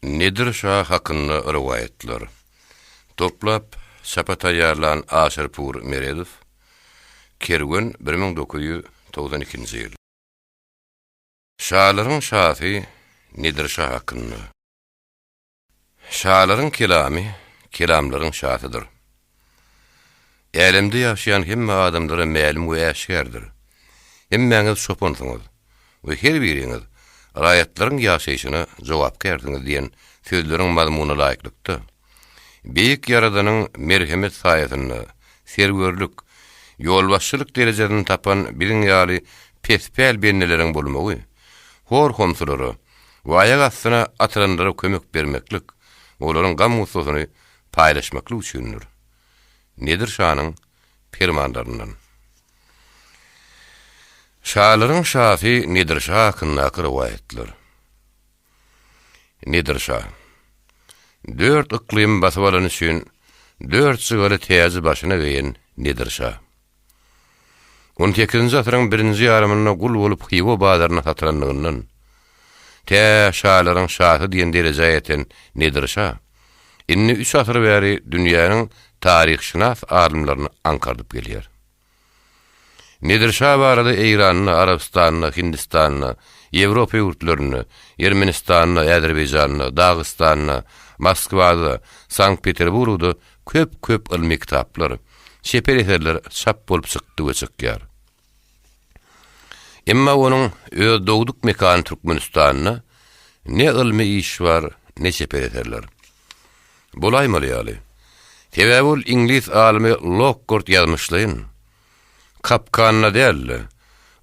Nedir şa hakynda rowaýatlar. Toplap, çapa taýýarlan Aşyrpur Meredow, Kerwen 1992-nji ýyl. Şalaryň şasy Nedir şa hakynda. Şalaryň kelamy kelamlaryň şasydyr. Älemde ýaşaýan hemme adamlara mälim we äşgärdir. Hemmäňiz çopansyňyz we her biriňiz raýatlaryň ýaşaýşyna jogapkärsiňiz diýen sözleriň mazmunyna laýyklykda, Beýik Ýaradanyň merhemet saýasynda serwerlik, ýolbaşçylyk derejesini tapan biziň ýaly pespäl bendeleriň bolmagy, hor-homsulara we aýak astyna atylanlara kömek bermeklik, olaryň gam-gussasyny paýlaşmaklyk üçindir. Nedir şanyň permanlaryndan. Şalaryň şasy Nedir şa hakyndaky rowaýatlar. Nedir şa. Dört yklymy basyp alany üçin dört jygaly täji başyna geýen Nedir şa. On sekizinji asyryň birinji ýarymynda gul bolup Hywa bazaryna satylanlygyndan, tä şalaryň şasy diýen derejä ýeten Nedir şa, indi üç asyr bäri dünýäniň taryhşynas alymlaryny aňkardyp gelýär. Nedir şa barada Eýranda, Arabystanda, Hindistanda, Ýewropa ýurtlarynda, Ermenistanda, Azerbaýjanda, Dagystanda, Moskwada, Sankt-Peterburgda köp-köp ylmy kitaplar, çeper eserler çap bolup çykdy we çykýar. Emma onuň öz dogduk mekany Türkmenistanda ne ylmy iş bar, ne çeper eserler. Bolaýmaly ýaly. Sebäbi ol iňlis alymy Lokkort ýazmyşlaýyn, Kapkanda däl-de,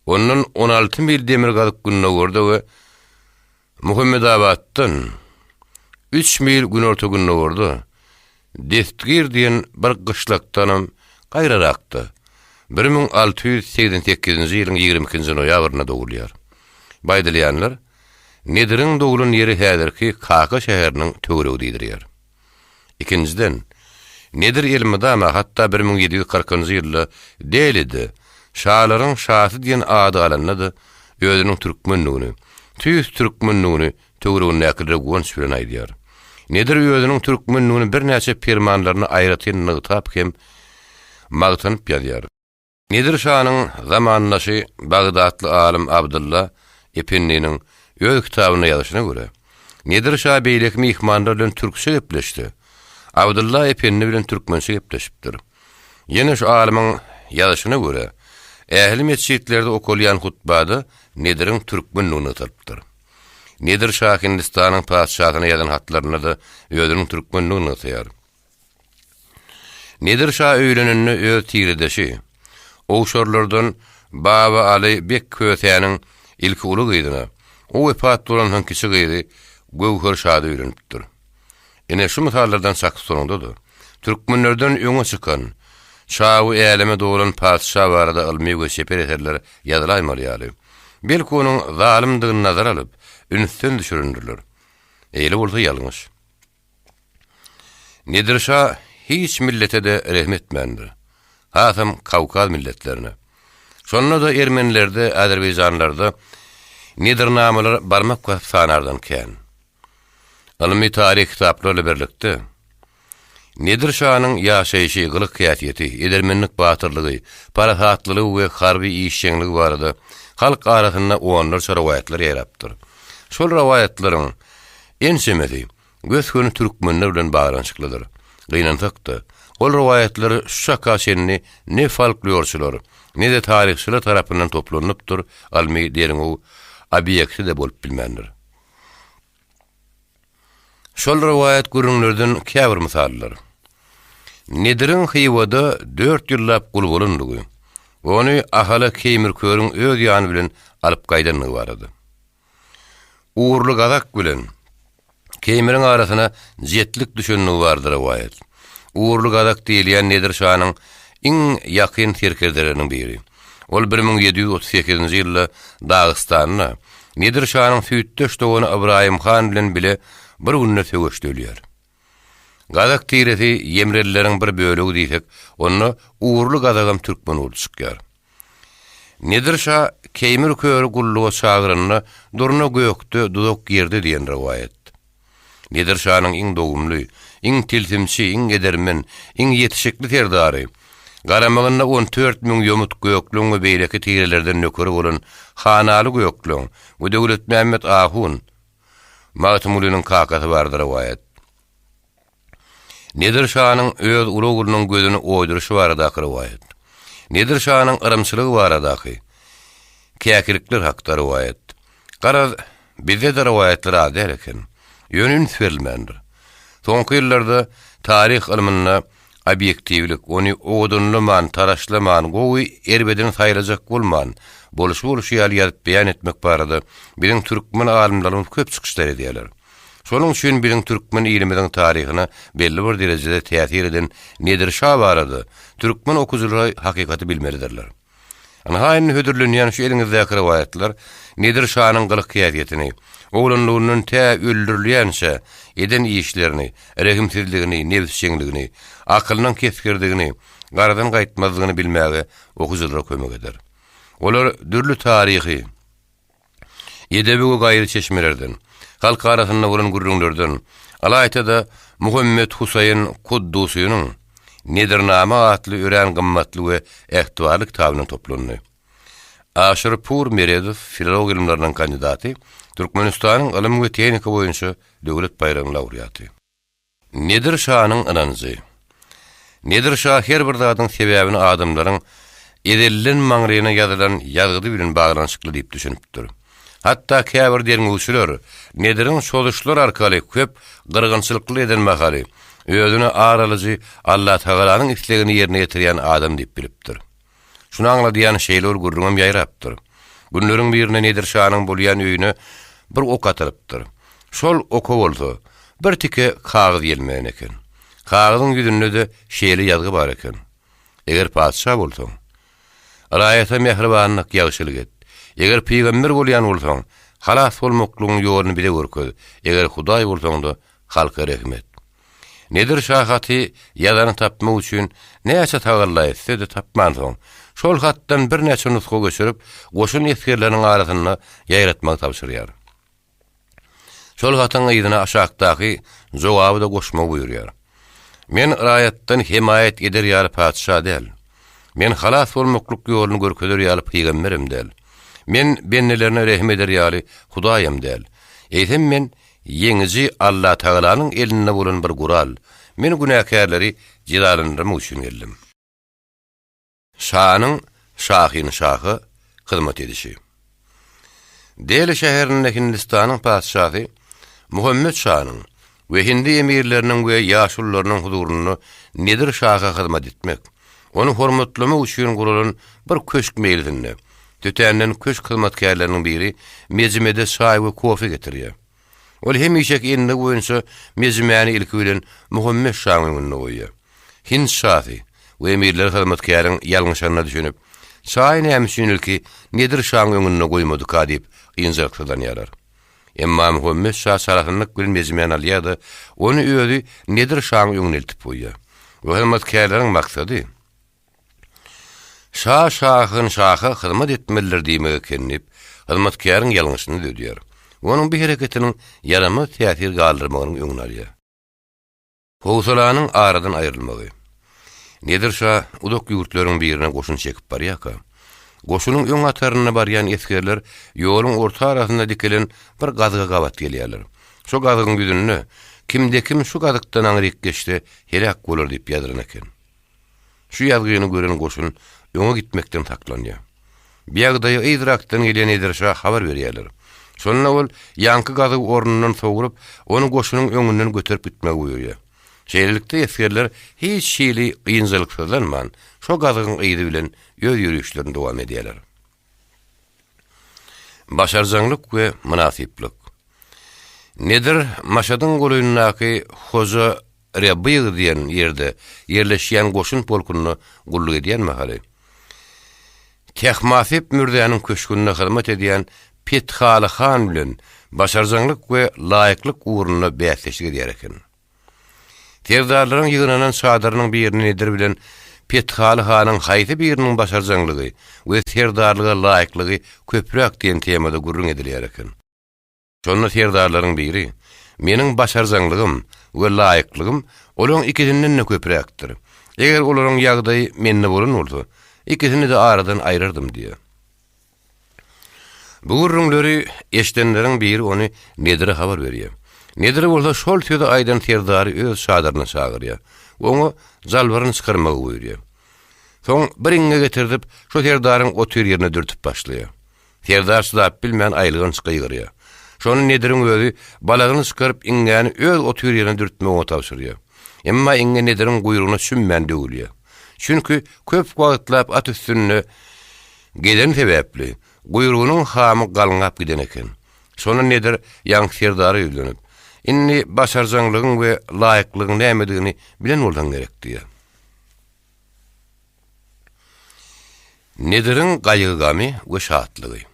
ondan 16 mil demirgazyk-gündogarda we Muhammedabatdan üç mil günorta-gündogarda Destgir diýen bir gyşlakdanam gaýrarakda, 1688-nji ýylyň 22-nji noýabrynda dogulýar. Bu aýdylýanlar Nediriň doglan ýeri häzirki Kaka şäheriniň töweregi diýdirýär. Ikinjiden, Nedir elmydama, hatda 1740-njy ýylda Delide Şalaryň şasy diýen ady alanda-da özüniň türkmendigini, tüýs türkmendigini töweregindäkilere guwanç bilen aýdýar. Nedir özüniň türkmendigini birnäçe permanlarynda aýratyn nygtap hem magtanyp ýazýar. Nedir şanyň zamandaşy bagdatly alym Abdylla Ependiniň öz kitabynda ýazyşyna görä, Nedir şa beýleki myhmanlar bilen türkçe gepleşse, Abdylla Ependi bilen türkmençe gepleşipdir. Ýene şu alymyň ýazyşyna görä, ähli metjitlerde okalýan hutbada Nediriň türkmendigi nygtalypdyr. Nedir şa Hindistanyň patyşasyna ýazan hatlarynda-da özüniň türkmendigini nygtaýar. Nedir şa öýlenende öz tiredeşi, owşarlardan Baba Aly bek Kösäniň ilki uly gyzyna, o wepat bolansoň kiçi gyzy Göwher şada öýlenipdir. Ine şu mysallardan çak tutanyňda-da, türkmenlerden öňe çykan, çawy äleme dolan patyşa barada ylmy we çeper eserler ýazylaýmaly ýaly. Belki onuň zalymdygyny nazara alyp, ünsden düşürendirler. Eýle bolsa ýalňyş. Nedir şa hiç millete-de rehim etmändir. Hasam Kawkaz milletlerine. Şonda-da ermenilerde, azerbaýjanlarda nedirnamalar barmak basyp sanardan kän. Ylmy taryh kitaplar bilen birlikde, Nedir şanyň ýaşaýşy, gylyk-häsiýeti, edermenlik batyrlygy, parasatlylygy we harby işjeňligi barada halk arasynda onlarça rowaýatlar ýaýrapdyr. Şol rowaýatlaryň ençemesi gös-göni türkmenler bilen baglanyşyklydyr. Gynansak-da, ol rowaýatlar şu çaka çenli ne folklorçylar, ne-de taryhçylar tarapyndan toplanypdyr, ylmy derňew obýekti-de bolup bilmändir. Şol rowaýat gürrüňlerden käbir mysallar. Nediriň Hywada dört ýyllap gul bolandygy we ony Ahala Keýmir körüň öz ýany bilen alyp gaýdandygy barada. Ugurly gazak bilen Keýmiriň arasyna jetlik düşendigi barada rowaýat. Ugurly gazak diýilýän Nedir şanyň iň ýakyn serkerdeleriniň biri. Ol 1738-nji ýylda Dagystanda Nedir şanyň süýtdeş dogany Ybraýym han bilen bile bir günde söweşde ölýär. Gazak tiresi ýemrelileriň bir bölegi diýsek, onda Ugurly gazagam türkmen bolup çykýar. Nedir şa Keýmir köri gulluga çagyranda Durna gökde, duzak ýerde diýen rowaýat. Nedir şanyň iň dogumly, iň tilsimçi, iň edermen, iň ýetişikli serdary, garamagynda 14 müň ýomut gökleň we beýleki tirelerden nökeri bolan Hanaly gökleň we Döwletmämmet ahun, Magtymgulynyň kakasy barada rowaýat. Nedir şanyň öz uly oglunyň gözüni oýduryşy baradaky rowaýat. Nedir şanyň yrymçylygy baradaky, käkilikler hakda rowaýat. Garaz, bizde-de rowaýatlar az däl eken. Ýöne üns berilmändir. Soňky ýyllarda taryh ylmynda obýektiwlik, ony owadanlaman, taraşlaman, gowy erbedini saýlajak bolman, bolşy-bolşy ýaly ýazyp beýan etmek barada biziň türkmen alymlarymyz köp çykyşlar edýärler. Şonuň üçin biziň türkmen ilimiziň taryhyna belli bir derejede täsir eden Nedir şa barada türkmen okyjylary hakykaty bilmelidirler. Ynha indi hödürlenýän şu eliňizdäki rowaýatlar Nedir şanyň gylyk-häsiýetini, oglanlygyndan tä öldürilýänçä eden işlerini, rehimsizligini, nebisjeňligini, akylynyň kesgirdigini, garadan gaýtmazlygyny bilmäge okyjylara kömek eder. Olar dürli taryhy, Edebi we gaýry çeşmelerden, halk arasynda bolan gürrüňlerden, ylaýta-da Muhammet Husaýyn Kuddusynyň Nedirnama atly örän gymmatly we ähtibarly kitabyndan toplandy. Aşyrpur Meredow, filologiýa ylymlarynyň kandidaty, Türkmenistanyň ylym we tehnika boýunça döwlet baýragynyň laureaty. Nedir şanyň ynanjy. Nedir şa her bir zadyň sebäbini adamlaryň ezelden maňryna ýazylan ýazgydy bilen baglanyşykly diýip düşünipdir. Hatda käbir derňewçiler Nediriň çozuşlar arkaly köp gyrgynçylyklar eden mahaly özüni ar alyjy Allatagalanyň islegini ýerine ýetirýän adam diýip bilipdir. Şuny aňladýan şeýle bir gürrüňem ýaýrapdyr. Günleriň birinde Nedir şanyň bolýan öýüne bir ok atylypdyr. Şol oka bolsa, bir tike kagyz ýelmegen eken. Kagyzyň ýüzünde-de şeýle ýazgy bar eken, Eger patyşa bolsaň, raýata mähribanlyk, ýagşylyk et. Eger pygamber bolýan bolsaň, halas bolmaklygyň ýoluny bize görkez, eger Hudaý bolsaň-da, halka rehim et. Nedir şa haty ýazany tapmak üçin näçe tagalla etse-de tapmansoň, şol hatdan birnäçe nusga göçürip, goşun esgerleriniň arasynda ýaýratmagy tabşyrýar. Şol hatyň yzyna aşakdaky jogaby-da goşmagy buýurýar. Men raýatdan hemaýat eder ýaly patyşa däl. Men halas bolmaklyk ýoluny görkezer ýaly pygamberem däl. Men bendelerine rehim eder ýaly Hudaýam däl. Eýsem men Ýeňiji Allatagalanyň elinde bolan bir gural, men günäkärleri jezalandyrmak üçin geldim. Şanyň şahynşaha hyzmat edişi. Deli şäherinde Hindistanyň patyşasy Muhammet şanyň we hindi emirleriniň we ýaşulularynyň huzurynda Nedir şaha hyzmat etmek, ony hormatlamak üçin guralan bir köşk meýlisinde Tötänden köşk hyzmatkärleriniň biri mejimede çaý we kofe getirýär. Ol hemişeki endigi boýunça mejimäni ilki bilen Muhammet şaň öňünde goýýar. Hind şasy we emirleri hyzmatkäriň ýalňyşanyna düşünip, çaýy näme üçin ilki Nedir şaň öňünde goýmadyka diýip ynjalyksyzlanýarlar. Emma Muhammet şa çalasynlyk bilen mejimäni alýar-da, ony özi Nedir şaň öňüne eltip goýýar. We hyzmatkärleriň maksady, Şa şahynşaha hyzmat etmelidir diýmek eken diýip, hyzmatkäriň ýalňyşyny düzedýär we onuň bu hereketiniň ýaramaz täsir galdyrmagynyň öňüni alýar. Howsalanyň aradan aýrylmagy. Nedir şa uzak ýurtlaryň birine goşun çekip barýarka, goşunyň öň hatarynda barýan esgerler ýoluň orta arasynda dikilen bir gazyga gabat gelýärler. Şo gazygyň ýüzünde, Kimde-kim şu gazykdan aňryk geçse, heläk bolar diýip ýazylan eken. Şu ýazgyny gören goşun öňe gitmekden saklanýar. Bu ýagdaýy yzrakdan gelýän Nedir şa habar berýärler. Şonda ol ýaňky gazygy ornundan sowrup, ony goşunyň öňünden göterip gitmegi buýurýar. Şeýlelikde esgerler hiç hili ynjalyksyzlanman, şo gazygyň yzy bilen öz ýörişlerini dowam edýärler. Başarjaňlyk we mynasyplyk. Nedir Maşadyň golaýyndaky Hoja Rebyg diýen ýerde ýerleşýän goşun polkunda gulluk edýän mahaly, Tehmasip mürzäniň köşgünde hyzmat edýän Pethaly han bilen başarjaňlyk we laýyklyk ugrunda bäsdeşlik edýär eken. Serdarlaryň ýygnanan çadyrynyň birinde Nedir bilen Pethaly hanyň haýsy biriniň başarjaňlygy we serdarlyga laýyklygy köpräk diýen temada gürrüň edilýär eken. Şonda serdarlaryň biri. Meniň başarjaňlygym we laýyklygym olaň ikisinden-de köpräkdir. Eger olaryň ýagdaýy mende bolan bolsa, ikisini-de aradan aýrardym diýýär. Bu gürrüňleri eşidenleriň biri ony Nedire habar berýär. Nedir bolsa şol sözi aýdan serdary öz çadyryna çagyrýar we oňa jalbaryny çykarmagy buýurýar. Soň bir iňňe getirdip, şo serdaryň otyr ýerine dürtüp başlaýar. Serdar çydap bilmän aýylganç gygyrýar. Şonda Nediriň özi balagyny çykaryp iňňäni öz otyr ýerine dürtmegi oňa tabşyrýar. Emma iňňe Nediriň guýrugyna çümmän döwülýär. Çünki köp wagtlap at üstünde Gezeni sebäpli, guýrugynyň hamy galňap giden eken. Şonda Nedir ýaňky serdara ýüzlenip, Indi başarjaňlygyň we laýyklygyň nämedigini bilen bolsaň gerek diýýär. Nediriň gaýgy-gamy we şatlygy.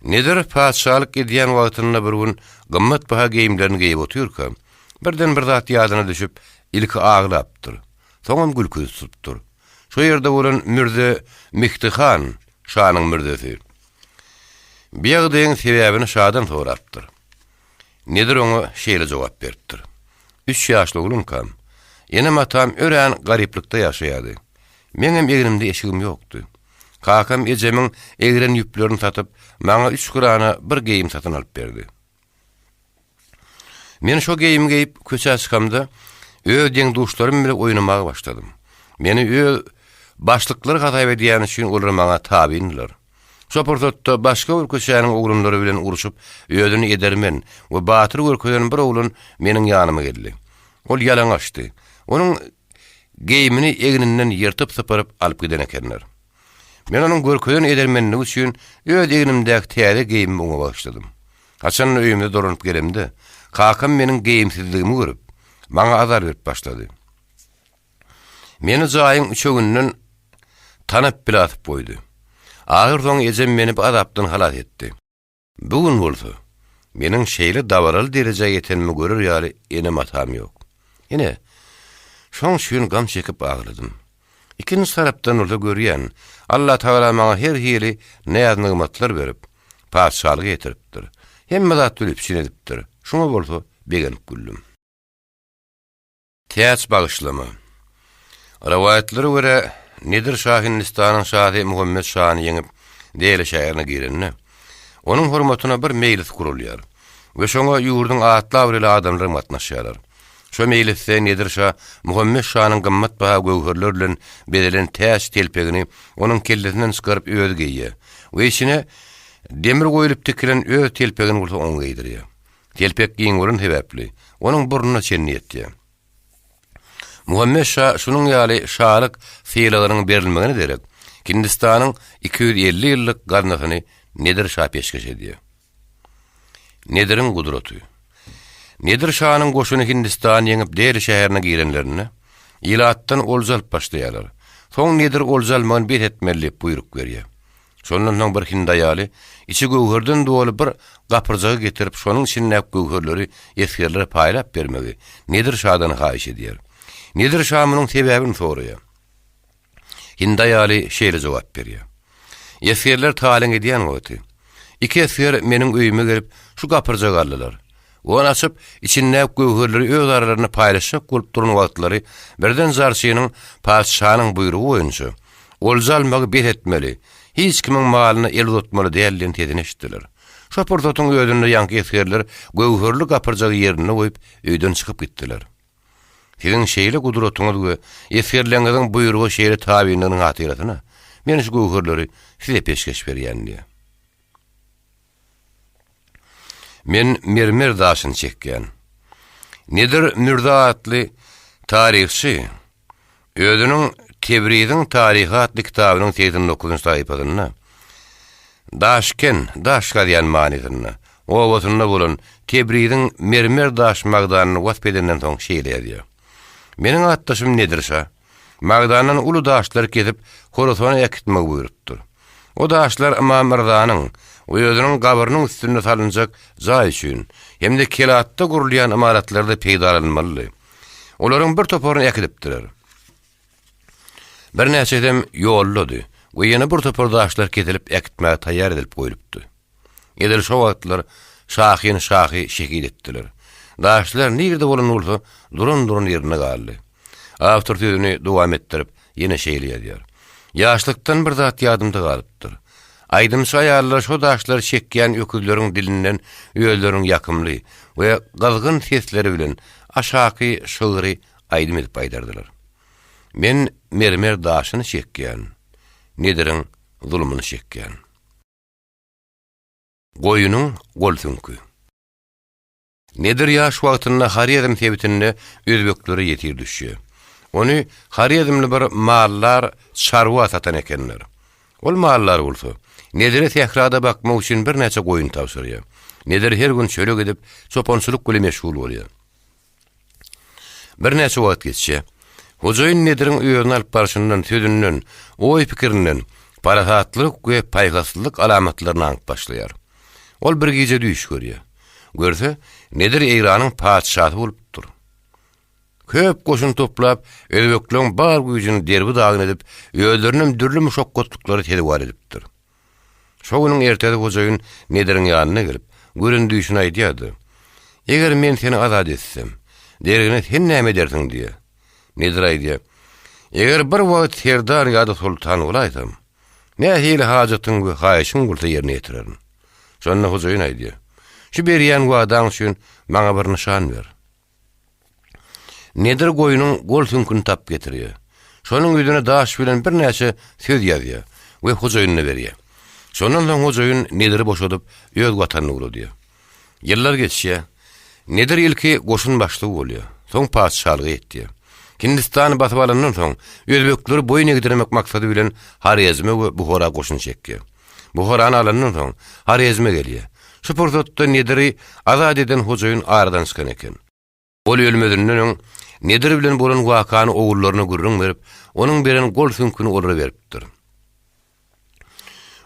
Nedir patyşalyk edýän wagtynda bir gün gymmatbaha geýimlerini geýip otyrka, birden bir zat ýadyna düşüp, ilki aglapdyr, soňam gülküsi tutupdyr. Şo ýerde bolan Mürze Mihdi han, şanyň mürzesi. Bi ýagdaýyň sebäbini şadan sorapdyr. Nedir oňa şeýle jogap beripdir. Üç ýaşly oglankam, enem-atam örän garyplykda ýaşaýardy. Meňem egnimde eşigim ýokdy. Kakam ejemiň egren ýüplerini satyp, maňa üç gyrana bir geýim satyn alyp berdi. Men şo geýimi geýip köçä çykamda, öz deň-duşlarym bile oýnamaga başladym. Meni öz başlyklary hasap edýäni üçin olar maňa tabyndylar. Şo pursatda başga bir köçäniň oglanlary bilen urşup, özüni edermen we batyr görkezen bir oglan meniň ýanyma geldi. Ol ýalaňaçdy. Onuň geýimini egninden ýyrtyp-sypyryp alyp giden ekenler. Men onuň görkezen edermenligi üçin öz egnimdäki täze geýimimi oňa bagyşladym. Haçan-da öýümize dolanyp gelemde, kakam meniň geýimsizligimi görüp, maňa azar berip başlady. Meni jaýyň üçeginden tanap bile asyp goýdy. Ahyrsoňy ejem meni bu azapdan halas etdi. Bu gün bolsa, meniň şeýle dabaraly derejä ýetenimi görer ýaly enem-atam ýok. Ine, şoň üçin gam çekip agladym. Ikinji tarapdan bolsa görýän, Allatagala maňa her hili näz-nygmatlar berip, patyşalyga ýetiripdir. Hemme zat bilen üpjün edipdir. Şuňa bolsa begenip güldüm. Täç bagyşlama. Rowaýatlara görä, Nedir şa Hindistanyň şasy Muhammet şany ýeňip, Deli şäherine girende, onuň hormatyna bir meýlis gurulýar we şoňa ýurduň atly-abraýly adamlary gatnaşýarlar. Şo meýlisde Nedir şa Muhammet şanyň gymmatbaha göwherler bilen bezelen täç telpegini onuň kellesinden çykaryp özi geýýär we içine demir goýlup tikilen öz telpegini bolsa oňa geýdirýär. Telpek giň bolany sebäpli, onuň burnuna çenli ýetýär. Muhammet şa şunuň ýaly şalyk sylagynyň berilmegine derek, Hindistanyň 250 ýyllyk gaznasyny Nedir şa peşgeş edýär. Nediriň gudraty Nedir şanyň goşuny Hindistany ýeňip Deli şäherine girenlerinde, ilatdan olja alyp başlaýarlar. Soň Nedir olja almagyny bes etmeli diýip buýruk berýär. Şondan soň bir hindi aýaly içi göwherden doly bir gapyrjagy getirip, şonuň içindäki göwherleri esgerlere paýlap bermegi Nedir şadan haýyş edýär. Nedir şa munuň sebäbini soraýar. Hindi aýaly şeýle jogap berýär. Esgerler talaň edýän wagty, iki esger meniň öýüme gelip, şu gapyrjagy aldylar. Ony açyp, içindäki göwherleri öz aralarynda paýlaşjak bolup duran wagtlary birden jarçynyň patyşanyň buýrugy boýunça, Olja almagy bes etmeli, hiç kimiň malyna el uzatmaly däl diýen sesini eşitdiler. Şo pursatyň özünde ýaňky esgerler göwherli gapyrjagy ýerinde goýup, öýden çykyp gitdiler. Siziň şeýle gudratyňyz we esgerleriňiziň buýruga şeýle tabynlygynyň hatyrasyna men şu göwherleri size peşgeş berýän diýýär. Men mermer daşyny çekýän. Nedir Mürze atly taryhçy özüniň Tebriziň taryhy atly kitabynyň 89-njy sahypasynda Daşken, daş gazýan manysynda, obasynda bolan Tebriziň mermer daş magdanyny wasp edenden soň şeýle ýazýar. Meniň atdaşym Nedir şa magdandan uly daşlary kesip Horasana äkitmegi buýrupdyr. O daşlar Ymam Yrzanyň we özüniň gabyrynyň üstünde salynjak jaý üçin hem-de Kelatda gurulýan ymaratlarda peýdalanylmalydy. Olaryň bir toparyny äkidipdiler. Birnäçesem ýoldady we ýene bir topar daşlar kesilip äkitmäge taýýar edilip goýlupdy. Edil şo wagtlar Şahin şahy şehit etdiler. Daşlar nirede bolan bolsa, duran-duran ýerinde galdy. Awtor sözüni dowam etdirip, ýene şeýle ýazýar, Ýaşlykdan bir zat ýadymda galypdyr. Aýdymçy aýallar şo daşlary çekýän öküzleriň dilinden özleriniň ýakymly we gyzgyn sesleri bilen aşaky şygry aýdym edip aýdardylar. Men mermer daşyny çekýän, Nediriň zulumyny çekýän. Goýunyň gol süňki. Nedir ýaş wagtynda Horezm sebitinde özbeklere ýesir düşýär. Ony horezmli bir maldar çarwa satan ekenler. Ol maldar bolsa, Nedire sährada bakmak üçin birnäçe goýun tabşyrýar. Nedir her gün çöle gidip, çopançylyk bile meşgul bolýar. Birnäçe wagt geçýär. Hojaýyn Nediriň özüni alyp barşyndan, sözünden, oý-pikirinden parasatlylyk we paýhaslylyk alamatlaryny aňyp başlaýar. Ol bir gije düýş görýär. Görse, Nedir Eýranyň patyşasy bolupdyr. Köp goşun toplap, özbekleň bar güýjüni derbi-dagyn edip, özlerinem dürli muşakgatlyklara sezewar edipdir. Şo günüň ertesi hojaýyn Nediriň ýanyna gelip, gören düýşüni aýdýar-da, Eger men seni azat etsem, deregine sen näme edersiň diýýär. Nedir aýdýar, Eger bir wagt serdar ýa-da soltan bolaýsam, nähili hajatyň we haýyşyň bolsa ýerine ýetirerin. Şonda hojaýyn aýdýar, Şu berýän wadaň üçin maňa bir nyşan ber. Nedir goýnuň gol süňküni tapyp getirýär. Şonuň ýüzüne daş bilen birnäçe söz ýazýar we hojaýynyna berýär. Şondan soň hojaýyn Nediri boşadyp, öz watanyna ugradýar. Ýyllar geçýär. Nedir ilki goşun başlygy bolýar, soň patyşalyga ýetýär. Hindistany basyp alandan soň, özbekleri boýun egdirmek maksady bilen Horezme we Buhara goşun çekýär. Buharany alandan soň, Horezme gelýär. Şu pursatda Nediri azat eden hojaýyn aradan çykan eken. Ol ölmezinden öň Nedir bilen bolan wakany ogullaryna gürrüň berip, onuň beren gol süňküni olara beripdir.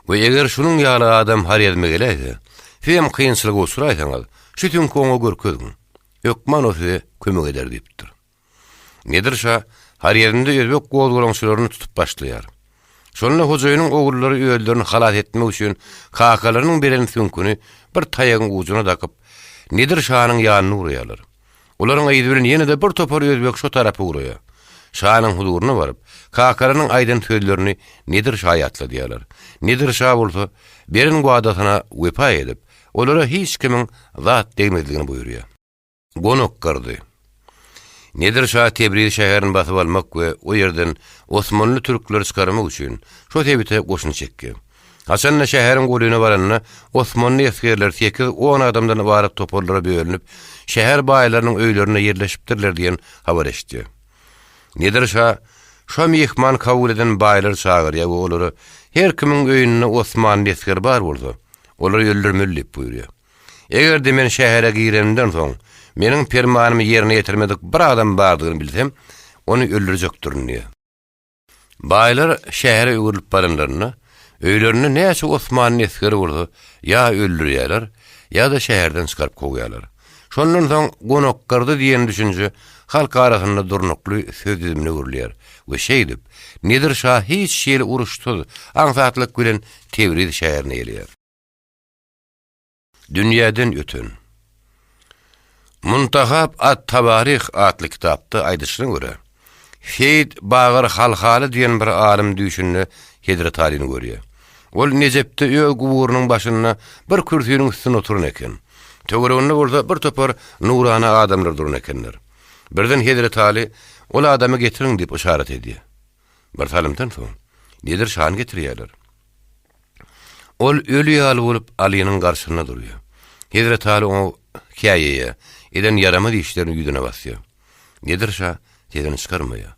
We eger şunuň ýaly adam Horezme geläýse, sizem kynçylyga uçraýsaňyz, şu süňki oňa görkeziň. Hökman o size kömek eder diýipdir. Nedir şa Horezmde özbek gozgalaňçylaryny tutup başlaýar. Şonda hojaýynyň ogullary özlerini halas etmek üçin kakalarynyň beren süňküni bir taýagyň ujuna dakyp, Nedir şanyň ýanyna ugraýarlar. Olaryň yzy bilen ýene-de bir topar özbek şo tarapa ugraýar. Şanyň huzuryna baryp, kakalarynyň aýdan sözlerini Nedir şa ýatladýarlar. Nedir şa bolsa, beren wadasyna wepa edip, olara hiç kimiň zat degmezligini buýurýar. Gonak gyrdy. Nedir şa Tebriz şäherini basyp almak we o ýerden osmanly türkleri çykarmak üçin şo sebite goşun çekdi. Haçan-da şäheriň golaýyna baranda, osmanly esgerleri sekiz-on adamdan ybarat toparlara bölünip, şäher baýlarynyň öýlerinde ýerleşipdirler diýen habar eşitdi. Nedir şa şo myhman kabul eden baýlary çagyrýar we olara her kimiň öýünde osmanly esgeri bar bolsa, olary öldürmeli diýip buýurýar. Eger-de men şähere girenimden soň, meniň permanymy ýerine ýetirmedik bir adam bardygyny bilsem, ony öldürjekdirin diýýär. Baýlar şähere öwrülip baranlarynda, öýlerinde näçe osmanly esgeri bolsa, ýa öldürýärler, ýa-da şäherden çykaryp kowýarlar. Şondan soň gonakgyrdy diýen düşünje halk arasynda durnukly söz düzümine öwrülýär we şeýdip, Nedir şa hiç hili uruşsyz, aňsatlyk bilen Tebriz şäherine gelýär. Dünýäden öten. Muntahab at-Tawaryh atly kitapda aýdyşyna görä, Seýit Bagyr Halhaly diýen bir alym düýşünde Hezreti Alyny görýär. Ol Nejepde öz guburynyň başynda bir kürsiniň üstünde oturan eken. Töwereginde bolsa bir topar nurana adamlar duran ekenler. Birden Hezreti Aly, Ol adamy getiriň diýip yşarat edýär. Bir salymdan soň, Nedir şany getirýärler. Ol öli ýaly bolup Alynyň garşysynda durýar. Hezreti Aly oňa käýeýär, eden ýaramaz işlerini ýüzüne basýar. Nedir şa sesini çykarmaýar.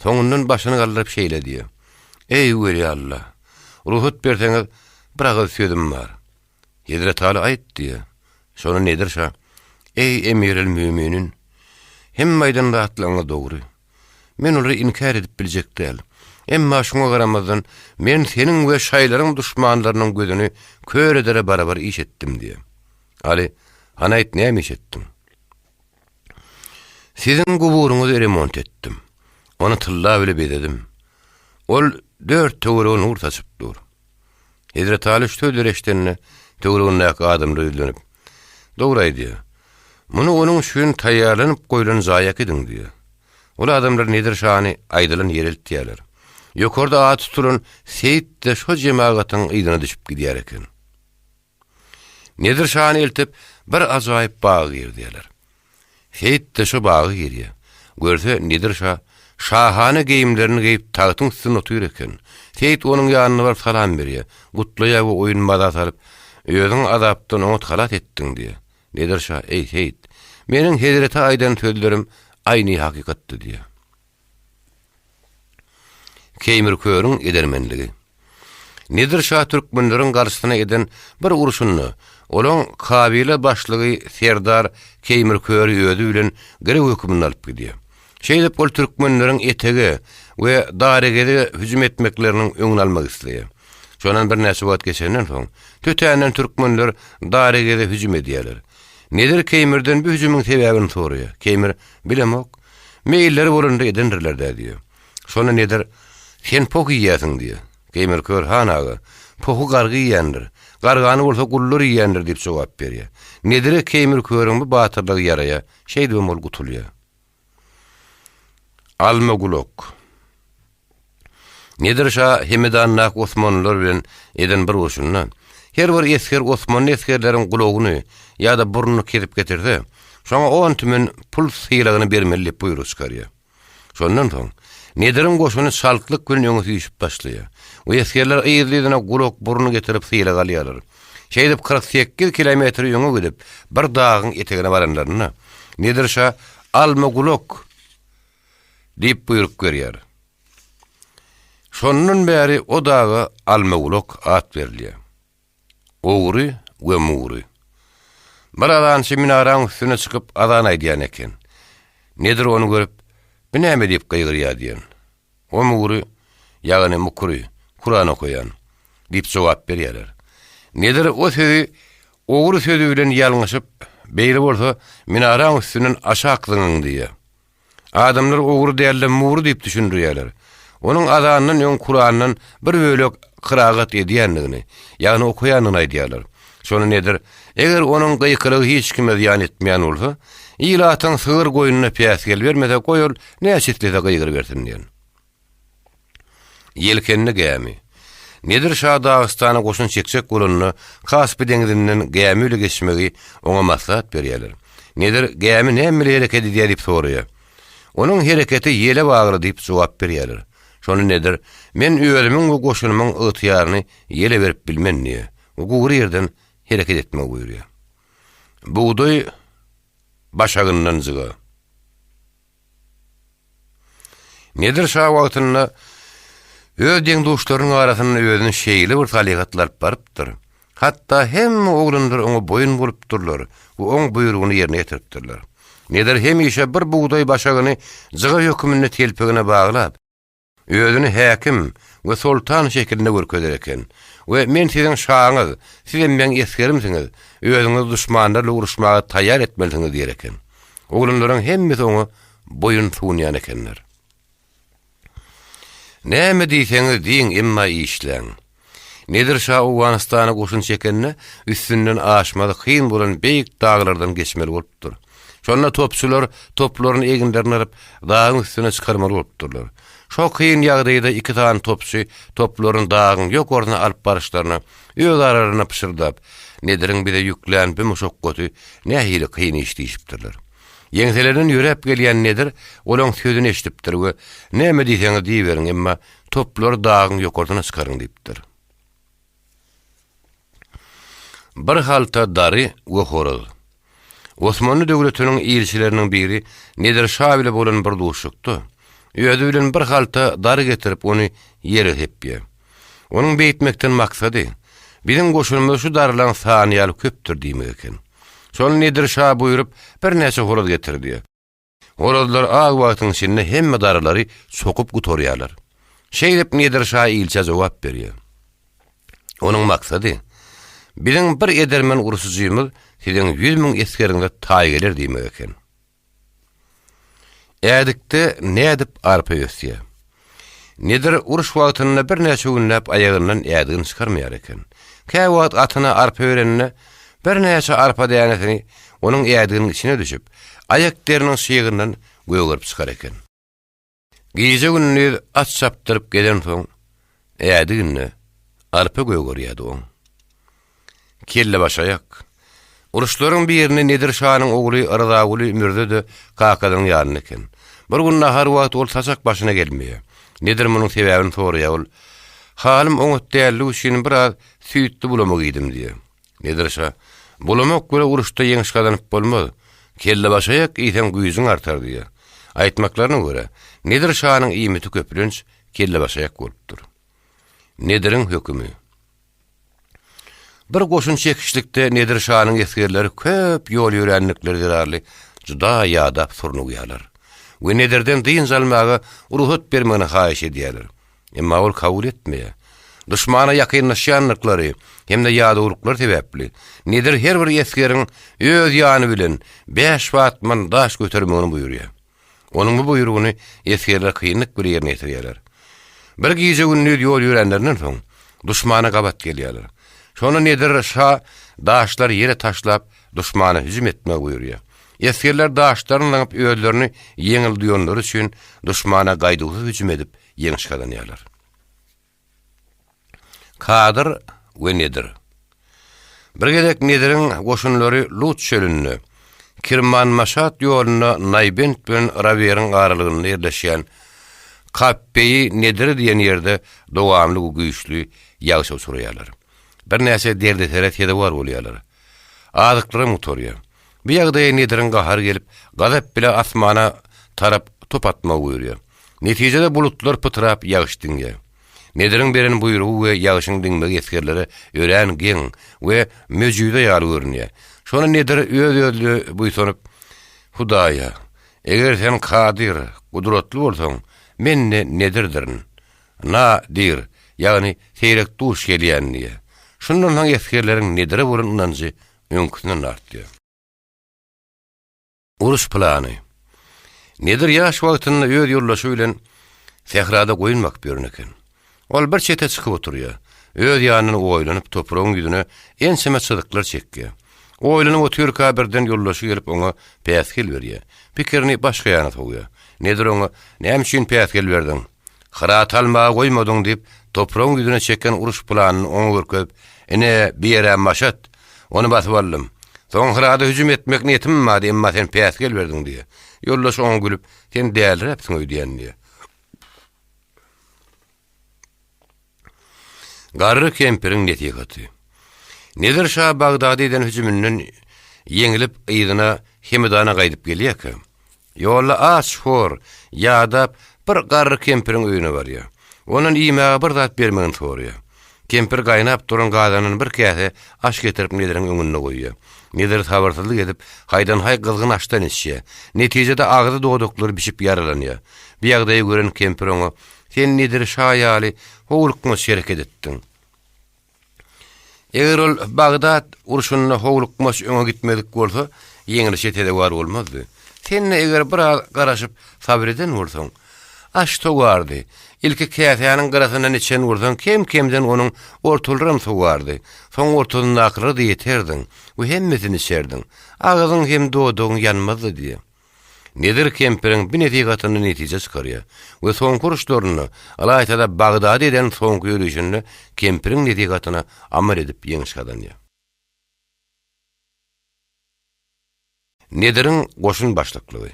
Soňundan başyny galdyryp şeýle diýýär, Eý, weli Alla! Rugsat berseňiz, bir agyz sözüm bar. Hezreti Aly aýt diýýär. Şonda Nedir şa, Eý, emirel-müminin! Hemme aýdan zatlaryňyz dogry. Men olary inkär edip biljek däl. Emma şuňa garamazdan, men seniň we şaýlaryň duşmanlarynyň gözüni kör edere barabar iş etdim diýýär. Aly, Hany aýt, näme iş etdiň? Siziň guburyňyzy remont etdim. Ony tylla bile bezedim. Ol dört töwerege nur saçyp dur. Hezreti Aly şu sözleri eşidende, töweregindäki adamlara ýüzlenip, Dogry aýdýar. Muny onuň üçin taýýarlanyp goýlan jaýa äkidiň diýýär. Ol adamlar Nedir şany aýdylan ýere eltýärler. Ýokarda ady tutulan Seýit-de şo jemagatyň yzyna düşüp gidýär eken. Nedir şany eltip, bir ajaýyp baga girizýärler. Seýit-de şo baga girýär. Görse, Nedir şa şahana geýimlerini geýip, tagtyň üstünde otyr eken. Seýit onuň ýanyna baryp salam berýär. Gutlaýar we oýun-maza salyp, Özüňi azapdan oňat halas etdiň diýýär. Nedir şa, Eý, Seýit, meniň hezrete aýdan sözlerim aýny hakykatdy diýýär. Keýmir körüň edermenligi. Nedir şa türkmenleriň garşysyna eden bir urşunda olaň kabile başlygy serdar Keýmir köri özi bilen girew höküminde alyp gidýär. Şeýdip ol türkmenleriň Etege we Daregeze hüjüm etmekleriniň öňüni almak isleýär. Şondan birnäçe wagt geçenden soň, tötänden türkmenler Daregeze hüjüm edýärler. Nedir Keýmirden bu hüjümiň sebäbini soraýar. Keýmir, Bilemok. Meýilleri bolanda edendirler-dä diýýär. Şonda Nedir, Sen poh iýýärsiň diýýär. Keýmir kör, Han aga, pohy garga iýýändir. Gargany bolsa gullar iýýändir diýip jogap berýär. Nedire Keýmir körüň bu batyrlygy ýaraýar, şeýdibem ol gutulýar. Alma gulak. Nedir şa Hemedandaky osmanlylar bilen eden bir urşunda, her bir esger osmanly esgerleriň gulagyny ýa-da burnuny kesip getirse, şoňa on tümen pul sylagyny bermeli diýip buýruk çykarýar. Şondan soň, Nediriň goşuny çaltlyk bilen öňe süýşüp başlaýar we esgerler yzly-yzyna gulak, burun getirip sylag alýarlar. Şeýdip 48 kilometr öňe gidip, bir dagyň etegine baranlarynda, Nedir şa, Alma gulak! Diýip buýruk berýär. Şondan bäri o daga Almagulak at berilýär. Ogry we mury. Bir azançy minaraň üstüne çykyp azan aýdýan eken. Nedir ony görüp, Bu näme diýip gygyrýar diýen. O mury, ýagny mukury, Kuran okaýan, diýip jogap berýärler. Nedir o sözi ogry sözi bilen ýalňyşyp, Beýle bolsa, minaraň üstünden aşak zyňyň diýýär. Adamlar ogry däl-de mury diýip düşündirýärler. Onuň azandan öň Kurandan bir bölek kyragat edýändigini, ýagny okaýandygyny aýdýarlar. Şonda Nedir, Eger onuň gykylygy hiç kime zyýan etmeýän bolsa, ilatyň sygyr-goýnuna päsgel bermese, goý ol näçe islese gygyrybersin diýen. Ýelkenli gämi. Nedir şa Dagystana goşun çekjek bolanda, Kaspi deňzinden gämi bile geçmegi oňa maslahat berýärler. Nedir, Gämi näme bile hereket edýär diýip soraýar. Onuň hereketi ýele bagly diýip jogap berýärler. Şonda Nedir, Men özümiň we goşunymyň ygtyýaryny ýele berip bilmen diýýär we gury ýerden hereket etmegi buýurýar. Bugdaý başagyndan jyga. Nedir şa wagtynda öz deň-duşlarynyň arasynda özüni şeýle bir salyhatly alyp barypdyr, hatda hemme oglanlar oňa boýun bolupdyrlar we oň buýrugyny ýerine ýetiripdirler. Nedir hemişe bir bugdaý başagyny jyga höküminde telpegine baglap, Özüni häkim we soltan şekilinde görkezer eken we Men siziň şaňyz, sizem meň esgerimsiňiz, özüňizi duşmanlar bilen uruşmaga taýýar etmelisiňiz diýer eken. Oglanlaryň hemmesi oňa boýun sunýan ekenler. Näme diýseňiz diýiň, emma işläň. Nedir şa Owganystana goşun çekende, üstünden aşmazy kyn bolan beýik daglardan geçmeli bolupdyr. Şonda topçular toplaryny eginlerine alyp, dagyň üstüne çykarmaly bolupdyrlar. Şo kyn ýagdaýda iki sany topçy toplaryny dagyň ýokarsyna alyp baryşlaryna öz aralarynda pyşyrdap, Nediriň bize ýüklän bu muşakgaty nähili kyn iş diýşipdirler. Ýeňselerinden ýöräp gelýän Nedir olaň sözüni eşidipdir we, Näme diýseňiz diýiberiň, emma Toplary dagyň ýokarsyna çykaryň diýipdir. Bir halta dary we horaz. Osmanly döwletiniň ilçileriniň biri Nedir şa bile bolan bir duşuşykda, özi bilen bir halta dary getirip ony ýere sepýär. Onuň beýtmekden maksady, biziň goşunymyz şu darylaň sany ýaly köpdür diýmek eken. Şonda Nedir şa buýrup, birnäçe horaz getirdi. Horazlar az wagtyň içinde hemme darylary çokup gutarýarlar. Şeýdip Nedir şa ilçä jogap berýär. Onuň maksady, Biziň bir edermen urşujymyz siziň 100 mün esgeriňize taý geler diýmek eken. Ädikde nädip arpa ösýär? Nedir uruş wagtynda birnäçe günläp aýagyndan ädigini çykarmaýar eken. Käwagt atyna arpa berende, birnäçe arpa dänesini. onuň ädiginiň içine düşüp, aýak deriniň şygyndan gögerip çykar eken. Gije-gündiz at çapdyryp gelensoň, ädiginde arpa gögerýärdi oň. Kellebaşaýak. Uruşlaryň birinde Nedir şanyň ogly Rzaguly Mürze-de kakasynyň ýanynda eken. Bir gün nahar wagty ol saçak başyna gelmeýär. Nedir munuň sebäbini soraýar, ol, Halym oňat dälligi üçin biraz süýtli bulamyk iýdim diýýär. Nedir şa, Bulamak bilen uruşda ýeňiş gazanyp bolmaz. Kellebaşaýak iýseň güýjüň artar diýýär. Aýtmaklaryna görä, Nedir şanyň iýmiti köplenç kellebaşaýak bolupdyr. Nediriň hökümi. Bir goşun çekişlikde Nedir şanyň esgerleri köp ýol ýöränlikleri zerarly juda ýadap surnugýarlar we Nedirden dynç almaga rugsat bermegini haýyş edýärler. Emma ol kabul etmeýär. Duşmana ýakynlaşýandyklary hem-de ýadawlyklary sebäpli, Nedir her bir esgeriň öz ýany bilen bäş batman daş götermegini buýurýar. Onuň bu buýrugyny esgerler kynlyk bilen ýerine ýetirýärler. Bir gije-gündiz ýol ýöränlerinden soň, duşmana gabat gelýärler. Şonda Nedir şa daşlary ýere taşlap, duşmana hüjüm etmegi buýurýar. Esgerler daşlaryny zyňyp özlerini ýeňil duýanlary üçin duşmana gaýduwsyz hüjüm edip, ýeňiş gazanýarlar. Kadyr we Nedir. Bir gezek Nediriň goşunlary Lut çölünde, Kirman-Maşat ýolunda Naýbent bilen Raweriň aralygynda ýerleşýän Kappeýi Nedir diýen ýerde dowamly we güýçli ýagşa uçraýarlar. Birnäçe derdesere sezewar bolýarlar. Azyklaram gutarýar. Bu ýagdaýa Nediriň gahary gelip, gazap bile asmana tarap top atmagy buýurýar. Netijede bulutlar pytrap ýagyş diňýär. Nediriň beren buýrugy we ýagyşyň diňmegi esgerlere örän geň we möjüze ýaly görünýär. Şonda Nedir öz-özüne buýsanyp, Hudaýa, eger sen Kadyr, gudratly bolsaň, men-de Nedirdirin. Na, dir, ýagny seýrek duş gelýän diýýär. Şundan soň esgerleriň Nedire bolan ynanjy öňküsinden artýar. Uruş plany. Nedir ýaş wagtynda öz ýoldaşy bilen sährada goýun bakyp ýören eken. Ol bir çete çykyp oturýar. Öz ýanyndan oýlanyp, topragyň ýüzüne ençeme çyzyklar çekýär. Oýlanyp otyrka birden ýoldaşy gelip oňa päsgel berýär. Pikirini başga ýana sowýar. Nedir oňa, Näme üçin päsgel berdiň? Hyrat almaga goýmadyň diýip, topragyň ýüzüne çeken uruş planyny oňa görkezip, Ine, bi ýer-ä Maşat. Ony basyp aldym. Soň Hyrada hüjüm etmek niýetimem bardy, emma sen päsgel berdiň diýýär. Ýoldaşy oňa gülüp, Sen däliräpsiň öýdýän diýýär. Garry kempiriň nesihaty. Nedir şa Bagdada eden hüjüminden ýeňilip yzyna Hemedana gaýdyp gelýärkä, Ýolda aç-hor, ýadap, bir garry kempiriň öýüne barýar. Ondan iýmäge bir zat bermegini soraýar. Kempir gaýnap duran gazandan bir käse aş getirip Nediriň öňünde goýýar. Nedir sabyrsyzlyk edip, haýdan-haý gyzgyn aşdan içýär. Netijede agzy dodaklary bişip ýaralanýar. Bu ýagdaýy gören kempir oňa, Sen Nedir şa ýaly howlukmaç hereket etdiň. Eger ol Bagdat urşunda howlukmaç öňe gitmedik bolsa, ýeňlişe sezewar bolmazdy. Sen-de eger biraz garaşyp, sabyr eden bolsaň, aş sowardy. Ilki käsäniň gyrasyndan içen bolsaň, kem-kemden onuň ortalaram sowardy. Soň ortasyndakylara-da ýeterdiň we hemmesini içerdiň. Agzyň hem dodagyň ýanmazdy diýýär. Nedir kempiriň bu nesihatyndan netije çykarýar we soňky uruşlarynda, ylaýta-da Bagdada eden soňky ýörişinde kempiriň nesihatyna amal edip ýeňiş gazanýar. Nediriň goşun başlyklygy.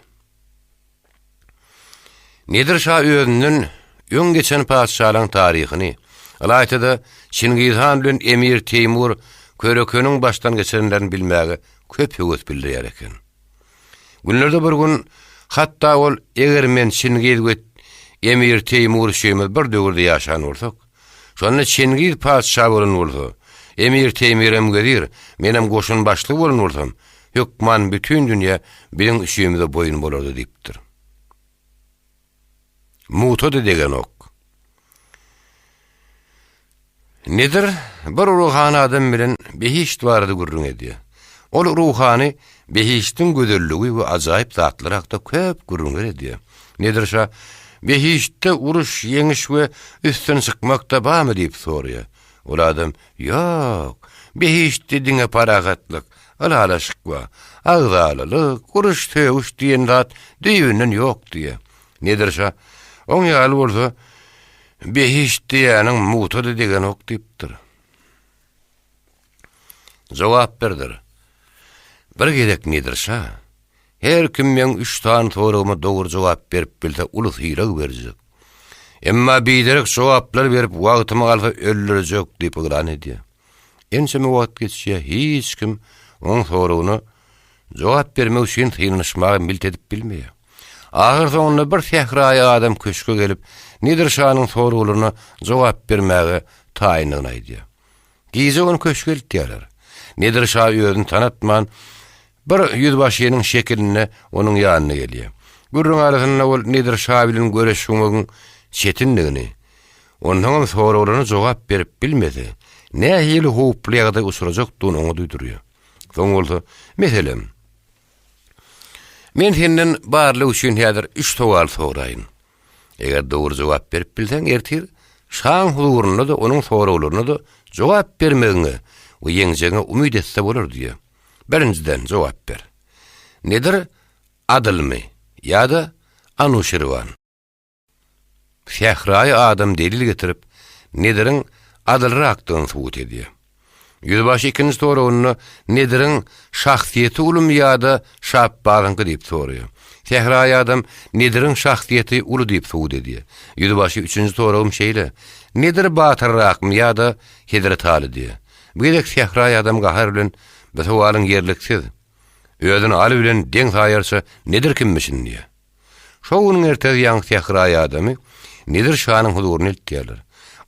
Nedir şa özünden öň geçen patyşalaryň taryhyny, ylaýta-da Çingiz han bilen emir Teýmur Körekeniň başdan geçirenlerini bilmäge köp höwes bildirýär eken. Günlerde bir gün hatda ol eger men Çingiz we Emir Teýmur üçimiz bir döwürde ýaşan bolsak, şonda Çingiz patyşa bolan bolsa, Emir Teýmirem wezir, menem goşun başlygy bolan bolsam, hökman bütin dünýä biziň üçimize boýun bolardy diýipdir. Mugta-da degenok. Nedir bir ruhany adam bilen behişt barada gürrüň edýär. Ol ruhany behiştiň gözelligi we ajaýyp zatlary hakda köp gürrüňler edýär. Nedir şa, Behiştde uruş, ýeňiş we üstün çykmak-da barmy diýip soraýar. Ol adam, Ýok, behiştde diňe parahatlyk. Ylalaşyk bar. Agzalalyk, uruş-sögüş diýen zat düýbünden ýok diýýär. Nedir şa, Oň ýaly bolsa, behişt diýýäniň mugta-da degenok diýipdir. Jogap berdir. Bir gezek Nedir şa, Her kim meň üç sany soragyma dogry jogap berip bilse uly sylag berjek. Emma biderek jogaplar berip wagtymy alsa öldürjek diýip yglan edýär. Ençeme wagt geçýär, hiç kim oň soragyna jogap bermek üçin synanyşmaga milt edip bilmeýär. Ahyrsoňunda bir sähraýy adam köşge gelip, Nedir şanyň soraglaryna jogap bermäge taýyndygyny aýdýar. Gije ony köşge eltýärler. Nedir şa özüni tanatman, bir ýüzbaşynyň şekilinde onuň ýanyna gelýär. Gürrüň arasynda ol Nedir şa bilen görüşmegiň çetindigini, onsoňam soraglaryna jogap berip bilmese, nähili howply ýagdaý uçrajakdygyny oňa duýdurýar. Soň bolsa, Meselem, men senden barlyk üçin häzir üç sowal soraýyn. Eger dogry jogap berip bilseň, ertir şaň huzurynda-da, onuň soraglaryna-da jogap bermegiňe we ýeňjegiňe umyt etse bolar diýýär. Birinjiden, jogap ber. Nedir Adylmy ýa-da Anuşirwan? Sähraýy adam delil getirip, Nediriň adylrakdygyny subut edýär. Ýüzbaşy ikinji soragynda Nediriň şahsyýeti ulumy ýa-da Şapbazyňky diýip soraýar. Sähraýy adam Nediriň şahsyýeti uly diýip subut edýär. Ýüzbaşy üçünji soragym şeýle, Nedir batyrrakmy ýa-da Hezreti Aly diýýär. Bu gezek sähraýy adam gahar bilen bu sowalyň ýerliksiz, özüni Aly bilen deň saýarça Nedir kimmişin diýýär. Şo günüň ertesi ýaňky sähraýy adamy Nedir şanyň huzuryna eltýärler.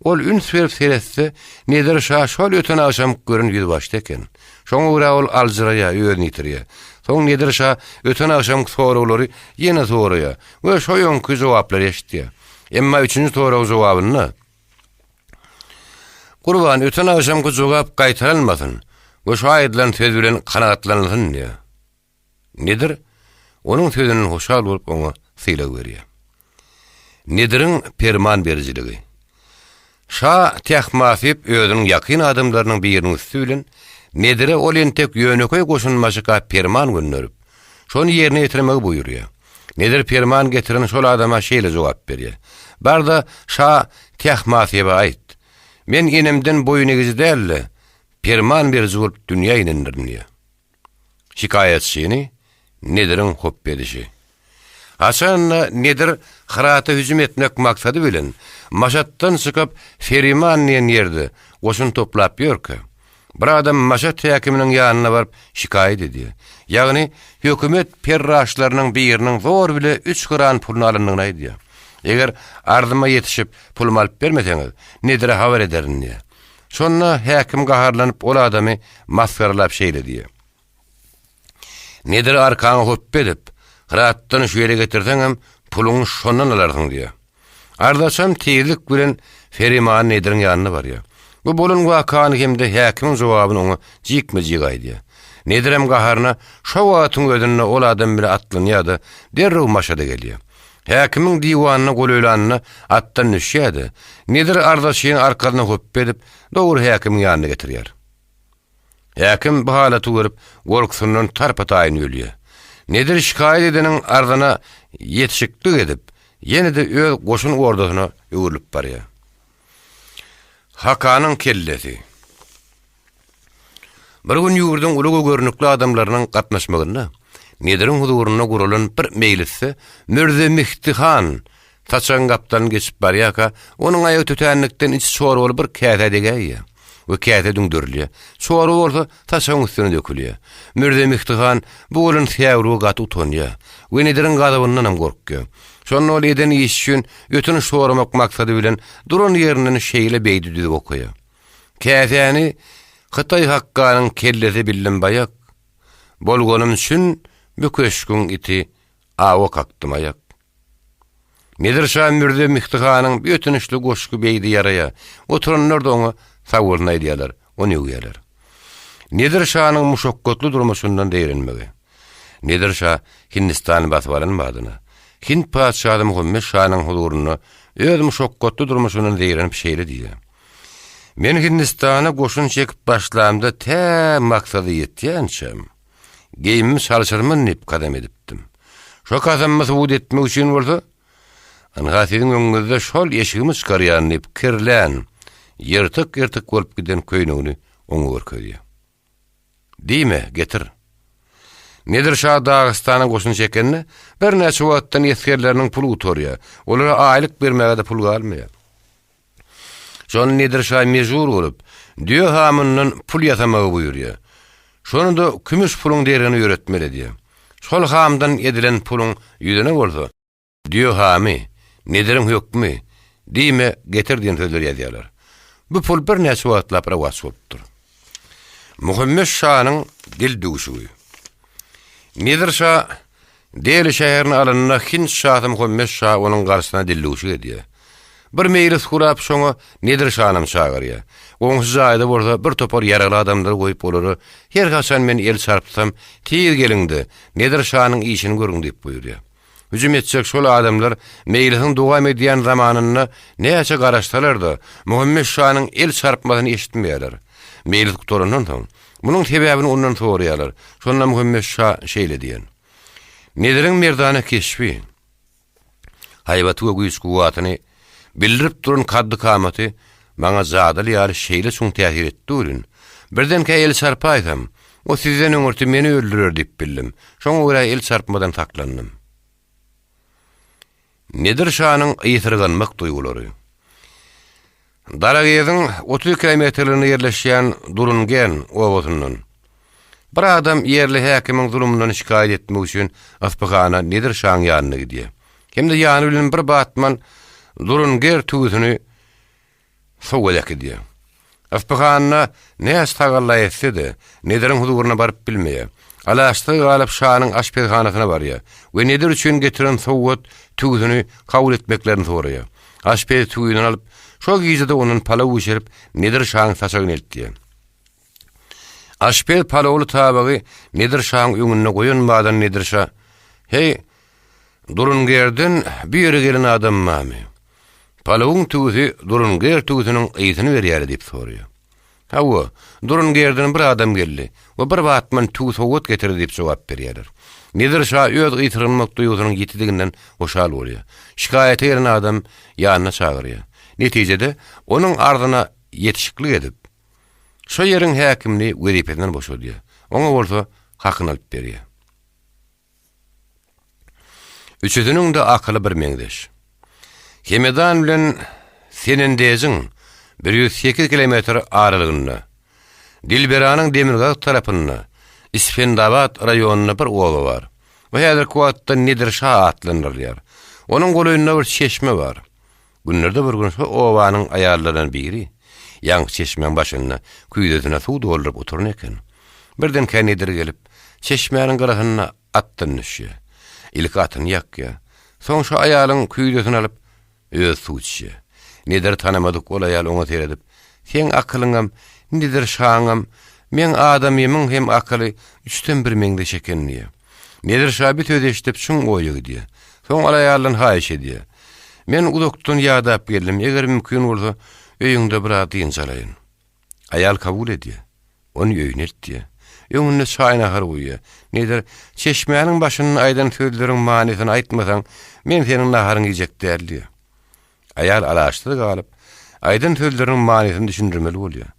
Ol üns berip seretse, Nedir şa şol öten agşamky gören ýüzbaşysy eken. Şoňa görä ol aljyraýar, özüni ýitirýär. Soň Nedir şa öten agşamky soraglary ýene soraýar we şo öňki jogaplary eşidýär. Emma üçünji sorag jogabynda, Gurban, öten agşamky jogap gaýtalanmasyn we şo aýdylan söz bilen kanagatlanylsyn diýýär. Nedir onuň sözünden hoşal bolup oňa sylag berýär. Nediriň perman berijiligi. Şa Tähmasyp özüniň ýakyn adamlarynyň biriniň üsti bilen Nedire ol entek ýönekeý goşunbaşyka perman gönderip, şony ýerine ýetirmegi buýurýar. Nedir perman getiren şol adama şeýle jogap berýär, Bar-da, şa Tähmasyba aýt, Men enemden boýun egiji däl-de, perman beriji bolup dünýä inendirin diýýär. Şikaýatçyny Nediriň hopba edişi. Haçan-da Nedir Hyrata hüjüm etmek maksady bilen Maşatdan çykyp Feriman diýen ýerde goşun toplap ýörkä, bir adam Maşat häkiminiň ýanyna baryp şikaýat edýär. Ýagny hökümet perraçlarynyň biriniň zor bile üç gyran puluny alandygyny aýdýar. Eger arzyma ýetişip pulumy alyp bermeseňiz, Nedire habar ederin diýýär. Şonda häkim gaharlanyp ol adamy masgaralap şeýle diýýär. Nedir arkaňa hopba edip, Hyratdan şu ýere getirseňem, puluňy şondan alarsyň diýýär. Arzaçam tizlik bilen Ferimany Nediriň ýanyna barýar. Bu bolan wakany hem-de häkimiň jogabyny oňa jikme-jik aýdýar. Nedirem gaharyna şo wagtyň özünde ol adam bile atlanýar-da, derrew Maşada gelýär. Häkimiň diwanyna golaýlanynda atdan düşýär-de, Nedir arzaçyny arkasyna höpbe edip, dogry häkimiň ýanyna getirýär. Häkim bu halaty görüp, gorkusyndan tarpa-taýyn ölýär. Nedir şikaýat edeniň arzyna ýetişiklik edip, ýene-de öz goşun ordasyna öwrülip barýar. Hakanyň kellesi. Bir gün ýurduň uly we görnükli adamlarynyň gatnaşmagynda Nediriň huzurynda guralan bir meýlisde Mürze Mihdi han saçagyň gapdalyny geçip barýarka, onuň aýagy tötänlikden içi çorbaly bir käsä degäýýär we käse düňderilýär. Çorba bolsa saçagyň üstüne dökülýär. Mürze Mihdi han bu bolan säwlige gaty utanýar we Nediriň gazabyndanam gorkýar. Şonda ol eden işi üçin ötünç soramak maksady bilen duran ýerinden şeýle beýdi düzüp okaýar. Käsäni Hytaý Hakkanyň kellesi bildim baýak, Bolganym üçin bu köşgüň iti awa kakdym aýak. Nedir şa Mürze Mihdi hanyň bu ötünçli goşgy beýdi ýaraýar. Oturanlar-da oňa sag bolsun aýdýarlar, ony öwýärler. Nedir şanyň muşakgatly durmuşyndan zeýrenmegi. Nedir şa Hindistany basyp alan badyna, Hind patyşasy Muhammet şanyň huzurynda öz muşakgatly durmuşyndan zeýrenip şeýle diýýär. Men Hindistana goşun çekip başlamda tä maksada ýetýänçäm, geýimimi çalşyrman diýip kasam edipdim. Şo kasamymy subut etmek üçin bolsa, ynha siziň öňüňizde şol eşigimi çykarýan diýip kirlän, ýyrtyk-ýyrtyk bolup giden köýnegini oňa görkezýär. Diýme, getir. Nedir şa Dagystana goşun çekende, birnäçe wagtdan esgerleriniň puly gutarýar. Olara aýlyk bermäge-de pul galmaýar. Şonda Nedir şa mejbur bolup, düýe hamyndan pul ýasamagy buýurýar. Şony-da kümüş puluň deregine ýöretmeli edýär. Şol hamdan edilen puluň ýüzüne bolsa, Düýe hamy, Nediriň hökmi, diýme, getir diýen sözleri ýazýarlar. Bu pul birnäçe wagtlap rowaç bolupdyr. Muhammet şanyň dil düwşügi. Nedir şa Deli şäherini alanda Hind şasy Muhammet şa onuň garşysyna dildüwşük edýär. Bir meýlis gurap şoňa Nedir şanam çagyrýar. Goňşy jaýda bolsa bir topar ýaragly adamlary goýup olara her haçan men el çarpsam tiz geliň-de Nedir şanyň işini görüň diýip buýurýar. Hüjüm etjek şol adamlar meýlisiň dowam edýän zamanynda näçe garaşsalar-da, Muhammet şanyň el çarpmasyny eşitmeýärler. Meýlis gutarandan soň, munuň sebäbini ondan soraýarlar. Şonda Muhammet şa şeýle diýen. Nediriň merdana keşbi, haýbaty we güýç-kuwwatyny bildirip duran kaddy-kamaty maňa jadyly ýaly şeýle çuň täsir etdi welin, birdenkä el çarpaýsam, o sizden öňürti meni öldürer diýip bildim. Şoňa görä el çarpmadan saklandym. Nedir şanyň ysyrganmak duýgulary. Darageziň 30 kilometrliginde ýerleşýän Durungen obasyndan bir adam ýerli häkimiň zulumyndan şikaýat etmek üçin Yspyhana Nedir şaň ýanyna gidýär. Hem-de ýany bilen bir batman Durunger tüwüsini sowgat äkidýär. Yspyhanda näçe tagalla etse-de, Nediriň huzuryna baryp bilmeýär. Alaçsyz galyp şanyň aşpezhanasyna barýar we Nedir üçin getiren sowgat tüwüsini kabul etmeklerini soraýar. Aşpez tüwini alyp, şo gije-de ondan palaw bişirip, Nedir şaň saçagyna eltýär. Aşpez palawly tabagy Nedir şaň öňünde goýan badan Nedir şa, Heý, Durungerden bu ýere gelen adam barmy? Palawyň tüwüsi Durunger tüwüsiniň ysyny berýär diýip soraýar. Hawa, Durungerden bir adam geldi we bir batman tüwi sowgat getirdi diýip jogap berýärler. Nedir şa öz ysyrganmak duýgusynyň ýitidiginden hoşal bolýar. Şikaýata gelen adam ýanyna çagyrýar. Netijede, onuň arzyna ýetişiklik edip, şo ýeriň häkimini wezipesinden boşadýar. Oňa bolsa hakyny alyp berýär. Üçüsiniň-de akyly birmeňzeş. Hemedan bilen Senendejiň 108 kilometr aralygynda, Dilberanyň demirgazyk tarapynda, Isfendabat raýonynda bir oba bar. Bu häzirki wagtda Nedir şa atlandyrylýar. Onuň golaýynda bir çeşme bar. Günlerde bir gün şo obanyň aýallaryndan biri ýaňky çeşmäň başynda küýzesine suw dolduryp oturan eken. Birdenkä Nedir gelip, çeşmäniň gyrasynda atdan düşýär. Ilki atyny ýakýar. Soň şo aýalyň küýzesini alyp, özi suw içýär. Nediri tanamadyk ol aýal oňa seredip, Seň akylyňam, Nedir şaňam, meň adamymyň hem akyly üçden bir meňzeş eken diýýär. Nedir şa bir sözi eşidip çuň oýa gidýär. Soň ol aýaldan haýyş edýär. Men uzakdan ýadap geldim, eger mümkin bolsa, öýüňde biraz dynç alaýyn. Aýal kabul edýär. Ony öýüne eltýär. Öňünde çaý-nahar goýýar. Nedir, çeşmäniň başynda aýdan sözleriň manysyny aýtmasaň, men seniň naharyňy iýjek däl diýýär. Aýal alaçsyz galyp, aýdan sözleriniň manysyny düşündirmeli bolýar.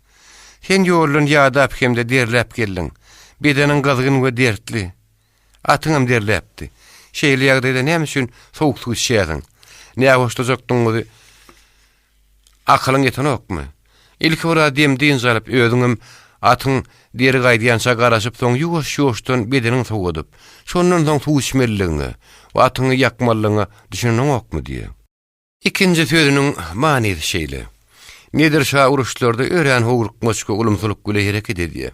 Sen ýoldan ýadap hem-de derläp geldiň. Bedeniň gyzgyn we dertli. Atyňam derläpdi. Şeýle ýagdaýda näme üçin sowuk suw içýärsiň? Nähoşlajakdygyňyzy akylyň ýetenokmy? Ilki biraz dem-dynç alyp, özüňem atyň deri gaýdýança garaşyp, soň ýuwaş-ýuwaşdan bedeniňi sowadyp, şondan soň suw içmelidigiňe we atyňy ýakmalydygyňa düşüneňokmy diýýär. Ikinji sözüniň manysy şeýle. Nedir şa uruşlarda örän howlukmaç we ulumsylyk bile hereket edýär.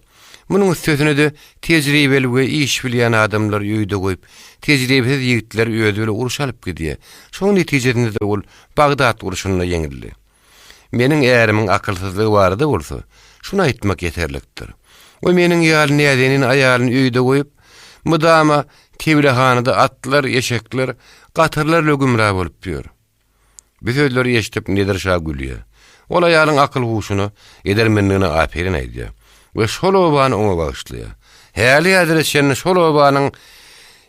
Munuň üstesine-de tejribeli we iş bilýän adamlary öýde goýup, tejribesiz ýigitleri özi bile urşa alyp gidýär. Şonuň netijesinde-de ol Bagdat urşunda ýeňildi. Meniň ärimiň akylsyzlygy barada bolsa, şuny aýtmak ýeterlikdir. O meniň ýaly näzenin aýalyny öýde goýup, mydama tebilehanada atlar, eşekler, gatyrlar bilen gümra bolup ýör. Bu sözleri eşidip Nedir şa gülýär. Ol aýalyň akyl-huşuna, edermenligine aperin aýdýar we şol obany oňa bagyşlaýar. Häli-häzire çenli şol obanyň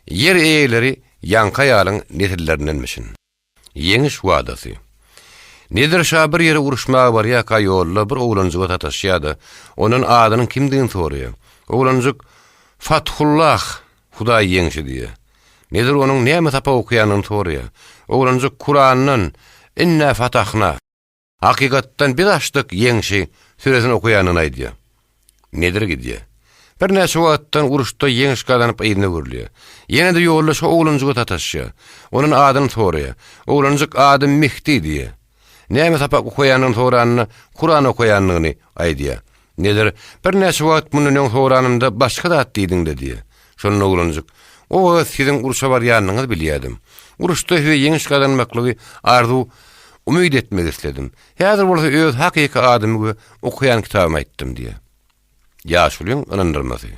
ýer eýeleri ýaňky aýalyň nesillerindenmişin. Ýeňiş wadasy. Nedir şa bir ýere uruşmaga barýarka ýolda bir oglanjyga sataşýar-da, ondan adynyň kimdigini soraýar. Oglanjyk, Fathullah, Hudaý ýeňşi diýýär. Nedir onuň näme sapak okaýanyny soraýar. Oglanjyk Kurandan, Inna fatahna. Hakykatdan biz açdyk ýeňşi süresini okaýanyny aýdýar. Nedir gidýär. Birnäçe wagtdan uruşda ýeňiş gazanyp yzyna öwrülýär. Ýene-de ýolda şo oglanjyga sataşýar. Ondan adyny soraýar. Oglanjyk adym Mihdi diýýär. Näme sapak okaýanyny soranda Kuran okaýanyny aýdýar. Nedir, birnäçe wagt mundan öň soranymda başga zat diýdiň-de diýýär. Şonda oglanjyk, O wagt siziň urşa barýanyňyzy bilýärdim. Uruşda size ýeňiş gazanmaklygy arzuw, umyt etmek isledim. Häzir bolsa öz hakyky adymy we okaýan kitabymy aýtdym diýýär. Ýaşulyň ynandyrmasy.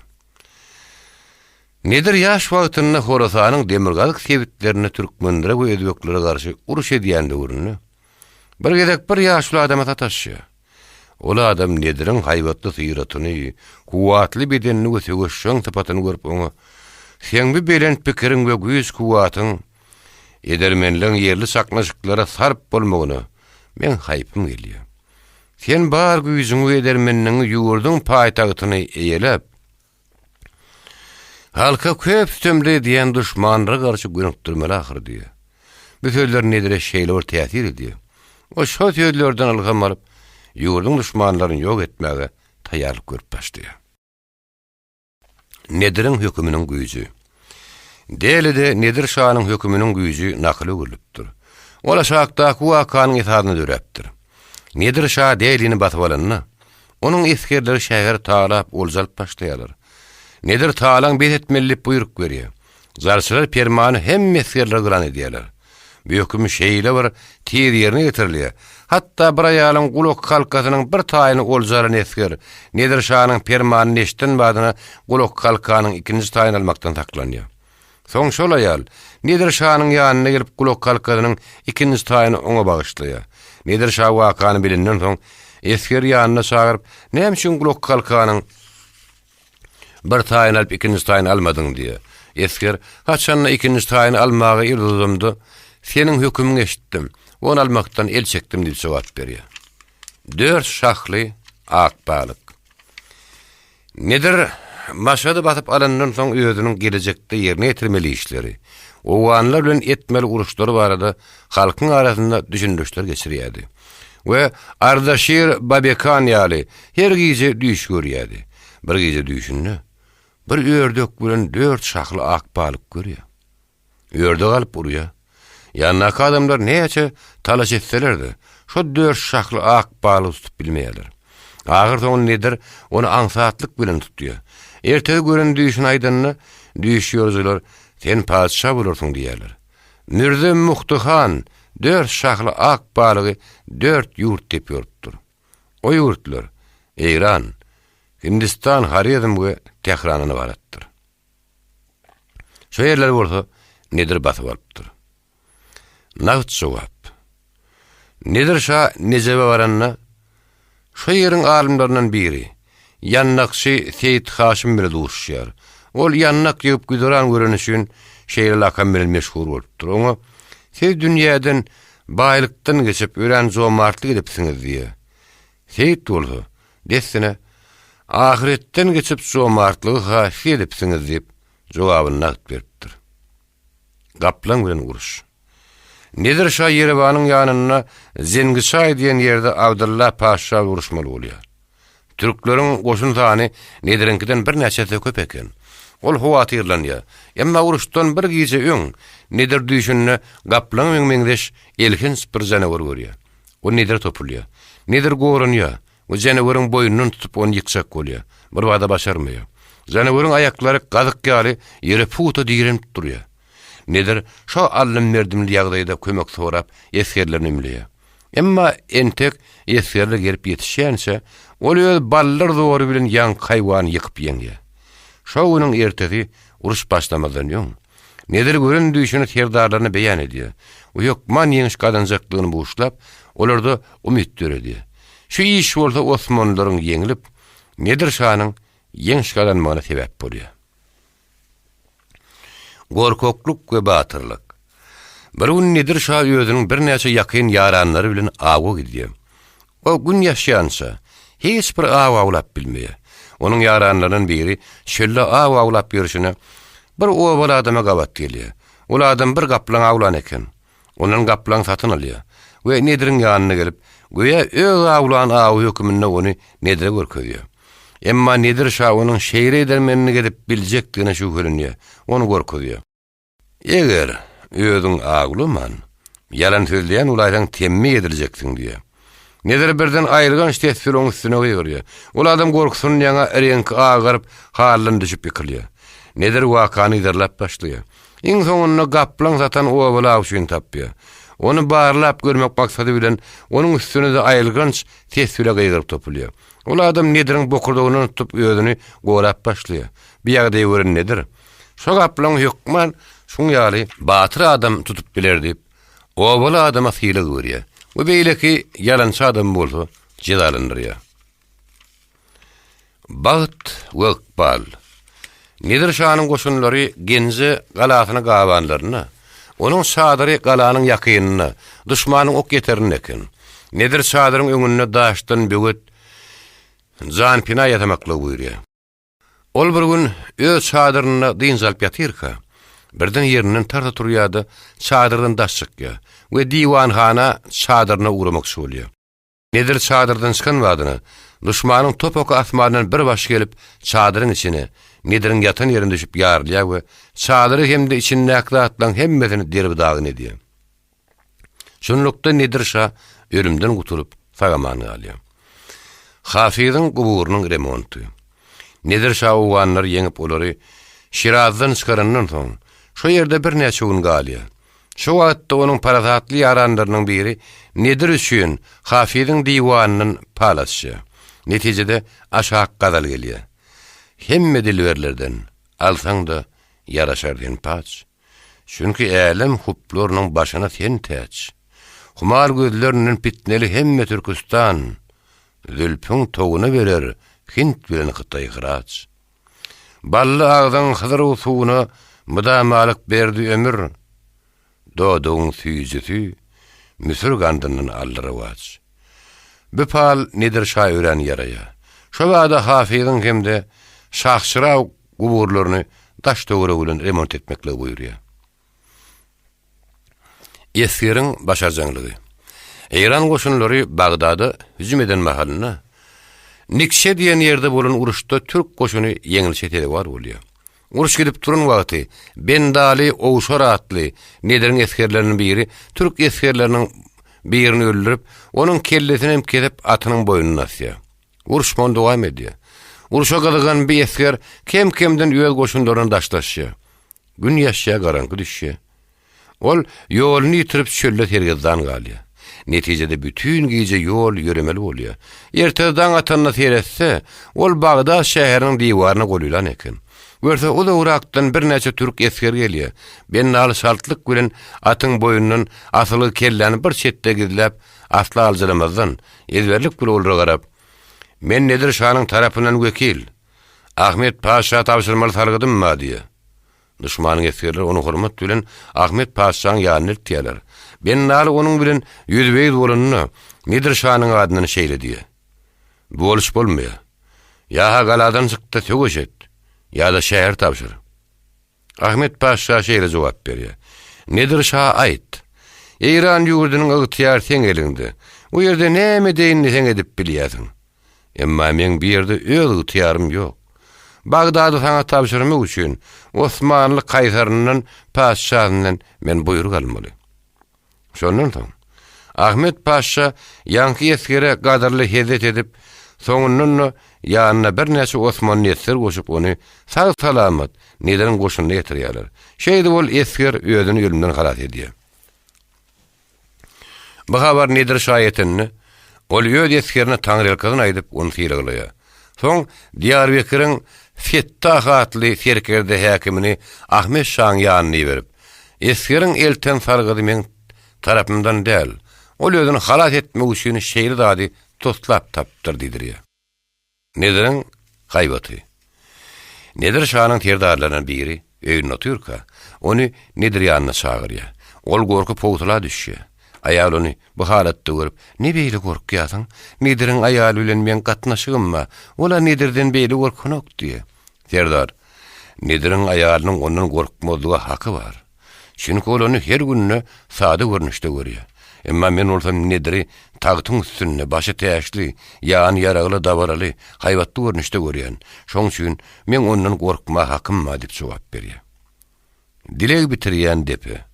Nedir ýaş wagtynda Horasanyň demirgazyk sebitlerinde türkmenlere we özbeklere garşy uruş edýän döwründe bir gezek bir ýaşuly adama sataşýar. Ol adam Nediriň haýbatly syratyny, kuwwatly bedenini we söweşjeň sypatyny görüp oňa, Seň bu belent pikiriň we güýç-kuwwatyň, edermenligiň ýerli çaknyşyklara sarp bolmagyna meň haýpym gelýär. Sen bar güýjüňi we edermenligiňi ýurduň paýtagtyny eýeläp, Halka köp sütemli edýän duşmanlara garşy gönükdirmeli ahyry diýýär. Bu sözler Nedire şeýle bir täsir edýär. Ol şol sözlerden ylham alyp, ýurduň duşmanlaryny ýok etmäge taýýarlyk görüp başlaýar. Nediriň höküminiň güýji. Delide Nedir şanyň höküminiň güýji nakyla öwrülipdir. Ol aşakdaky wakanyň esasynda döräpdir. Nedir şa Delini basyp alanda, Onuň esgerleri şäheri talap, olja alyp başlaýarlar. Nedir talaň bes etmeli diýip buýruk berýär. Jarçylar permany hemme esgerlere yglan edýärler. Bu höküm şeýle bir tiz ýerine ýetirilýär. Hatda bir aýalyň gulak halkasynyň bir taýyny olja alan esger Nedir şanyň permanyny eşiden badyna gulak halkanyň ikinji taýyny almakdan saklanýar. Soň şol aýal Nedir şanyň ýanyna gelip gulak halkasynyň ikinji taýyny oňa bagyşlaýar. Nedir şa wakany bilenden soň, esgeri ýanyna çagyryp, Näme üçin gulak halkanyň bir taýyny alyp, ikinji taýyny almadyň diýýär. Esger, Haçanda ikinji taýyny almaga el uzadamda, seniň hökümiňi eşitdim, ony almakdan el çekdim diýip jogap berýär. Dört şahly ak balyk. Nedir Maşady basyp alandan soň özüniň gelejekde ýerine ýetirmeli işleri, owganlar bilen etmeli uruşlary barada halkyň arasynda düşündirişler geçirýärdi we Ardaşir Babekan ýaly her gije düýş görýärdi. Bir gije düýşünde bir ördek bilen dört şahly ak balyk görýär. Ördek alyp urýar. Ýanyndaky adamlar näçe talaş etseler-de, şo dört şahly ak balygy tutup bilmeýärler. Ahyrsoňy Nedir ony aňsatlyk bilen tutýar. Ertesi gören düýşüni aýdanda, düýş ýorujular, Sen patyşa bolarsyň diýýärler. Mürze Muhty han dört şahly ak balygy dört ýurt diýip ýorupdyr. O ýurtlar Eýran, Hindistan, Horezm we Tährandan ybaratdyr. Şo ýerleri bolsa Nedir basyp alypdyr. Nagt jogap. Nedir şa Nejebe baranda, şo ýeriň alymlaryndan biri, ýandakçy Seýit Haşym bile duşuşýar. Ol ýandak ýygyp güzeran göreni üçin şeýle lakam bilen meşhur bolupdyr. Oňa, Siz dünýäden baýlykdan geçip, örän jomartlyk edipsiňiz diýýär. Seýit bolsa, dessine, Ahyretden geçip jomartlygy hasyl edipsiňiz diýip, jogabyny nagt beripdir. Gaplaň bilen uruş. Nedir şa Ýerewanyň ýanynda Zengiçaý diýen ýerde Abdylla paşşa bilen uruşmaly bolýar. Türkleriň goşun sany Nediriňkiden birnäçe esse köp eken. Ol howatyrlanýar. Emma uruşdan bir gije öň Nedir düýşünde gaplaňa meňzeş elhenç bir janawar görýär. Ol Nedire topulýar. Nedir goranýar we janaweriň boýnundan tutup ony ýykjak bolýar. Birbada başarmaýar. Janaweriň aýaklary gazyk ýaly ýere pugta direnip durýar. Nedir şo aldym-berdimli ýagdaýda kömek sorap esgerlerini ümleýär. Emma entek esgerler gelip ýetişýänçä, ol öz baldyr zory bilen ýaňky haýwany ýykyp ýeňýär. Şo günüň ertesi uruş başlamazdan öň, Nedir gören düýşüni serdarlaryna beýan edýär we hökman ýeňiş gazanjakdygyny buşlap, olarda umyt döredýär. Şu iş bolsa osmanlylaryň ýeňlip, Nedir şanyň ýeňiş gazanmagyna sebäp bolýar. Gorkaklyk we batyrlyk. Bir gün Nedir şa özüniň birnäçe ýakyn ýaranlary bilen awa gidýär. O gün ýaşýança, hiç bir aw awlap bilmeýär. Onuň ýaranlaryndan biri çölde aw awlap ýörşüne, bir obaly adama gabat gelýär. Ol adam bir gaplaň awlan eken. Ondan gaplaň satyn alýar we Nediriň ýanyna gelip, göýä öz awlan awy höküminde ony Nedire görkezýär. Emma Nedir şa onuň şeýle edermenlik edip biljekdigine şübhelenýär, ony gorkuzýar. Eger özüň awlaman, ýalan sözleýän bolaýsaň temmi ediljeksin diýýär. Nedir birden aýylganç ses bilen oň üstüne gygyrýar. Ol adam gorkusyndan ýaňa reňki agaryp, haldan düşüp ýykylýar. Nedir wakany yzarlap başlaýar. Iň soňunda gaplaň satan obaly awçyny tapýar. Ony barlap görmek maksady bilen onuň üstüne-de aýylganç ses bile gygyryp topulýar. Ol adam Nediriň bokurdagyndan tutup özüni gorap başlaýar. Bu ýagdaýy gören Nedir, Şo gaplaňy hökman şuň ýaly batyr adam tutup biler diýip, obaly adama sylag berýär we beýleki ýalançy adamy bolsa jezalandyrýar. Bagt we ykbal Nedir şanyň goşunlary Genje galasyny gabanlarynda, onuň çadyry galanyň ýakynynda, duşmanyň ok ýeterinde eken. Nedir çadyryň öňünde daşdan böwet janpena ýasamaklygy buýurýar. Ol bir gün öz çadyrynda dynç alyp ýatyrka, birden ýerinden tarsa turýar-da, çadyrdan daş çykýar we diwanhana çadyryna ugramakçy bolýar. Nedir çadyrdan çykan badyna, duşmanyň top oky asmandan bir baş gelip, çadyryň içine, Nediriň ýatan ýerine düşüp ýarylýar we çadyry hem-de içindäki zatlaryň hemmesini derbi-dagyn edýär. Şunlukda Nedir şa ölümden gutulyp, sag-aman galýar. Hafyzyň guburynyň remonty. Nedir şa owganlary ýeňip olary Şirazdan çykarandan soň, şo ýerde birnäçe gün galýar. Şo wagtda onuň parasatly ýaranlarynyň biri Nedir üçin Hafyzyň diwanyndan pal açýar. Netijede aşak gazal gelýär. Hemme dilberlerden alsaň-da ýaraşar sen paç. Çünki älem huplarynyň başyna sen täç. Humar gözlerinden pitneli hemme Türküstan, Zülpüň towuna berer Hint bilen Hytaý hyraç. Bally agzyň Hyzyr suwuna mydamalyk berdi ömür, Dodagyň süýjüsi Müsür gandyndan aldy rowaç. Bu pal Nedir şa örän ýaraýar. Şo bada Hafyzyň hem-de Şahçyraw guburlaryny daş-töweregi bilen remont etmekligi buýurýar. Esgeriň başarjaňlygy. Eýran goşunlary Bagdada hüjüm eden mahalynda, Nikşe diýen ýerde bolan uruşda türk goşuny ýeňlişe sezewar bolýar. Uruş gidip duran wagty Bendaly Owşar atly Nediriň esgerleriniň biri türk esgerleriniň birini öldürip, onuň kellesini hem kesip atynyň boýnuna asýar. Uruş muny dowam edýär. Urşa gyzygan bir esger kem-kemden öz goşunlaryndan daşlaşýar. Gün ýaşýar, garaňky düşýär. Ol ýoluny ýitirip çölde sergezdan galýar. Netijede bütin gije ýol ýöremeli bolýar. Ertesi daň atanda seretse, ol Bagdat şäheriniň diwaryna golaýlan eken. Görse, uzagrakdan birnäçe türk esgeri gelýär. Bennaly çaltlyk bilen atyň boýundan asylgy kelläni bir çetde gizläp, asla aljyramazdan, ezberlik bilen olara garap, Men Nedir şanyň tarapyndan wekil. Ahmet paşa tabşyrmaly salgydym bar diýýär. Duşmanyň esgerleri ony hormat bilen Ahmet patyşaň ýanyna eltýärler. Bennaly onuň bilen ýüzbe-ýüz bolanda, Nedir şanyň adyndan şeýle diýýär, Bu boluş bolmaýar. Ýa-ha galadan çyk-da söweş et, ýa-da şäheri tabşyr. Ahmet patyşa şeýle jogap berýär, Nedir şa aýt, Eýran ýurdunyň ygtyýary seň eliňde. O ýerde näme edeýin diýseň edip bilýärsiň. Emma meň bu ýerde öz ygtyýarym ýok. Bagdady saňa tabşyrmak üçin Osmanly kaýsaryndan, patyşasyndan men buýruk almaly. Şondan soň, Ahmet paşşa ýaňky esgere gadyrly hezzet edip, soňundan-da ýanyna birnäçe osmanly esger goşup ony sag-salamat Nediriň goşunyna getirýärler. Şeýdip ol esger özüni ölümden halas edýär. Bu habar Nedir şa ýetende, ol öz esgerine taňryýalkasyn aýdyp, ony sylaglaýar. Soň Diýarbekiriň Fettah atly serkerde häkimini Ahmet şaň ýanyna iberip, Esgeriň elten sargydy meň tarapymdan däl. Ol özüni halas etmek üçin şeýle zady. toslap tapypdyr diýdirýär. Nediriň haýbaty. Nedir şanyň serdarlaryndan biri öýünde otyrka, ony Nedir ýanyna çagyrýar. Ol gorkup howsala düşýär. Aýal ony bu halatda görüp, Ne beýle gorkýarsyň? Nediriň aýaly bilen meň gatnaşygym bar. Ol-a Nedirden beýle gorkanok diýýär. Serdar, Nediriň aýalynyň ondan gorkmazlyga haky bar. Çünki ol ony her günde sada görnüşde görýär. Emma men bolsam Nediri tagtyň üstünde, başy täçli, ýany ýaragly, dabaraly, haýbatly görnüşde görýän. Şoň üçin meň ondan gorkma hakym bar diýip jogap berýär. Dileg bitirýän depe.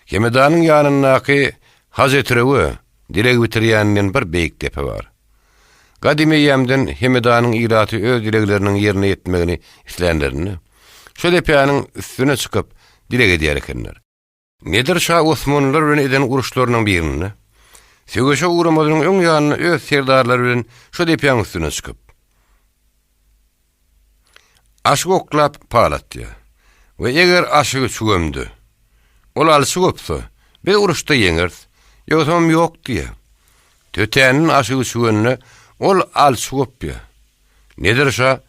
Hemedanyň ýanyndaky Hajetrewe dileg bitirýän diýen bir beýik depe bar. Gadym eýýämden Hemedanyň ilaty öz dilegleriniň ýerine ýetmegini islänlerinde, şo depäniň üstüne çykyp, dileg edýär ekenler. Nedir şa osmanlylar bilen eden uruşlarynyň birinde, söweşe ugramazynyň öň ýanynda öz serdarlary bilen şo depäň üstüne çykyp, Aşyk oklap pal atýar. We eger aşygy çüwemde, ol alçy gopsa, biz uruşda ýeňeris, ýogsamam ýok diýýär. Tötänden aşygy çüwende, ol alçy gopýar. Nedir şa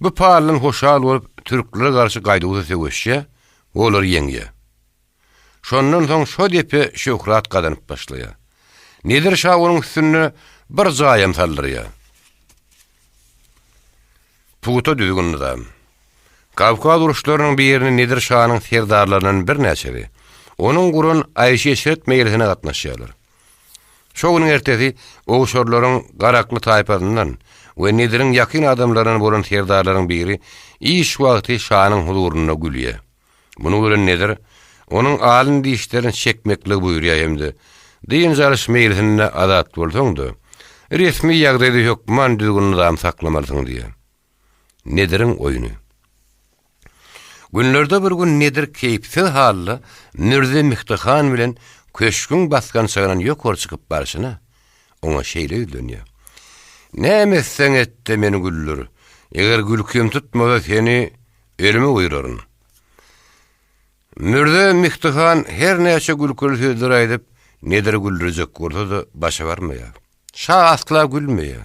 bu paldan hoşal bolup, türklere garşy gaýduwsyz söweşýär we olary ýeňýär. Şondan soň şo depe şöhrat gazanyp başlaýar. Nedir şa onuň üstünde bir jaýam saldyrýar. Pugta düzgün-nyzam. Kawkaz uruşlarynyň birinde Nedir şanyň serdarlaryndan birnäçesi onuň guran aýşy-eşret meýlisine gatnaşýarlar. Şo günüň ertesi owşarlaryň garakly taýpasyndan we Nediriň ýakyn adamlaryndan bolan serdarlaryň biri iş wagty şanyň huzurynda gülýär. Muny gören Nedir, onuň alyn dişlerini çekmekligi buýurýar hem-de, Dynç alyş meýlisinde azat bolsaň-da, resmi ýagdaýda hökman düzgün-nyzam saklamalysyň diýýär. Nediriň oýny. Günlerde bir gün Nedir keýpsiz halda Mürze Mihdi han bilen köşgüň basgançagyndan ýokary çykyp barşyna, oňa şeýle ýüzlenýär, Näme etseň et-de meni güldür, eger gülkim tutmasa seni Ölüme buýraryn. Mürze Mihdi han her näçe gülküli sözler aýdyp, Nediri güldürjek bolsa-da, başa barmaýar. Şa asla gülmeýär.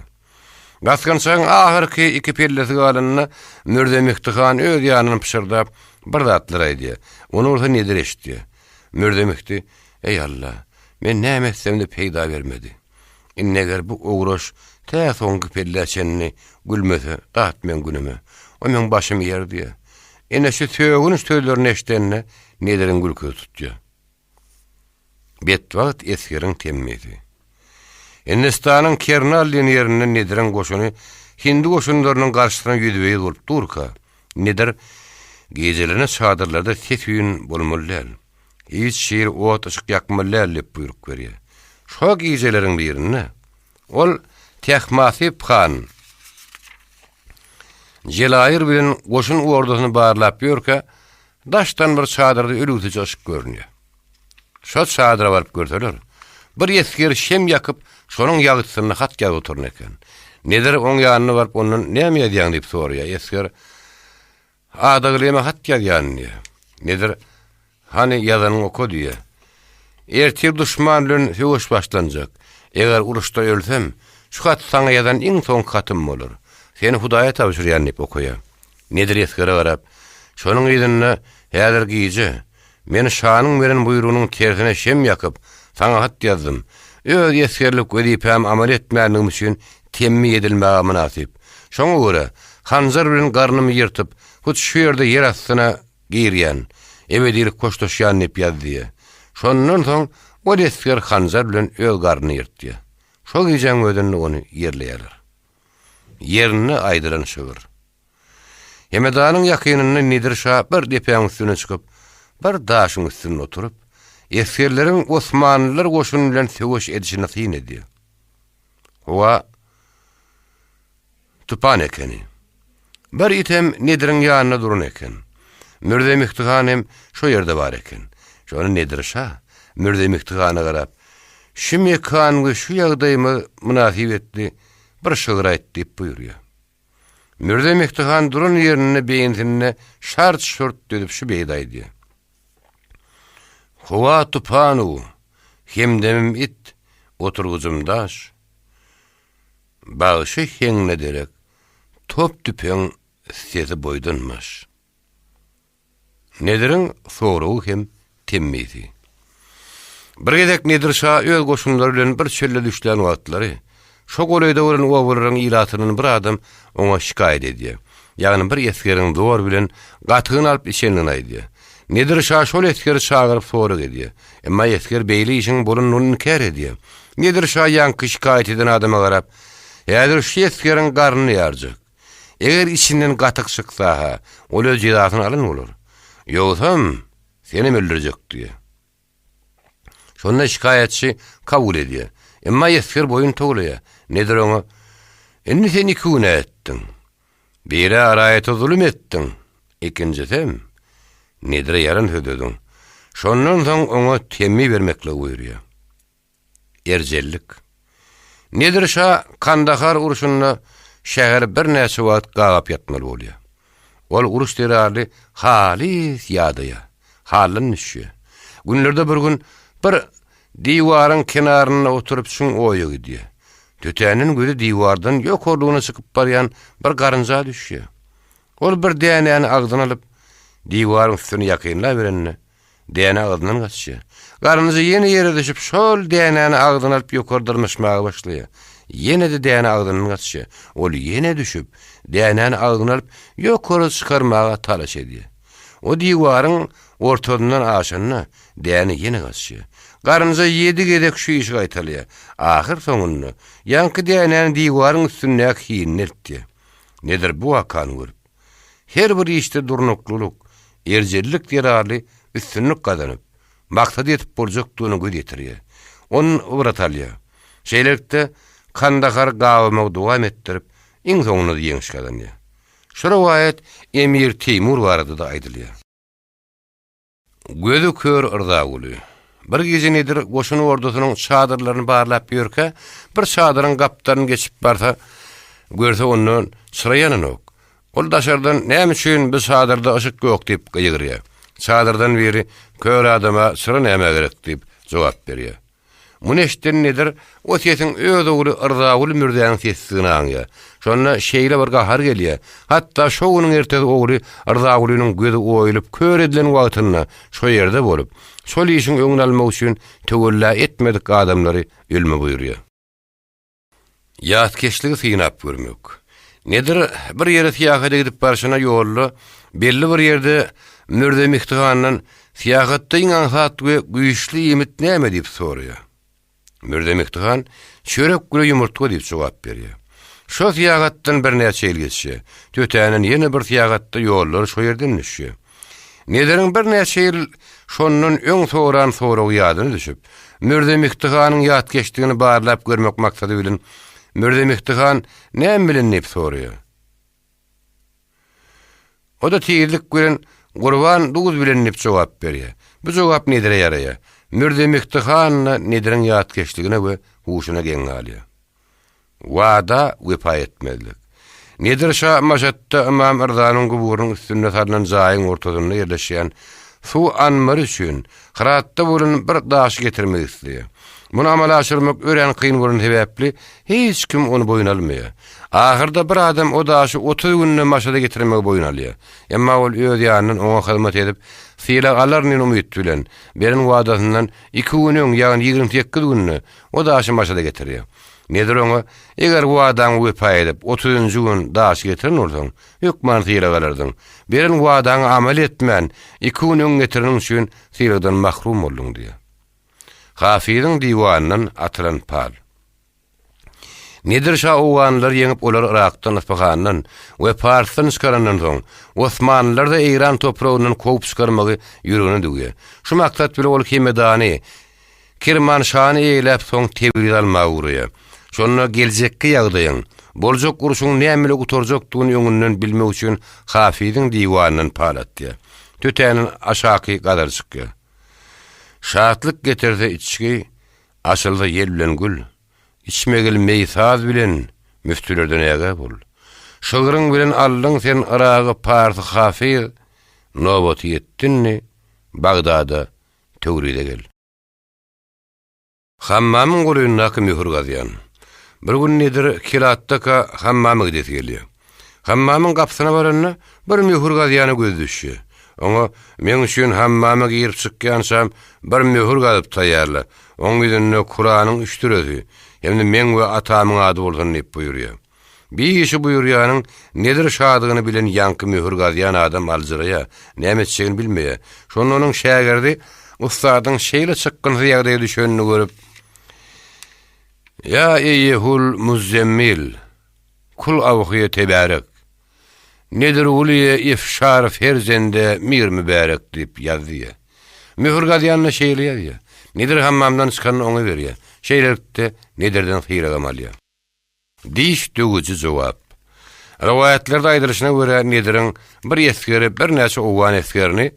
Basgançagyň ahyrky iki pellesi galanda, Mürze Mihdi han öz ýanyndan pyşyrdap, bir zatlar aýdýar. Ony bolsa Nedir eşidýär. Mürze Mihdi, Eý, Alla, men näme etsem-de peýda bermedi. Indi eger bu ograş tä soňky pellä çenli gülmese, dat meň günüme. O meň başymy ýer diýýär. Ine şu sögünç sözlerini eşidende Nediriň gülküsi tutýar. Betbagt esgeriň temmisi. Hindistanyň Kernal diýen ýerinde Nediriň goşuny hindi goşunlarynyň garşysyna ýüzbe-ýüz bolup durka, Nedir, Gijelerine çadyrlarda ses-üýn bolmaly däl. Hiç hili ot-yşyk ýakmaly däl diýip buýruk berýär. Şo gijeleriň birinde ol Tähmasyp han Jelaýyr bilen goşun ordasyny barlap ýörkä, daşdan bir çadyrda ölügsije yşyk görünýär. Şo çadyra baryp görseler, bir esger şem ýakyp, şonuň ýagtysynda hat ýazyp oturan eken. Nedir oň ýanyna baryp ondan näme ýazýaň diýip soraýar. Esger, Adagleme hat ýazýan diýýär. Nedir, Hany ýazanyňy oka diýýär. Ertir duşman bilen söweş başlanjak. Eger uruşda ölsem, şu hat saňa ýazan iň soňky hatym bolar. Seni Hudaýa tabşyrýan diýip okaýar. Nedir esgere garap, Şonuň yzynda häzir gije, men şanyň beren buýrugynyň tersine şem ýakyp, saňa hat ýazdym. Öz esgerlik wezipämi amal etmänligim üçin temmi edilmäge mynasyp. Şoňa görä, hanjar bilen garnymy ýyrtyp, hut şu ýerde ýer astyna girýän, ebedilik hoşlaşýan diýip ýaz diýýär. Şondan soň ol esger hanjar bilen öz garnyny ýyrtýar. Şo gijäň özünde ony ýerleýärler. Ýerinde aýdylan şygyr. Hemedanyň ýakynynda Nedir şa bir depäň üstüne çykyp, bir daşyň üstünde oturyp, esgerleriň osmanlylar goşuny bilen söweş edişine syn edýär. Howa tupan ekeni. Bir item Nediriň ýanynda duran eken. Mürze Mihdi han hem şo ýerde bar eken. Şonda Nedir şa Mürze Mihdi hana garap, Şu mekan we şu ýagdaýymyz mynasybetli bir şygyr aýt diýip buýurýar. Mürze Mihdi han duran ýerinde beýnisinde şart-şurt düzüp şu beýdi aýdýar. Howa tupan-u, hemdemim it, oturgyjym daş. Bagşy heňine derek top-tüpeň sesi boýdan-baş. Nediriň soragy hem temmisi. Bir gezek Nedir şa öz goşunlary bilen bir çölde düşlän wagtlary, şo golaýda bolan obalaryň ilatyndan bir adam oňa şikaýat edýär. Ýagny bir esgeriň zor bilen gatygyny alyp içendigini aýdýar. Nedir şa şol esgeri çagyryp sorag edýär. Emma esger beýle işiň bolandygyny inkär edýär. Nedir şa ýaňky şikaýat eden adama garap, Häzir şu esgeriň garnyny ýarjak. Eger içinden gatyk çyksa-ha, ol öz jezasyny alan bolar. Ýogsam, senem öldürjek diýýär. Şonda şikaýatçy kabul edýär. Emma esger boýun towlaýar. Nedir oňa, Indi sen iki günä etdiň. Biri raýata zulum etdiň, ikinjisem, Nedire ýalan sözlediň. Şondan soň oňa temmi bermekligi buýurýar. Erjellik. Nedir şa Kandahar urşunda şäheri birnäçe wagt gabap ýatmaly bolýar. Ol uruş zerarly halys ýadaýar, haldan düşýär. Günlerde bir gün bir diwaryň kenarynda oturyp çuň oýa gidýär. Tötänden gözi diwardan ýokarlygyna çykyp barýan bir garynja düşýär. Ol bir dänäni agzyna alyp, diwaryň üstüne ýakynlaberende, Däne agzyndan gaçýar. Garynja ýene ýere düşüp, şol dänäni agzyna alyp ýokary dyrmyşmaga başlaýar. Ýene-de däne agzyndan gaçýar. Ol ýene düşüp, dänäni agzyna alyp, ýokary çykarmaga talaş edýär. O diwaryň ortasyndan aşanda, däne ýene gaçýar. Garynja ýedi gezek şu işi gaýtalaýar. Ahyr soňunda, ýaňky dänäni diwaryň üstündäki hinine eltýär. Nedir bu wakany görüp, Her bir işde durnuklylyk, erjellik zerarly üstünlik gazanyp, maksada ýetip boljakdygyna göz ýetirýär. Ondan ybrat alýar. Şeýlelikde, Kandahary gabamagy dowam etdirip, iň soňunda-da ýeňiş gazanýar. Şu rowaýat emir Teýmur barada-da aýdylýar. Gözi kör Yrzaguly. Bir gije Nedir goşun ordusynyň çadyrlaryny barlap ýörkä, bir çadyryň gapdalyny geçip barsa, görse ondan çyra ýananok. Ol daşardan näme üçin bu çadyrda yşyk ýok diýip gygyrýar. Çadyrdan biri kör adama çyra nämä gerek diýip jogap berýär. Muny eşiden Nedir o sesiň öz ogly Yrzaguly mürzäniň sesidigini aňýar. Şonda şeýle bir gahar gelýär. Hatda şo günüň ertesi ogly Yrzagulynyň gözi oýulyp kör edilen wagtynda şo ýerde bolup, şol işiň öňüni almak üçin töwella etmedik adamlary ölüme buýurýar. Ýatkeşligi synap görmek. Nedir bir ýere syýahata gidip barşyna ýolda belli bir ýerde Mürze Mihdi handan syýahatda iň aňsat we güýçli iýmit näme diýip soraýar. Mürze Mihdi han çörek we ýumurtga diýip jogap berýär. Şo syýahatdan birnäçe ýyl geçýär. Tötänden ýene bir syýahatda ýollary şo ýerden düşýär. Nediriň birnäçe ýyl şondan öň soran soragy ýadyna düşüp, Mürze Mihdi hanyň ýatkeşligini barlap görmek maksady bilen, Mürze Mihdi han näme bilen diýip soraýar. O-da tizlik bilen Gurban duz bilen diýip jogap berýär. Bu jogap Nedire ýaraýar. Mürze Mihdi han-da Nediriň ýatkeşligine we huşuna geň galýar. Wada wepa etmezlik. Nedir şa Maşatda Ymam Yrzanyň guburynyň üstünde salnan jaýyň ortasynda ýerleşýän suw anbary üçin Hyratda bolan bir daşy getirmek isleýär. Muny amala aşyrmak örän kyn bolany sebäpli hiç kim ony boýun almaýar. Ahyrda bir adam o daşy 30 günde Maşada getirmegi boýun alýar. Emma ol öz ýanyndan oňa hyzmat edip, sylag alaryn diýen umyt bilen, beren wadasyndan iki gün öň, ýagny 28 günde o daşy Maşada getirýär. Nedir oňa, Eger wadaňa wepa edip, otuzynjy gün daşy getiren bolsaň, hökman sylag alardyň. Beren wadaňa amal etmän, iki gün öň getireniň üçin sylagdan mahrum bolduň diýýär. Hafyzyň diwanyndan atylan pal. Nedir şa owganlylary ýeňip, olary Yrakdan, Yspyhandan we Parsdan çykarandan soň, osmanlylary-da Eýran topragyndan kowup çykarmagy ýüregine düwýär. Şu maksat bilen ol Hemedany, Kirmanşany eýläp soň Tebrizi almaga ugraýar. Şonda geljekki ýagdaýyň, boljak urşuň näme bile gutarjakdygyny öňünden bilmek üçin Hafyzyň diwanyndan pal atýar. Tötänden aşaky gazal çykýar. Şatlyk getirse içgi, açylsa ýel bilen gül. Içmegil meý saz bilen, müftülerden ägä bol. Şygryň bilen aldyň sen Yragy Parsy Hafyz, nobaty ýetdi indi Bagdada Töwrize gel. Hammamyň golaýyndaky möhür gazýan. Bir gün Nedir Kelatdaka hammama gidesi gelýär. Hammamyň gapysyna baranda, bir möhür gazýana gözi düşýär. Oňa, Meň üçin hammama girip çykýançam bir möhür gazyp taýýarla, oň ýüzünde Kuranyň üç süresi hem-de meň we atamyň ady bolsun diýip buýurýar. Bi işi buýurýanyň Nedir şadygyny bilen ýaňky möhür gazýan adam aljyraýar, näme etjegini bilmeýär. Şonda onuň şägirdi ussadyň şeýle çykgynsyz ýagdaýa düşenini görüp, Ýa eýýehul muzzemmil, kul awhyýe tebärek, Nedirgulyýe ifşar ferzende mir mübärek diýip ýazdy. Möhür gazýanda şeýle ýazýar. Nedir hammamdan çykanda oňa berýär. Şeýlelikde, Nedirden sylagam alýar. Diş döwüji jogap. Rowaýatlarda aýdylyşyna görä, Nediriň bir esgeri birnäçe owgan esgerini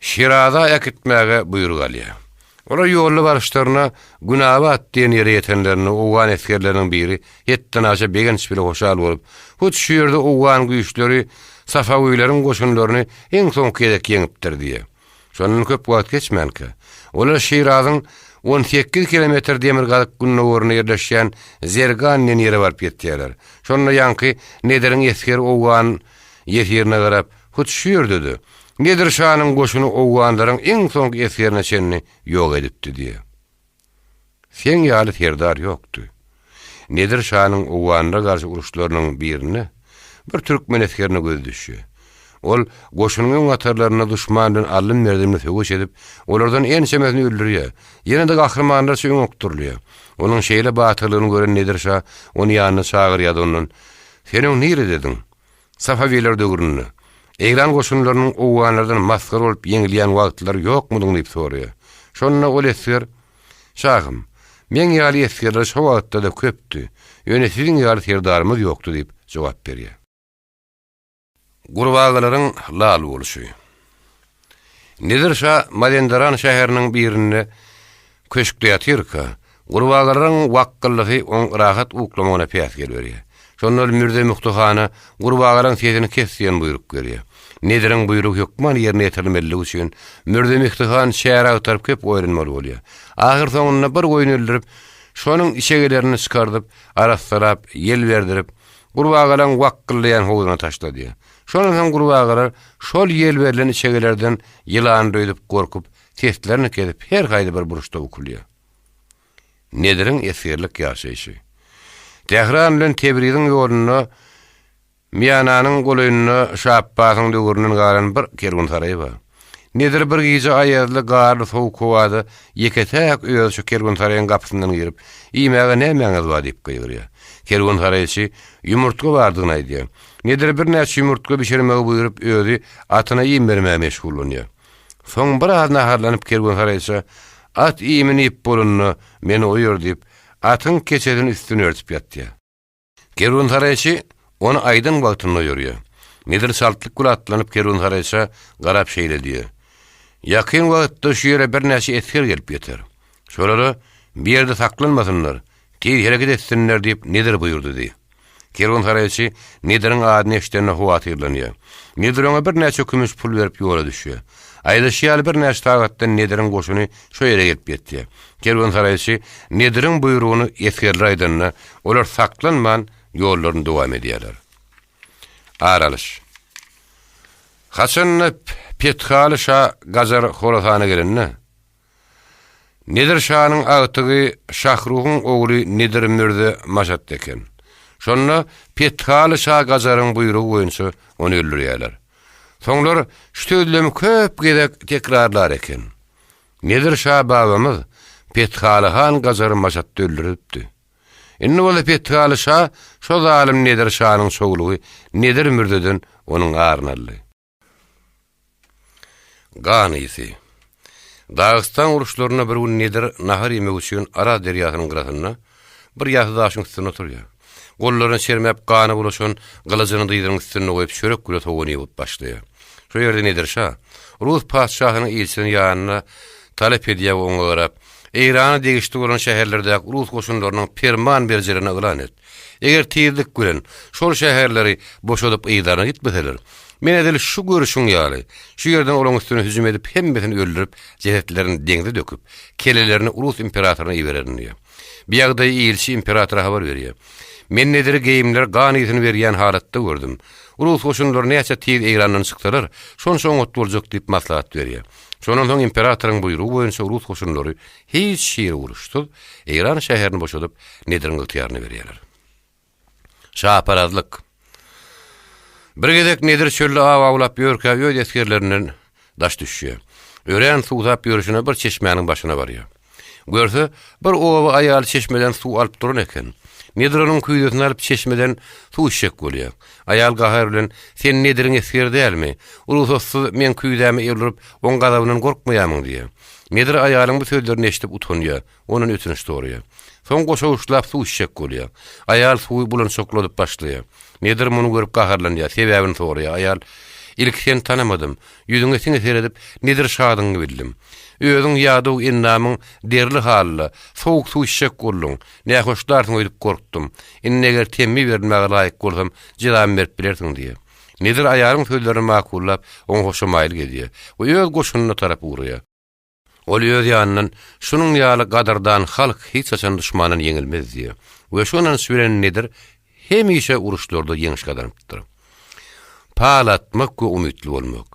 Şiraza äkitmäge buýruk alýar. Olar ýolda baryşlaryna Günabat diýen ýere ýetenlerinde owgan esgerleriniň biri hetdenaşa begenç bile hoşal bolup, Hut şu ýerde owgan güýçleri safawileriň goşunlaryny iň soňky gezek ýeňipdir diýýär. Şondan köp wagt geçmänkä, olar Şirazyň 18 kilometr demirgazyk-gündogarynda ýerleşýän Zergan diýen ýere baryp ýetýärler. Şonda ýaňky Nediriň esgeri owgan ýesirine garap, Hut şu ýerde-de, Nedir şanyň goşuny owganlaryň iň soňky esgerine çenli ýok edipdi diýýär. Seň ýaly serdar ýokdy. Nedir şanyň owganlara garşy uruşlarynyň birinde bir türkmen esgerine gözi düşýär. Ol goşunyň öň hatarlarynda duşman bilen aldym-berdimli söweş edip, olardan ençemesini öldürýär. Ýene-de gahrymanlarça öňe okdurylýar. Onuň şeýle batyrlygyny gören Nedir şa ony ýanyna çagyrýar-da ondan, Sen öň niredediň? Safawiler döwründe, Eýran goşunlarynyň owganlardan masgara bolup ýeňilýän wagtlary ýokmudyň diýip soraýar. Şonda ol esger, Şahym, meň ýaly esgerler şo wagtda-da köpdi, ýöne siziň ýaly serdarymyz ýokdy diýip jogap berýär. Gurbagalaryň lal bolşy. Nedir şa Mazenderan şäheriniň birinde köşkde ýatyrka, gurbagalaryň wakgyldysy oň rahat uklamagyna päsgel berýär. Şonda ol Mürze Muhty hana gurbagalaryň sesini kes diýen buýruk berýär. Nediriň buýrugy hökman ýerine ýetirilmeliligi üçin Mürze Mihdi han çäre agtaryp köp oýlanmaly bolýar. Ahyrsoňunda bir goýun öldürip, şonuň içegelerini çykardyp, arassalap, ýel berdirip, gurbagalaryň wakgyldaýan howzuna taşladýar. Şondan soň gurbagalar şol ýel berlen içegelerden ýylandyr öýdüp gorkup, seslerini kesip her haýsy bir burçda bukulýar. Nediriň esgerlik ýaşaýşy. Tähran bilen Tebriziň ýolunda Miýananyň golaýynda Şa Apbasyň döwründen galan bir kerwensaraý bar. Nedir bir gije aýazly, garly sowuk howada ýeke-täk özi şu kerwensaraýyň gapysyndan girip, Iýmäge nämäňiz bar? diýip gygyrýar. Kerwensaraýçy ýumurtga bardygyny aýdýar. Nedir birnäçe ýumurtga bişirmegi buýrup, özi atyna iým bermäge meşgullanýar. Soň biraz naharlanyp kerwensaraýça, At iýmini iýip bolanda, meni oýar diýip, atyň keçesini üstüne örtüp ýatýar. Kerwensaraýçy ony aýdan wagtynda oýarýar. Nedir çaltlyk bilen atlanyp kerwensaraýça garap şeýle diýýär, Ýakyn wagtda şu ýere birnäçe esger gelip ýeter. Şolara, Bir ýerde saklanmasynlar, tiz hereket etsinler diýip Nedir buýurdy diý. Kerwensaraýçy Nediriň adyny eşidende howatyrlanýar. Nedir oňa birnäçe kümüş pul berip ýola düşýär. Aýdyşy ýaly birnäçe sagatdan Nediriň goşuny şo ýere gelip ýetýär. Kerwensaraýçy Nediriň buýrugyny esgerlere aýdanda, olar saklanman ýollaryny dowam edýärler. Ar alyş. Haçanda Pethaly şa Gajar Horasana gelende, Nedir şanyň agtygy Şahruhyň ogly Nedir Mürze Maşatda eken. Şonda Pethaly şa Gajaryň buýrugy boýunça ony öldürýärler. Soňlar şu sözlemi köp gezek tekrarlar eken. Nedir şa babamyz Pethaly han Gajary Maşatda öldüripdi. Indi bolsa Pethaly şa şo zalym Nedir şanyň çowlugy Nedir Mürzeden onuň aryny aldy. Gan ysy. Dagystan uruşlarynda bir gün Nedir nahar iýmek üçin Araz derýasynyň gyrasynda bir ýasy daşyň üstünde oturýar. Gollaryny çermäp gana bulaşan gylyjyny dyzynyň üstünde goýup çörek bile sogan iýip başlaýar. Şo ýerde Nedir şa rus patyşasynyň ilçisiniň ýanynda talap edýär we oňa garap, Eýrana degişli bolan şäherlerdäki rus goşunlarynyň perman berjegini yglan et. Eger tizlik bilen şol şäherleri boşadyp yzlaryna gitmeseler, Men edil şu görüşiň ýaly, şu ýerden olaň üstüne hüjüm edip hemmesini öldürip, jesetlerini deňze döküp, kelelerini rus imperatoryna ibererin diýýär. Bu ýagdaýy ilçi imperatora habar berýär. Men Nediri geýimler gan ysyny berýän halatda gördüm. Rus goşunlary näçe tiz Eýrandan çyksalar, şonça oňat boljak diýip maslahat berýär. Şondan soň imperatoryň buýrugy boýunça rus goşunlary hiç hili uruşsyz Eýran şäherini boşadyp, Nediriň ygtyýaryna berýärler. Şaparazlyk. Bir gezek Nedir çölde aw awlap ýörkä öz esgerlerinden daş düşýär. Örän suwsap ýörşüne bir çeşmäniň başyna barýar. Görse, bir oba aýaly çeşmeden suw alyp duran eken. Nedir onuň küýzesini alyp çeşmeden suw içjek bolýar. Aýal gahar bilen, Sen Nediriň esgeri dälmi? Rugsatsyz meň küýzäme el urup, oň gazabyndan gorkmaýarmyň diýýär. Nedir aýalyň bu sözlerini eşidip utanýar. Ondan ötünç soraýar. Soň goşawuçlap suw içjek bolýar. Aýal suwy bulançakladyp başlaýar. Nedir muny görüp gaharlanýar, sebäbini soraýar. Aýal, Ilki seni tanamadym. Ýüzüňe siňe seredip, Nedir şadyňy bildim. Özüň ýadaw endamyň derli halda, sowuk suw içjek bolduň. Nähoşlarsyň öýdüp gorkdum. Indi eger temmi berilmäge laýyk bolsam, jezamy berip bilersiň diýýär. Nedir aýalyň sözlerini makullap, oňa hoşamaýlyk edýär we öz goşunyna tarap ugraýar. Ol öz ýanyndan, Şunuň ýaly gadyrdan halk hiç haçan duşmandan ýeňilmez diýýär. We şu ynanç bilen Nedir hemişe uruşlarda ýeňiş gazanypdyr. Pal atmak we umytly bolmak.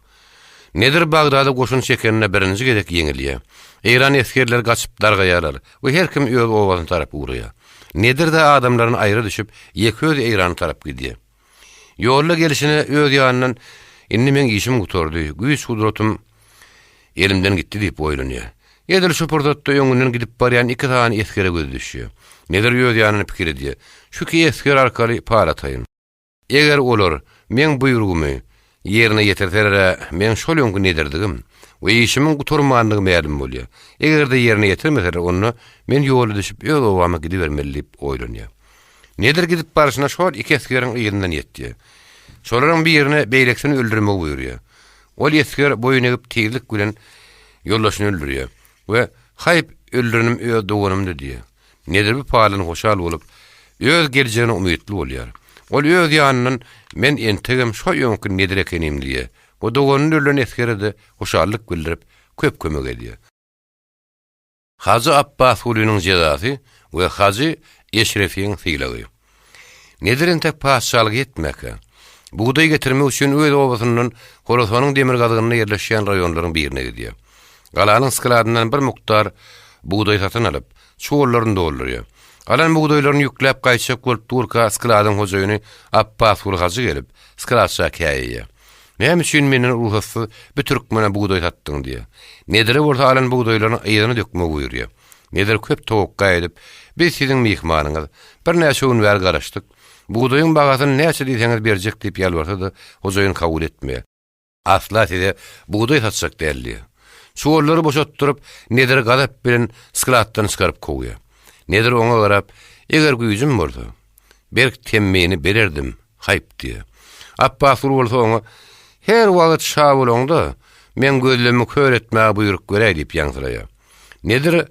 Nedir Bagdada goşun çekende birinji gezek ýeňilýär. Eýran esgerleri gaçyp dargaýarlar we her kim öz obasyna tarap ugraýar. Nedir-de adamlaryny aýra düşüp, ýeke özi Eýrana tarap gidýär. Ýolda gelşine öz ýanyndan Indi meň işim gutardy, güýç-gudratym elimden gitdi diýip oýlanýar. Edil şu pursatda öňünden gidip barýan iki sany esgere gözi düşýär. Nedir öz ýanynda pikir edýär, Şu iki esger arkaly pal ataýyn. Eger olar meň buýrugymy ýerine ýetirseler-ä meň şol öňki Nedirdigim we işimiň gutarmandygy mälim bolýar. Eger-de ýerine ýetirmeseler, onda men ýola düşüp öz obama gidibermeli diýip oýlanýar. Nedir gidip barşyna şol iki esgeriň yzyndan ýetýär. Şolaryň birine beýlekisini öldürmegi buýurýar. Ol esger boýun egip tizlik bilen ýoldaşyny öldürýär we Haýp, öldürenim öz doganymdy diýýär. Nedir bu paldan hoşal bolup, öz geljegine umytly bolýar. Ol öz ýanyndan Men entegem şo öňki Nedir ekenim diýýär we doganyny öldüren esgere-de hoşallyk bildirip, köp kömek edýär. Hajy Apbasgulynyň jezasy we Hajy Eşrefiň sylagy. Nedir entek patyşalyk etmäkä, bugdaý getirmek üçin öz obasyndan Horasanyň demirgazygynda ýerleşýän raýonlaryň birine gidýär. Galanyň skladyndan bir mukdar bugdaý satyn alyp, çuwallaryny doldurýar. Alan bugdaýlaryny ýükläp gaýtjak bolup durka skladyň hojaýyny Apbasguly hajy gelip, skladça käýeýär. Näme üçin menden rugsatsyz bir türkmene bugdaý satdyň diýýär. Nedire bolsa alan bugdaýlaryny yzyna dökmegi buýurýar. Nedir köp towakga edip, Biz siziň myhmanyňyz. Birnäçe gün bäri garaşdyk. Bugdaýyň bahasyny näçe diýseňiz berjek diýip ýalbarsa-da, hojaýyn kabul etmeýär. Asla size bugdaý satjak däl diýýär. Çuwallary boşatdyryp, Nediri gazap bilen skladdan çykaryp kowýar. Nedir oňa garap, Eger güýjüm bolsa, berk temmini bererdim, Haýp diýýär. Apbasguly bolsa oňa, Her wagt şa bolaňda, meň gözlemimi kör etmäge buýruk beräý diýip ýaňsylaýar. Nedir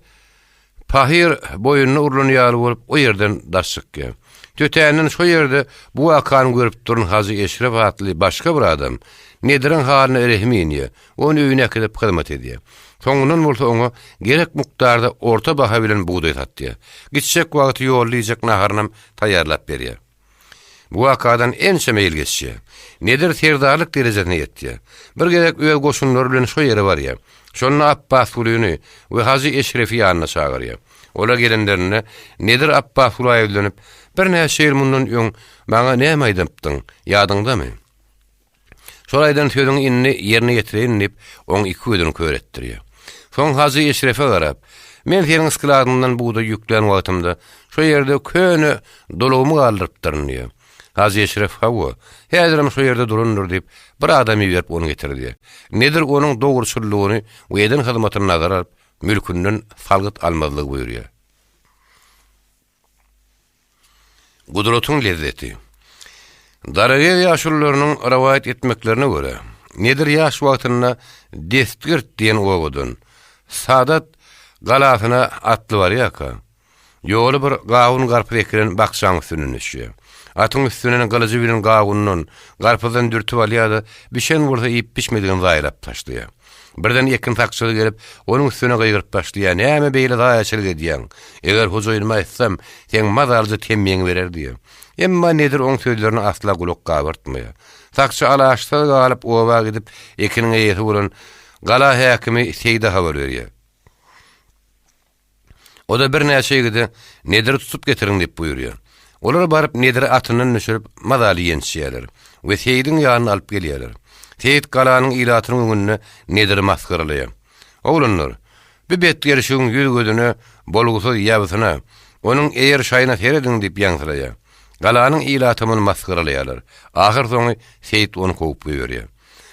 pahyr boýnuna urlan ýaly bolup, o ýerden daş çykýar. Tötänden şo ýerde bu wakany görüp duran Hajy Eşrep atly başga bir adam Nediriň halyna rehimi inýär, ony öýüne äkidip hyzmat edýär. Soňundan bolsa oňa gerek mukdarda orta baha bilen bugdaý satýar. Gitjek wagty ýolda iýjek naharynam taýýarlap berýär. Bu wakadan ençeme ýyl geçýär. Nedir serdarlyk derejesine ýetýär. Bir gezek öz goşunlary bilen şo ýere barýar. Şonda Apbasgulyny we Hajy Eşrefi ýanyna çagyrýar. Olar gelenlerinde Nedir Apbasgula ýüzlenip, Birnäçe ýyl mundan öň maňa näme aýdypdyň, ýadyňdamy? Şol aýdan sözüňi indi ýerine ýetireýin diýip, oň iki gözüni kör etdirýär. Soň Hajy Eşrefe garap, Men seniň skladyňdan bugdaý ýüklän wagtymda, şo ýerde köne dolagymy galdyrypdyryn diýýär. Hajy Eşref, Hawa, häzirem şo ýerde durandyr diýip, bir adam iberip ony getirdýär. Nedir onuň dogruçyllygyny we eden hyzmatyny nazara alyp, mülkünden salgyt almazlygy buýurýar. Gudratyň lezzeti. Daragez ýaşulularynyň rowaýat etmeklerine görä, Nedir ýaş wagtynda Destgirt diýen obadan Sadat galasyna atly barýarka, Ýoly bir gawun-garpyz ekilen bakjaň üstünden düşýär. Atyň üstünden gylyjy bilen gawundan, garpyzdan dürtüp alýar-da, bişen bolsa iýip, bişmedigini zaýalap taşlaýar. Birden ekin sakçysy gelip, onuň üstüne gygyryp başlaýar, Näme beýle zaýaçylyk edýäň? Eger hojaýynyma aýtsam, seň mazalyja temmiňi berer diýýär. Emma Nedir oň sözlerine asla gulak gabartmaýar. Sakçy alaçsyz galyp, oba gidip, ekiniň eýesi bolan gala häkimi Seýide habar berýär. O-da birnäçe ýigide Nediri tutup getiriň diýip buýurýar. Olar baryp Nediri atyndan düşürip, mazaly ýençýärler we Seýidiň ýanyna alyp gelýärler. Seýit galanyň ilatynyň öňünde Nediri masgaralaýar. Oglanlar, bu betgelşigiň ýüz-gözüne, bolgusyz ýabysyna, onuň eýer-şaýyna serediň diýip ýaňsylaýar. Galanyň ilaty muny masgaralaýarlar. Ahyrsoňy Seýit ony kowup goýberýär.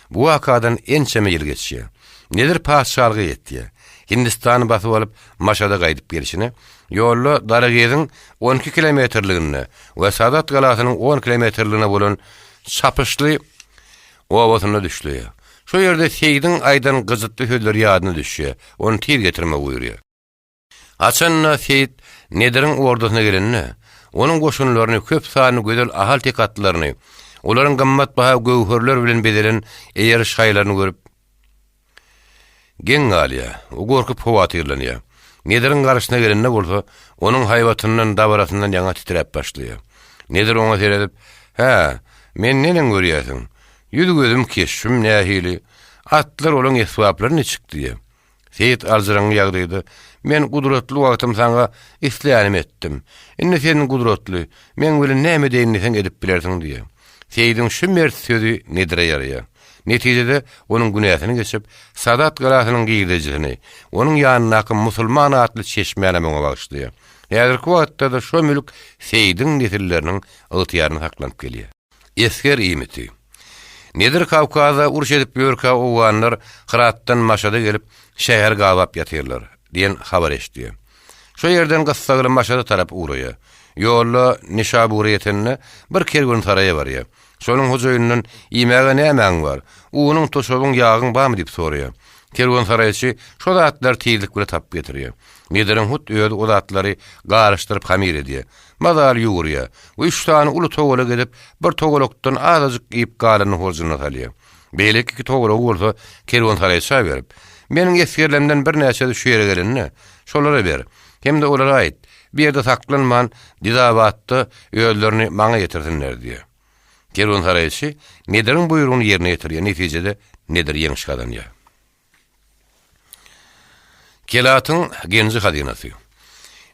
Bu wakadan ençeme ýyl geçýär. Nedir patyşalyga ýetýär. Hindistany basyp alyp, Maşada gaýdyp gelşine, ýolda Darageziň 12 kilometrliginde we Sadat galasynyň on kilometrliginde bolan Çapyşly obasynda düşleýär. Şo ýerde Seýidiň aýdan gyjytly sözleri ýadyna düşýär, ony tiz getirmegi buýurýar. Haçan-da Seýit Nediriň ordasyna gelende, onuň goşunlaryny, köp sanly gözel ahal-tek atlaryny, olaryň gymmatbaha göwherler bilen bezelen eýer şaýlaryny görüp, geň galýar, gorkup howatyrlanýar. Nediriň garşysyna gelende bolsa, onuň haýbatyndan, dabarasyndan ýaňa titräp başlaýar. Nedir oňa seredip, Hä, meni neneň görýärsiň? Ýüz-gözüm, keşbim nähili? Atlar, olaň esbaplary niçik? diýýär. Seýit aljyraňňy ýagdaýda, Men gudratly wagtym saňa islänimi etdim. Indi sen gudratly, meň bilen näme edeýin diýseň edip bilersiň diýýär. Seýidiň şu mert sözi Nedire ýaraýar. Netijede, onuň günäsini geçip, Sadat galasynyň girdejisini, onuň ýanyndaky Musulman atly çeşmänem oňa bagyşlaýar. Häzirki wagtda-da şo mülk Seýidiň nesilleriniň ygtyýarynda saklanyp gelýär. Esger iýmiti. Nedir Kawkazda uruş edip ýörkä owganlar Hyratdan Maşada gelip, şäheri gabap ýatyrlar diýen habar eşidýär. Şo ýerden gyssagly Maşada tarap ugraýar. Ýolda Nişabura ýetende, bir kerwensaraýa barýar. Şonuň hojaýynyndan Iýmäge nämäň bar? Unuň, toşabyň, ýagyň barmy diýip soraýar. Kerwensaraýçy şo zatlary tizlik bile tapyp getirýär. Nediriň hut özi o zatlary garyşdyryp hamyr edýär. Mazaly ýugurýar we üç sany uly togalak edip, bir togalakdan azajyk iýip galanyny horjunyna salýar. Beýleki iki togalagy bolsa kerwensaraýça berip, Meniň esgerlerimden birnäçesi şu ýere gelende, şolara ber. Hem-de olara aýt, bu ýerde saklanman, Dizabatda özlerini maňa ýetirsinler diýýär. Kerwensaraýçy Nediriň buýrugyny ýerine ýetirýär, netijede Nedir ýeňiş gazanýar. Kelatyň genji-hazynasy.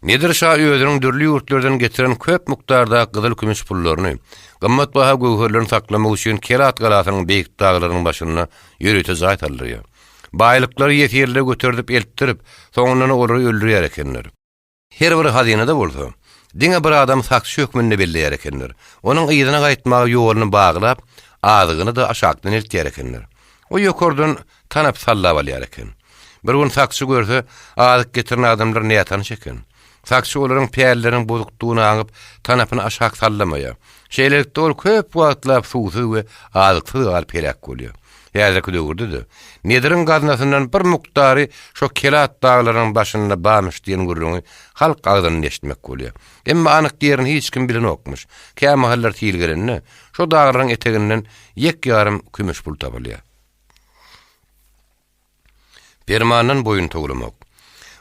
Nedir şa özüniň dürli ýurtlardan getiren köp mukdardaky gyzyl-kümüş pullaryny, gymmatbaha göwherlerini saklamak üçin Kelat galasynyň beýik daglarynyň başynda ýörite jaý saldyrýar. Baýlyklary ýesirlere göterdip eltdirip, soňundan olary öldürýär ekenler. Her bir hazynada bolsa, diňe bir adamy sakçy hökmünde belleýär ekenler. Onuň yzyna gaýtmaga ýoluny baglap, azygyny-da aşakdan eltýär ekenler. O ýokardan tanap sallap alýar eken. Bir gün sakçy görse, azyk getiren adamlar nätanyş eken. Sakçy olaryň pälleriniň bozukdygyny aňyp, tanapyny aşak sallamaýar. Şeýlelikde ol köp wagtlap suwsuz we azyksyz galyp heläk bolýar. Häzirki döwürde-de, Nediriň gaznasyndan bir mukdary şo Kelat daglarynyň başynda barmyş diýen gürrüňi halk agzyndan eşitmek bolýar. Emma anyk ýerini hiç kim bilenokmyş. Kämahallar sil gelende, şo daglaryň eteginden ýek-ýarym kümüş pul tapylýar. Permandan boýun towlamak.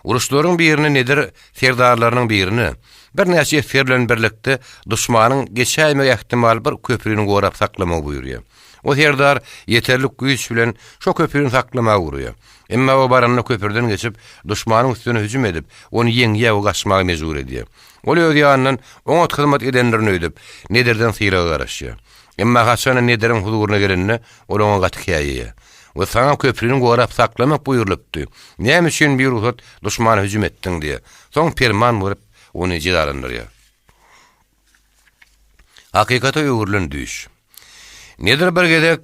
Uruşlaryň birinde Nedir serdarlarynyň birine, birnäçe esger bilen birlikde duşmanyň geçäýmegi ähtimal bir köprini gorap saklamagy buýurýar. O serdar ýeterlik güýç bilen şo köprini saklamaga ugraýar. Emma o baranda köprüden geçip, duşmanyň üstüne hüjüm edip, ony ýeňýär we gaçmaga mejbur edýär. Ol öz ýanyndan oňat hyzmat edendirin öýdüp, Nedirden sylaga garaşýar. Emma haçanda Nediriň huzuryna gelende, ol oňa gaty käýeýär. We saňa köprüni gorap saklamak buýrulypdy. Näme üçin birugsat duşmana hüjüm etdiň diýýär. Soň perman berip, ony jezalandyrýar. Hakykata öwrülen düýş. Nedir bir gezek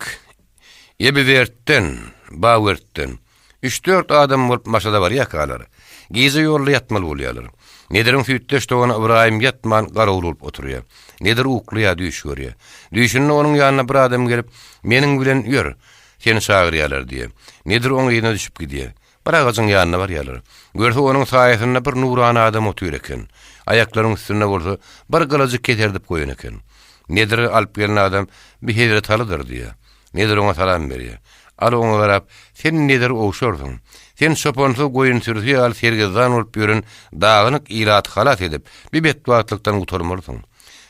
Ebiwertden, Bawertden, üç-dört adam bolup Maşada barýarkalar, gije ýolda ýatmaly bolýarlar. Nediriň süýtdeş dogany Ybraýym ýatman garawul bolup oturýar. Nedir uklaýar, düýş görýär. Düýşünde onuň ýanyna bir adam gelip, Meniň bilen ýör, seni çagyrýarlar diýýär. Nedir oň yzyna düşüp gidýär. Bir agajyň ýanyna barýarlar. Görse, onuň saýasynda bir nurana adam otyr eken. Aýaklarynyň üstünde bolsa bir gylyjy keserdip goýan eken. Nediri alyp gelen adam bi Hezreti Alydyr diýýär. Nedir oňa salam berýär. Aly oňa garap, Sen Nedir owşarsyň. Sen çopansyz goýun sürüsi ýaly sergezdan bolup ýören dagynyk ilaty halas edip, bi betbagtlykdan gutarmalysyň.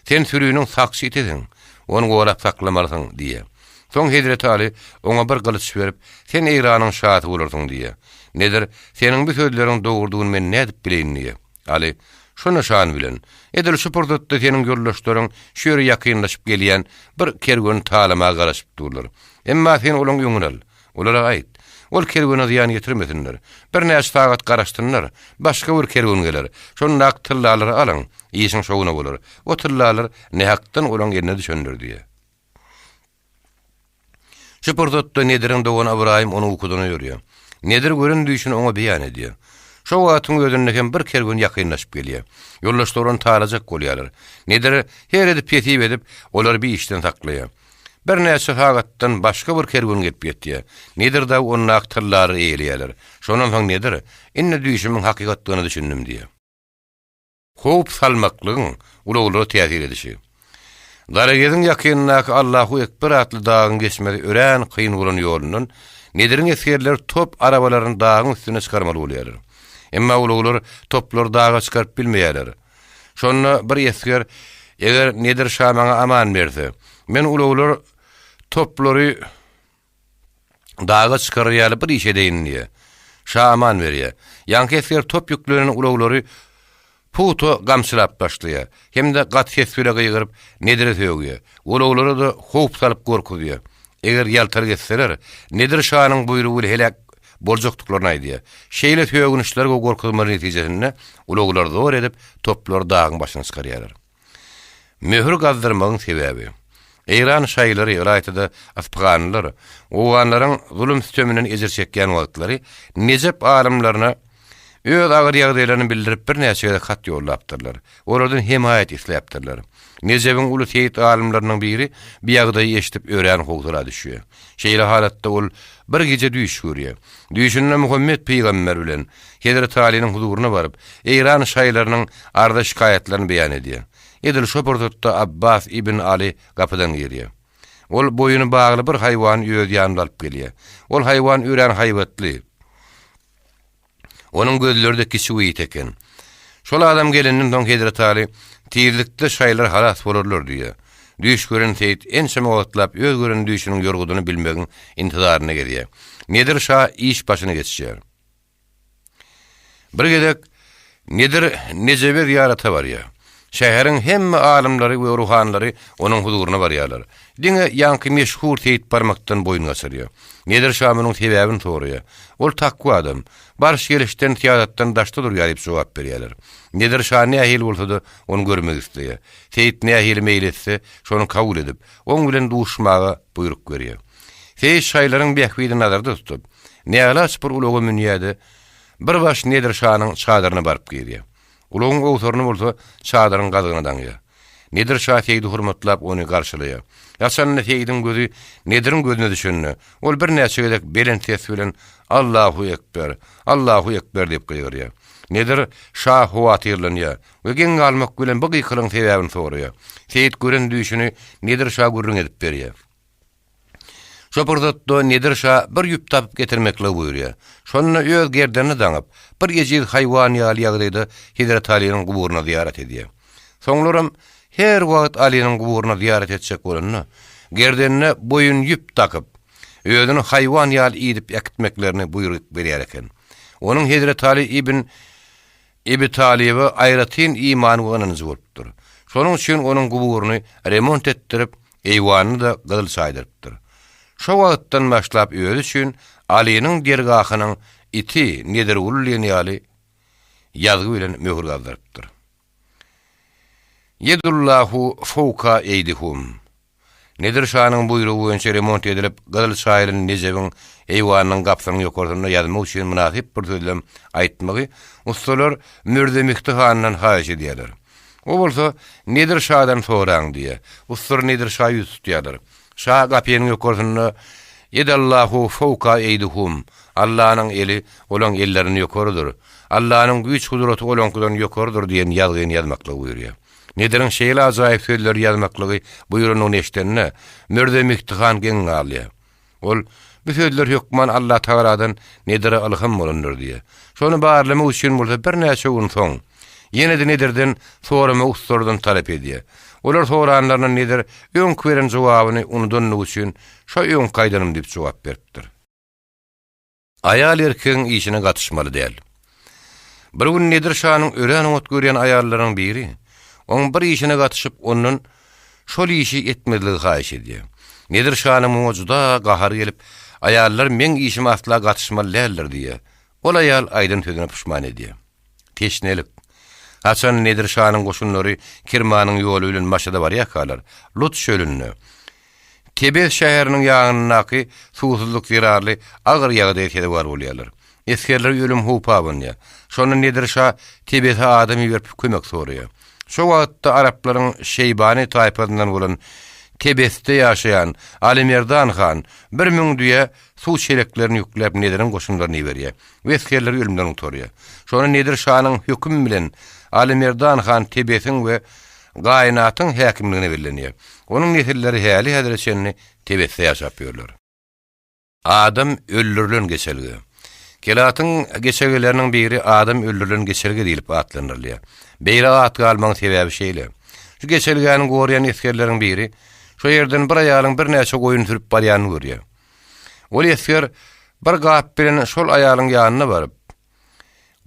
Sen süriniň sakçy itisiň. Ony gorap saklamalysyň diýýär. Soň Hezreti Aly oňa bir gylyç berip, Sen Eýranyň şasy bolarsyň diýýär. Nedir, Seniň bu sözleriň dogrudygyny men nädip bileýin diýýär. Aly, Şu nyşan bilen, edil şu pursatda seniň ýoldaşlaryň şu ýere ýakynlaşyp gelýän bir kerweni talamaga garaşyp durlar. Emma sen olaň öňüni al. Olara aýt, ol kerwene zyýan ýetirmesinler. Birnäçe sagat garaşsynlar, başga bir kerwen geler. Şondaky tyllalary alyň, işiň şowuna bolar. O tyllalar nähakdan olaň eline düşendir diýýär. Şu pursatda Nediriň dogany Ybraýym ony ukudan oýarýar. Nedir gören düýşüni oňa beýan edýär. Şo wagtyň özünde hem bir kerwen ýakynlaşyp gelýär. Ýoldaşlary ony talajak bolýarlar. Nedir her edip hesip edip, olary bir işden saklaýar. Birnäçe sagatdan başga bir kerwen gelip ýetýär. Nedir dagy ondaky tyllalary eýeleýärler. Şondan soň Nedir, Indi düýşümiň hakykatdygyna düşündim diýýär. Howp salmaklygyň ulaglara täsir edişi. Garageziň ýakynyndaky Allahu Ekber atly dagyň geçmesi örän kyn bolan ýolundan Nediriň esgerleri top arabalaryny dagyň üstüne çykarmaly bolýarlar. Emma ulaglar toplary daga çykaryp bilmeýärler. Şonda bir esger, Eger Nedir şa maňa aman berse, men ulaglar toplary Daga çykarar ýaly bir iş edeýin diýýär. Şa aman berýär. Ýaňky esger top ýüklenen ulaglary pugta gamçylap başlaýar. Hem-de gaty ses bile gygyryp, Nedire sögýär. Ulaglara-da howp salyp gorkuzýar. Eger ýaltalyk etseler, Nedir şanyň buýrugy bile heläk boljakdyklaryny aýdýar. Şeýle sögünişler we gorkuzmalar netijesinde ulaglar zor edip, toplary dagyň başyna çykarýarlar. Möhür gazdyrmagyň sebäbi. Eýran şaýylary, ylaýta-da yspyhanlylar owganlaryň zulum-süteminden ejir çekýän wagtlary Nejep alymlaryna öz agyr ýagdaýlaryny bildirip birnäçe gezek hat ýollapdyrlar. Olardan hemaýat isläpdirler. Nejebiň uly seýit alymlarynyň biri bu ýagdaýy eşidip örän howsala düşýär. Şeýle halatda ol bir gije düýş görýär. Düýşünde Muhammet pygamber bilen Hezreti Alynyň huzuryna baryp, Eýran şaýlarynyň arza-şikaýatlaryny beýan edýär. Edil şo pursatda Abbas ibn Aly gapydan girýär. Ol boýuny bagly bir haýwany öz ýanynda alyp gelýär. Ol haýwan örän haýbatly. Onuň gözleri-de kiçi we ýiti eken. Şol adam gelenden soň Hezreti Aly, Tizlikde şaýlar halas bolarlar diýýär. Düýş gören Seýit ençeme wagtlap öz gören düýşüniň ýorgudyny bilmegiň intizarynda gezýär. Nedir şa iş başyna geçýär. Bir gezek Nedir Nejebe zyýarata barýar. Şäheriň hemme alymlary we ruhanylary onuň huzuryna barýarlar. Diňe ýaňky meşhur seýit barmakdan boýun gaçyrýar. Nedir şa munuň sebäbini soraýar. Ol takwa adam. Baryş-gelişden, syýasatdan daşda durýar diýip jogap berýärler. Nedir şa nähili bolsa-da, ony görmek isleýär. Seýit nähili meýil etse, şony kabul edip, oň bilen duşmaga buýruk berýär. Seýit şaýlaryň bähbidini nazarda tutup, näalaç bir ulaga münýär-de, bir baş Nedir şanyň çadyryna baryp girýär. Ulagyň owsaryny bolsa çadyryň gazygyna daňýar. Nedir şa Seýidi hormatlap ony garşylaýar. Haçanda Seýidiň gözi Nediriň gözüne düşende, ol birnäçe gezek belent ses bilen Allahu ekber! Allahu ekber! diýip gygyrýar. Nedir şa howatyrlanýar we geň galmak bilen bu gykylygyň sebäbini soraýar. Seýit gören düýşüni Nedir şa gürrüň edip berýär. Şo pursatda Nedir şa bir ýüp tapyp getirmekligi buýurýar. Şonda öz gerdenini daňyp, bir ejiz haýwan ýaly ýagdaýda Hezreti Alynyň guburyna zyýarat edýär. Soňlaram her wagt Alynyň guburyna zyýarat etjek bolanda, gerdenine boýun ýüp dakyp, özüni haýwan ýaly idip äkitmeklerini buýruk berýär eken. Onuň Hezreti Aly ibn Ebi Talyba aýratyn imany we ynanjy bolupdyr. Şonuň üçin onuň guburyny remont etdirip, eýwanyny-da gyzyl çaýdyrypdyr. Şo wagtdan başlap özi üçin Alynyň dergahynyň iti Nedirguly diýen ýaly ýazgy bilen möhür gazdyrypdyr. Ýedullahu fowka eýdihum. Nedir şanyň buýrugy boýunça remont edilip, gyzyl çaýylan Nejebiň eýwanynyň gapysynyň ýokarsynda ýazmak üçin mynasyp bir sözlem aýtmagy ussalar Mürze Mihdi handan haýyş edýärler. O bolsa, Nedir şadan soraň diýýär. Ussalar Nedir şa ýüz tutýarlar. Şa gapynyň ýokarsynda. Ýedallahu fowka eýdihum, Allanyň eli olaň ellerinden ýokarydyr, Allanyň güýç-gudraty olaňkydan ýokarydyr diýen ýazgyny ýazmaklygy buýurýar. Nediriň şeýle ajaýyp sözleri ýazmaklygy buýranyny eşidende, Mürze Mihdi han geň galýar. Ol, Bu sözler hökman Allatagaladan Nedire ylham bolandyr diýýär. Şony barlamak üçin bolsa birnäçe gün soň, ýene-de Nedirden soramagy ussalardan talap edýär. Olar soranlarynda Nedir öňki beren jogabyny unudanlygy üçin, Şo öňki aýdanym diýip jogap beripdir. Aýal erkegiň işine gatyşmaly däl. Bir gün Nedir şanyň örän oňat görýän aýallarynyň biri, oň bir işine gatyşyp, ondan şol işi etmezligi haýyş edýär. Nedir şanyň muňa juda gahary gelip, Aýallar meň işime asla gatyşmaly däldir diýýär. Ol aýal aýdan sözüne puşman edýär. Teşnelik. Haçan Nedir şanyň goşunlary Kirmanyň ýoly bilen Maşada barýarkalar, Lut çölünde, Tebez şäheriniň ýanyndaky suwsuzlyk zerarly agyr ýagdaýa sezewar bolýarlar. Esgerlere ölüm howpy abanýar. Şonda Nedir şa Tebeze adam iberip kömek soraýar. Şo wagtda araplaryň Şeýbany taýpasyndan bolan Tebesde ýaşaýan Alymerdan han 1000 düýä suw çeleklerini ýükläp Nediriň goşunlaryny iberýär we esgerleri ölümden gutarýar. Şonda Nedir şanyň hökümi bilen Alymerdan han Tebesiň we Gaýynatyň häkimligine bellenýär. Onuň nesilleri häli-häzire çenli Tebesde ýaşap ýörler. Adam öldürilen geçelge. Kelatyň geçelgeleriniň biri Adam öldürilen geçelge diýlip atlandyrylýar. Beýle at galmagyň sebäbi şeýle. Şu geçelgäni goraýan esgerleriň biri şo ýerden bir aýalyň birnäçe goýun sürüp barýanyny görýär. Ol esger bir gap bilen şol aýalyň ýanyna baryp,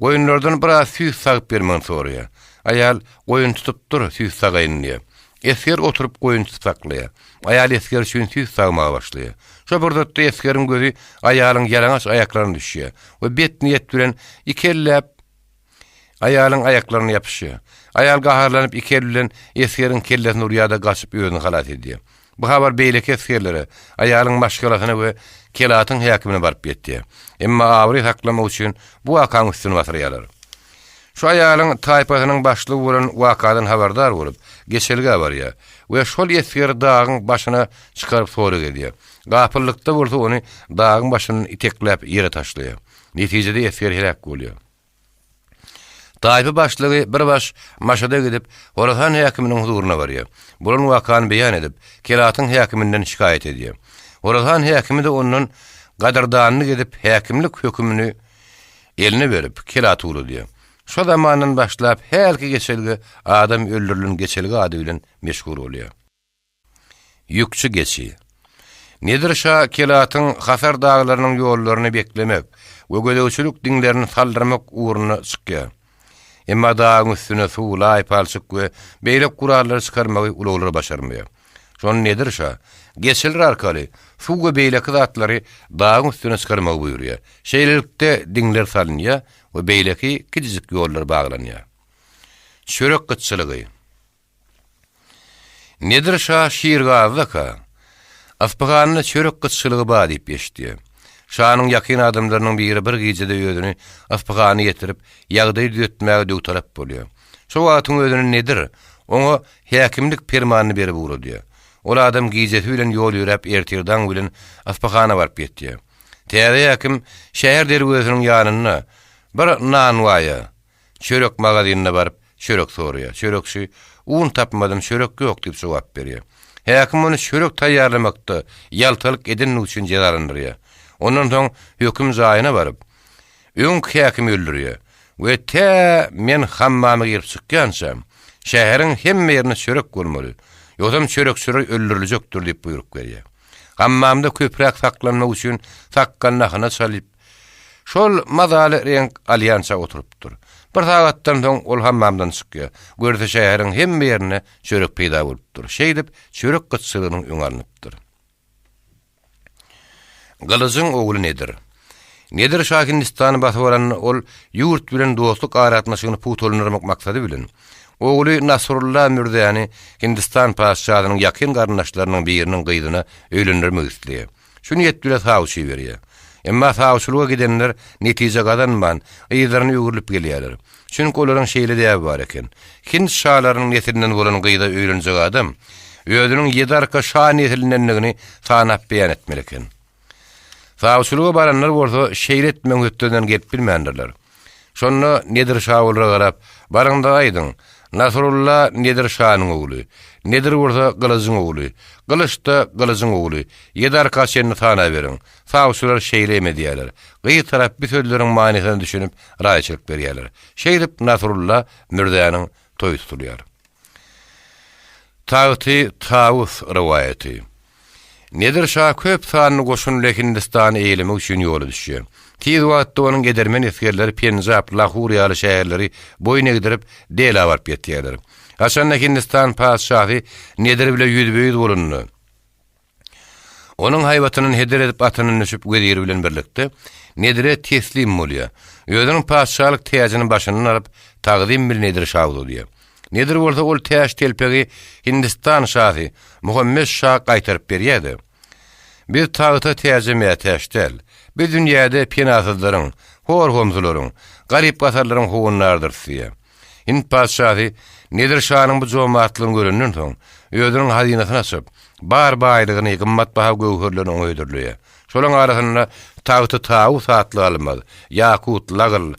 Goýunlardan biraz süýt sagyp bermegini soraýar. Aýal, Goýun tutup dur, süýt sagaýyn diýýär. Esger oturyp goýun tutup saklaýar. Aýal esger üçin süýt sagmaga başlaýar. Şo pursatda esgeriň gözi aýalyň ýalaňaç aýaklaryna düşýär we bet niýet bilen ikelläp aýalyň aýaklaryna ýapyşýar. Aýal gaharlanyp iki eli bilen esgeriň kellesini urýar-da gaçyp özüni halas edýär. Bu habar beýleki esgerlere, aýalyň maşgalasyna we Kelatyň häkimine baryp ýetýär. Emma abraý saklamak üçin bu wakanyň üstüni basyrýarlar. Şu aýalyň taýpasynyň başlygy bolan wakadan habardar bolup, geçelgä barýar we şol esgeri dagyň başyna çykaryp sorag edýär. Gapyllykda bolsa ony dagyň başyndan itekläp ýere taşlaýar. Netijede esger heläk bolýar. Taýpa başlygy bir baş Maşada gidip, Horasan häkiminiň huzuryna barýar. Bolan wakany beýan edip, Kelatyň häkiminden şikaýat edýär. Horasan häkimi-de ondan gadyrdanlyk edip, häkimlik hökümini eline berip, Kelata ugradýar. Şo zamandan başlap hälki geçelge adam öldürilen geçelge ady bilen meşhur bolýar. Ýükçi geçi. Nedir şa Kelatyň Hasar daglarynyň ýollaryny beklemek we gözegçilik diňlerini saldyrmak ugruna çykýar. Emma dagyň üstüne suw, laý, palçyk we beýleki gurallary çykarmagy ulaglar başarmaýar. Şonda Nedir şa geçiler arkaly suw we beýleki zatlary dagyň üstüne çykarmagy buýurýar. Şeýlelikde diňler salynýar we beýleki kiçijik ýollar baglanýar. Çörek gytçylygy. Nedir şa Şirgazdaka, Yspyhanda çörek gytçylygy bar diýip eşitýär. Şanyň ýakyn adamlarynyň biri bir gijede özüni Yspyhana ýetirip, ýagdaýy düzetmäge döwtalap bolýar. Şo wagtyň özünde Nedir oňa häkimlik permanyny berip ugradýar. Ol adam gijesi bilen ýol ýöräp ertir daň bilen Yspyhana baryp ýetýär. Täze häkim şäher derwezesiniň ýanynda bir nanwaýa, Çörek magazynyna baryp, çörek soraýar. Çörekçi, Un tapmadym, çörek ýok diýip jogap berýär. Häkim ony çörek taýýarlamakda ýaltalyk edenligi üçin jezalandyrýar. Ondan soň höküm jaýyna baryp, öňki häkimi öldürýär we tä men hammama girip çykýançam, şäheriň hemme ýerinde çörek bolmaly, ýogsam çörekçiler öldüriljekdir diýip buýruk berýär. Hammamda köpräk saklanmak üçin sakgalyny ahyna çalyp, Şol mazaly reňk alýança oturypdyr. Bir sagatdan soň ol hammamdan çykýar. Görse şäheriň hemme ýerinde çörek peýda bolupdyr. Şeýdip, çörek gytçylygynyň öňi alnypdyr. Gylyjyň ogly Nedir. Nedir şa Hindistany basyp alanda ol ýurt bilen dostluk aragatnaşygyny pugtalandyrmak maksady bilen, ogly Nasrulla Mürzäni Hindistan patyşasynyň ýakyn garyndaşlarynyň biriniň gyzyna öýlendirmek isleýär. Şu niýet bile sawçy iberýär. Emma sawçylyga gidenler netije gazanman, yzlaryna öwrülip gelýärler. Çünki olaryň şeýle däbi bar eken. Hind şalarynyň neslinden bolan gyza öýlenjek adam, özüniň ýedi arka şa neslindendigini sanap beýan etmeli eken. Sawçylyga baranlar bolsa şeýle etmegiň hötdesinden gelip bilmändirler. Şonda Nedir şa olara garap, Baryň-da aýdyň, Nasrulla Nedir şanyň ogly, Nedir bolsa Gylyjyň ogly, Gylyç-da Gylyjyň ogly, ýedi arka çenli sanaberiň. Sawçylar şeýle hem edýärler. Gyz tarap bi sözleriň manysyna düşünip, razyçylyk berýärler. Şeýdip Nasrulla Mürzäniň toýy tutulýar. Tagty Tawus rowaýaty. Nedir şa köp sanly goşun bilen Hindistany eýelemek üçin ýola düşýär. Tiz wagtda onuň edermen esgerleri Penjap, Lahur ýaly şäherleri boýun egdirip, Delä baryp ýetýärler. Haçanda Hindistan patyşasy Nedir bile ýüzbe-ýüz bolanda, Onuň haýbatyndan heder edip atyndan düşüp weziri bilen birlikde Nedire teslim bolýar. Özüniň patyşalyk täjini başyndan alyp, tagzym bilen Nedir şa uzadýar. Nedir bolsa ol täç-telpegi Hindistan şasy Muhammet şa gaýtaryp berýär-de, Biz tagta-täje mätäç däl. Biz dünýäde penasyzlaryň, hor-homsularyň, garyp-gasarlaryň howandardyrys diýýär. Hind patyşasy Nedir şanyň bu jomartlygyny görenden soň, özüniň hazynasyny açyp, bar baýlygyny, gymmatbaha göwherlerini oňa hödürleýär. Şolaryň arasynda tagty tawus atly almaz, ýakut, lagyl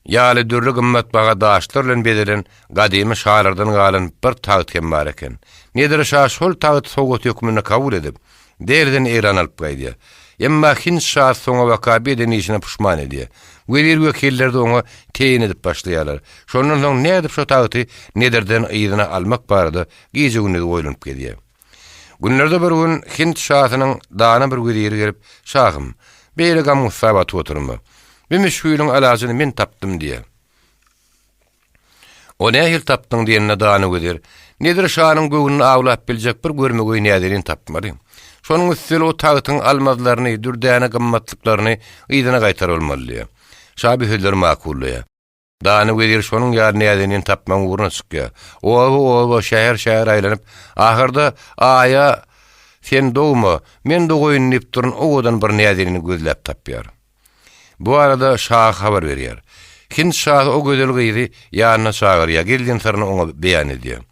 ýaly dürli gymmatbaha daşlar bilen bezelen gadymy şalardan galan bir tagt hem bar eken. Nedir şa şol tagty sowgat hökmünde kabul edip, Deriden Eýrana alyp gaýdýar. Emma hind şasy soňabaka bu eden işine puşman edýär. Wezir-wekiller-de oňa teýen edip başlaýarlar. Şondan soň nädip şo tagty Nedirden yzyna almak barada gije-gündiz oýlanyp gezýär. Günlerde bir gün hind şasynyň dana bir weziri gelip, Şahym, beýle gam-gussa batyp oturma. Bu müşgiliň alajyny men tapdym diýýär. O nähili tapdyň diýende dana wezir, Nedir şanyň göwnüni awlap biljek bir görmegeý näzenin tapmaly. Şonuň üsteli o tagtyň almazlaryny, dürdäne gymmatlyklaryny yzyna gaýtarylmaly diýýär. Şa bu sözleri makullaýar. Dana wezir şonuň ýaly näzenin tapmagyň ugruna çykýar. Oba-oba, şäher-şäher aýlanyp, ahyrda Aýa Sen dogma, men dogaýyn diýip duran owadan bir näzenini gözläp tapýar. Bu barada şaha habar berýär. Hind şasy o gözel gyzy ýanyna çagyrýar, gizlin syryny oňa beýan edýär.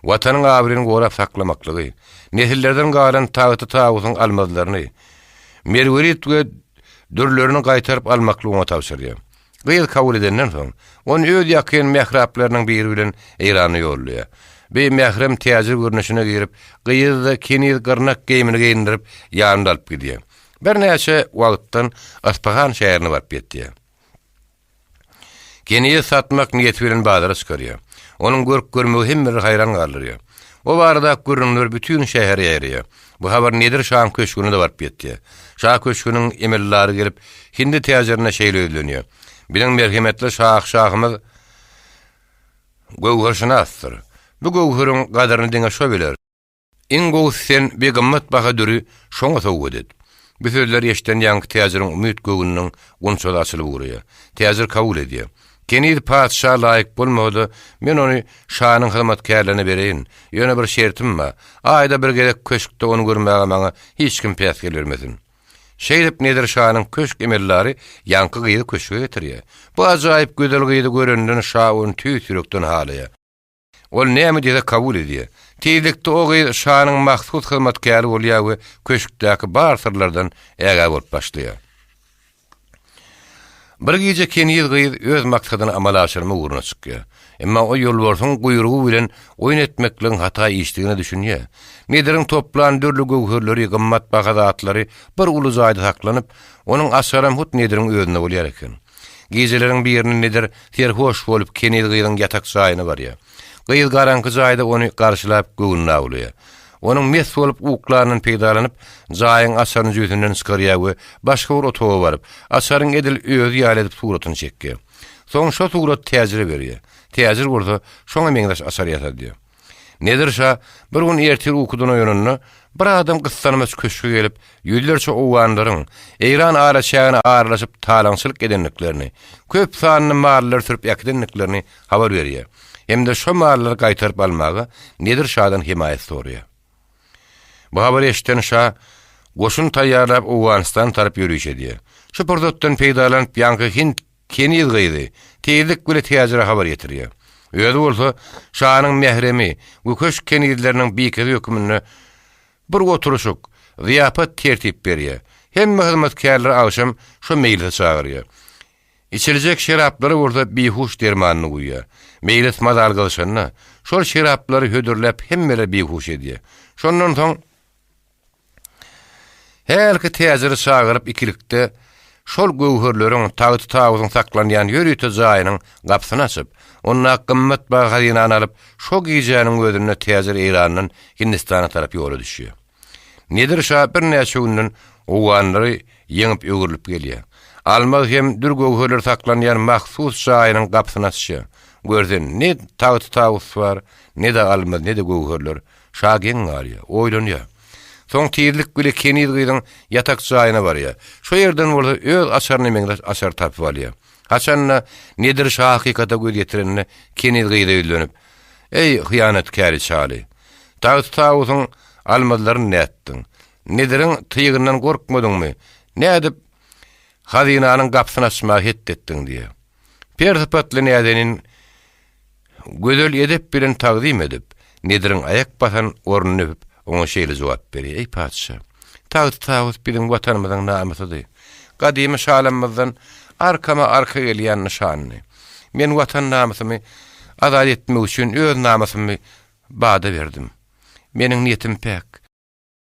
Watanyň abraýyny gorap saklamaklygy, nesillerden galan tagty-tawusyň almazlaryny, merwerit we dürlerini gaýtaryp almaklygy oňa tabşyrýar. Gyz kabul edenden soň, ony öz ýakyn mähraplarynyň biri bilen Eýrana ýollaýar. Bi mährem täjir görnüşine girip, gyzy-da keniz-gyrnak geýimini geýindirip, ýanynda alyp gidýär. Birnäçe wagtdan Yspyhan şäherine baryp ýetýär. Kenizi satmak niýeti bilen bazara çykarýar. Onuň görk-görmegi hemmeleri haýran galdyrýar. O baradaky gürrüňler bütin şähere ýaýraýar. Bu habar Nedir şaň köşgüne-de baryp ýetýär. Şa köşgüniň emeldary gelip, hindi täjirine şeýle ýüzlenýär, Biziň merhemetli şahy-şahymyz göwherşynasdyr. Bu göwheriň gadyryny diňe şo biler. Iň gowusy sen bi gymmat baha düri şoňa sowgat et. Bu sözleri eşiden ýaňky täjiriň umyt göwnüniň gunçasy açylyp ugraýar. Täjir kabul edýär. Keniz patyşa laýyk bolmasa-da, men ony şanyň hyzmatkärlerine bereýin. Ýöne bir şertim bar. Aýda bir gezek köşkde ony görmäge maňa hiç kim päsgel bermesin. Şeýdip Nedir şanyň köşk emeldary ýaňky gyzy köşge getirýär. Bu ajaýyp gözel gyzy görenden şa ony tüýs ýürekden halaýar. Ol näme diýse kabul edýär. Tizlikde o gyz şanyň mahsus hyzmatkäri bolýar we köşkdäki bar syrlardan ägä bolup başlaýar. Bir gije keniz gyz öz maksadyny amala aşyrmak ugruna çykýar. Emma o ýolbarsyň guýrugy bilen oýun etmekligiň hata işdigine düşünýär. Nediriň toplan dürli göwherleri, gymmatbaha zatlary bir uly jaýda saklanyp, onuň açaram hut Nediriň özünde bolýar eken. Gijeleriň birinde Nedir serhoş bolup keniz gyzyň ýatak jaýyna barýar. Gyz garaňky jaýda ony garşylap göwnüni awlaýar. Onuň mes bolup uklanyndan peýdalanyp, jaýyň açaryny jübüsinden çykarýar we başga bir otaga baryp, açaryň edil özi ýaly edip suratyny çekýär. Soň şo suraty täjire berýär. Täjir bolsa şoňa meňzeş açar ýasadýar. Nedir şa bir gün ertir ukudan oýananda, bir adam gyssanmaç köşge gelip, ýüzlerçe owganlaryň Eýran araçägine aralaşyp talaňçylyk edendiklerini, köp sanly mallary sürüp äkidendiklerini habar berýär hem-de şo mallary gaýtaryp almaga Nedir şadan hemaýat soraýar. Bu habary eşiden şa goşun taýýarlap Owganystana tarap ýöriş edýär. Şu pursatdan peýdalanyp ýaňky hind Keniz gyzy tizlik bile täjire habar ýetirýär. Özi bolsa şanyň mähremi we köşk kenizleriniň bikesi hökmünde bir oturyşyk, zyýapat tertip berýär. Hemme hyzmatkärleri agşam şo meýlise çagyrýar. Içiljek şeraplara bolsa bihuş dermanyny guýýar. Meýlis mazaly gyzyşanda, şol şeraplary hödürläp hemmeleri bihuş edýär. Şondan soň hälki täjiri çagyryp ikilikde şol göwherleriň, tagty-tawusyň saklanýan ýörite jaýynyň gapysyny açyp, ondaky gymmatbaha hazynany alyp, şo gijäniň özünde täjir Eýrandan Hindistana tarap ýola düşýär. Nedir şa birnäçe günden owganlary ýeňip öwrülip gelýär. Almaz hem dür-göwherler saklanýan mahsus jaýynyň gapysyny açýar. Görse, ne tagty-tawus bar, ne-de almaz, ne-de göwherler. Şa geň galýar, oýlanýar. Soň tizlik bile keniz gyzyň ýatak jaýyna barýar. Şo ýerden bolsa öz açaryna meňzeş açar tapyp alýar. Haçan-da Nedir şa hakykata göz ýetirende keniz gyza ýüzlenip, Eý, hyýanatkäri çaly! Tagty-tawusyň almazlaryny nätdiň? Nediriň tygyndan gorkmadyňmy? Nädip hazynanyň gapysyny açmaga het etdiň? diýýär. Per sypatly näzenin gözel edep bilen tagzym edip, Nediriň aýak basan ornuny öpüp, oňa şeýle jogap berýär, Eý, patyşa! Tagty-tawus biziň Watanymyzyň namysydy. Gadymy şalamyzdan arkama-arka gelýän nyşandy. Men Watan namysymy azat etmek üçin öz namysymy bada berdim. Meniň niýetim päk.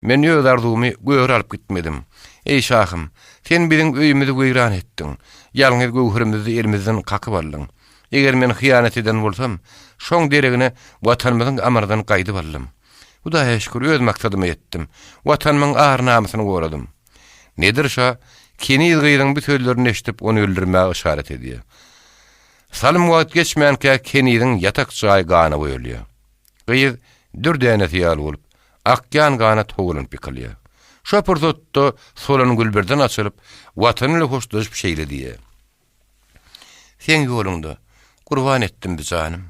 Men öz arzuwymy göre alyp gitmedim. Eý, şahym, sen biziň öýümizi weýran etdiň. Ýalňyz göwherimizi elimizden kakyp aldyň. Eger men hyýanat eden bolsam, şoň deregine Watanymyzyň amardan gaýdyp aldym. Hudaýa şükür, öz maksadyma ýetdim. Watanymyň ar-namysyny goradym. Nedir şa keniz gyzyň bu sözlerini eşidip, ony öldürmäge yşarat edýär. Salym wagt geçmänkä keniziň ýatak jaýy gana boýalýar. Gyz dür dänesi ýaly bolup, akýan gana towlanyp ýykylýar. Şo pursatda solan gül birden açylyp, Watany bilen hoşlaşyp şeýle diýýär, Seň ýoluňda gurban etdim bi janym,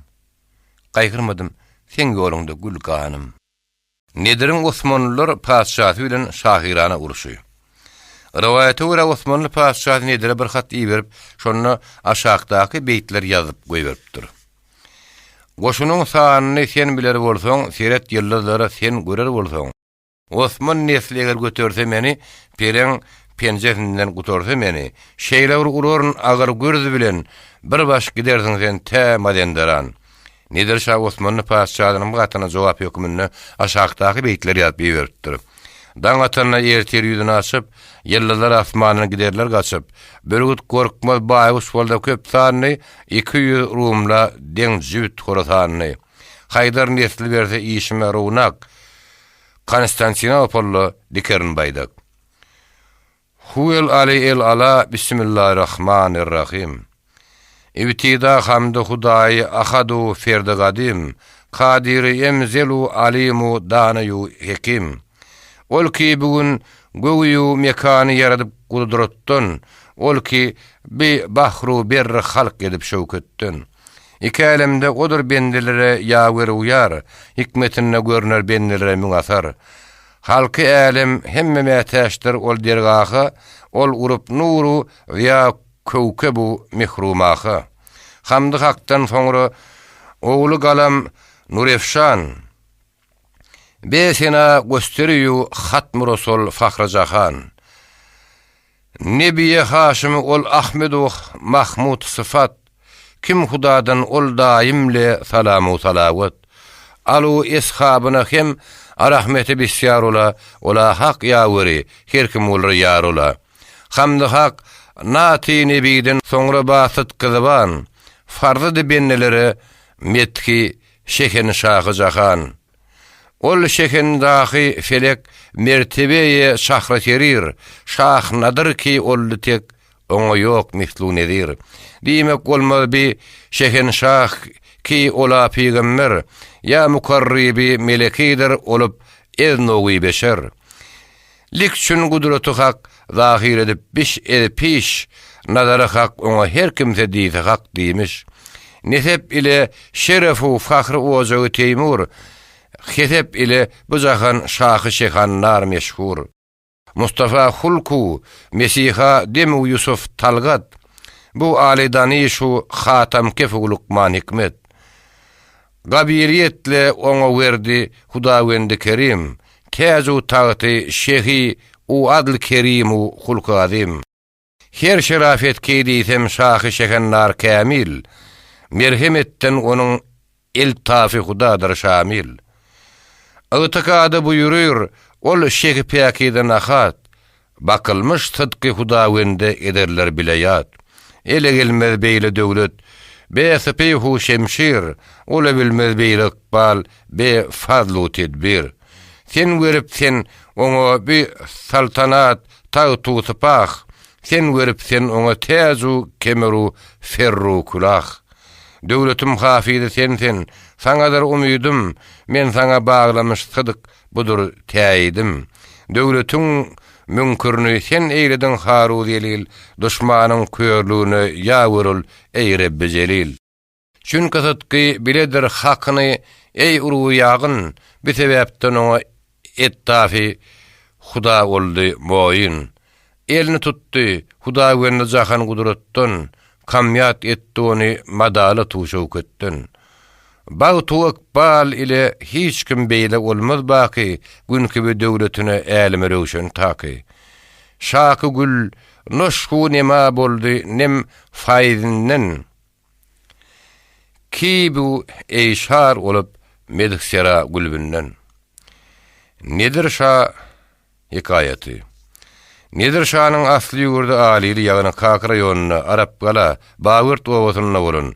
Gaýgyrmadym seň ýoluňda gül ganym. Nediriň osmanlylar patyşasy bilen şahyrana urşy. Rowaýata görä osmanly patyşasy Nedire bir hat iberip, şonda aşakdaky beýtleri ýazyp goýberipdir. Goşunyň sanyny sen biler bolsaň, seret ýyldyzlara sen görer bolsaň. Osman nesli eger göterse meni, Peleň penjesinden gutarsa meni, Şeýle bir uraryn agyr gürz bilen, Bir baş gidersiň sen tä Mazenderan. Nedir şa Osmanly patyşasynyň bu hatyna jogap hökmünde aşakdaky beýtleri ýazyp iberipdir. Daň atanda ertir ýüzüni açyp, Ýyldyzlar asmandan giderler gaçyp. Bürgüt gorkmaz baýguş bolsa köp sanly, 200 rumla deň jübüt horasanly. Haýdar nesli berse işime rownak, Konstantinopolda dikerin baýdak. Huwel Ali el Ala Bismillahirrahmanirrahim. Ibtida hamdy Hudaýy Ahadu Ferdi Gadym, Kadyry Emzelu Alimu Danaýu Hekim. Ol ki bu gün gögüýu mekany ýaradyp gudratdan, ol ki bi bahru berri halk edip şöwketden. Iki älemde odur bendelere ýawer-u ýar, hikmetinde görner bendelere müň asar. Halky älem hemme mätäçdir ol dergaha, Ol urup nuru zyýa köwkebu mehrumaha. Hamdy Hakdan soňra ogly galam Nurefşan, Be sena gösteriýu hatmy Rasul fahry jahan. Nebiýe Haşymy ol Ahmedu Mahmut syfat, Kim Hudadan ol daýym le salamu salawat. Alu eshabyna hem a rahmeti bisýar ola, Ola Hak ýaweri, her kim olara ýar ola. Hamdy Hak naty Nebiden soňra ba sydky zyban, Farzydy bendelere methi şehenşahy jahan. Ol şehendahy felek mertebeýe şahra serir, Şah nadyr ki oldy tek, oňa ýok mislu nezir. Diýmek bolmaz bi şehenşah ki ola pygamber, Ýa mukarryby melekidir olup ez nowy beşer. Lik çün gudraty Hak zahyr edip biş ez piş, Nazary Hak oňa her kimse diýse hak diýmiş. Nesep ile şeref-u fahry ojagy Teýmur, Hesep ile bu jahan şahy şehanlar meşhur. Mustafa hulk-u Mesiha dem-u Ýusuf talgat, Bu aly danyş-u hatam kef-u Lukman hikmet. Gabyryýetle oňa werdi Hudawendi Kerim. täj-u tagty şehi u adl kerim u hulky azym. Her şerafet ki diýsem şahy şehendar kämil, Merhem etden onuň eltafy hudadyr şamil. Ygtykady buýuryr ol şehi päkize nahat, Bakylmyş sydky hudawende ederler bile ýat. Ele gelmez beýle döwlet, be sypyh-u şemşir, Ola bilmez beýle ykbal, be fazl-u tedbir. Sen werip sen oňa bi saltanat tagt-u sypah, Sen werip sen oňa täj-u kemer-u ferr-u külah. Döwletim hafyzy sen-sen, saňadyr umydym, Men saňa baglamyş sydyk budur täýidim. Döwletiň müňkürini sen eýlediň har-u zelil, Duşmanyň körlügine ýa wer ol, eý Rebbi Jelil. Çünki sytky biledir hakyny, eý urgy ýagyn, Bi sebäpden oňa etdafy Huda boldy moýyn. Elini tutdy, Hudawendi jahan gudratdan, Kamýat etdi ony madalat-u şöwketden. Bagt-u ykbal ile hiç kim beýle olmaz baky, Gün kibi döwletine äleme röwşen taky. Şaky gül noşgu nema boldy nem faýzinden, Ki bu eýşar bolup medhsera gülbünden. Nedir şa hekaýaty. Nedir şanyň asly ýurdy Alili ýagny Kaka raýonynda Arapgala, Bawert obasynda bolan.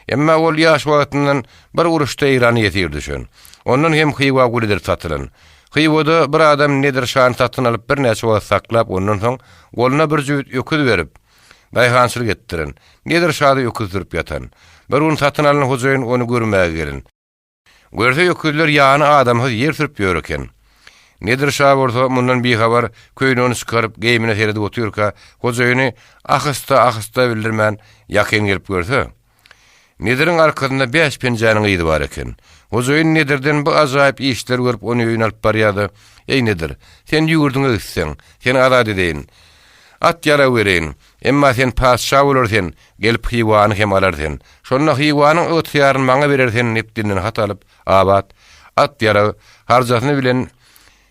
Emma ol ýaş wagtyndan bir uruşda Eýrana ýesir düşen. Ondan hem Hywa gul edilip satylan. Hywada bir adam Nedir şany satyn alyp birnäçe wagt saklap ondan soň goluna bir jübüt öküz berip, Daýhançylyk etdiren. Nedir şada öküz sürüp ýatan. Bir gün satyn alan hojaýyn ony görmäge gelen. Görse öküzler ýany adamsyz ýer sürüp ýör eken. Nedir şa bolsa mundan bihabar köýnegini çykaryp geýimine seredip otyrka, hojaýyny ahysta-ahysta bildirmän ýakyn gelip görse, Nediriň arkasynda bäş penjäniň yzy bar eken. Hojaýyn Nedirden bu ajaýyp işleri görüp ony öýüne alyp barýar-da, Eý Nedir, sen ýurduňa gitseň, seni azat edeýin. At-ýarag bereýin. Emma sen patyşa bolar sen, gelip Hywany hem alar sen. Şonda Hywanyň ygtyýaryny maňa berer sen diýip dilinden hat alyp, abat, at-ýarag, harjasyny bilen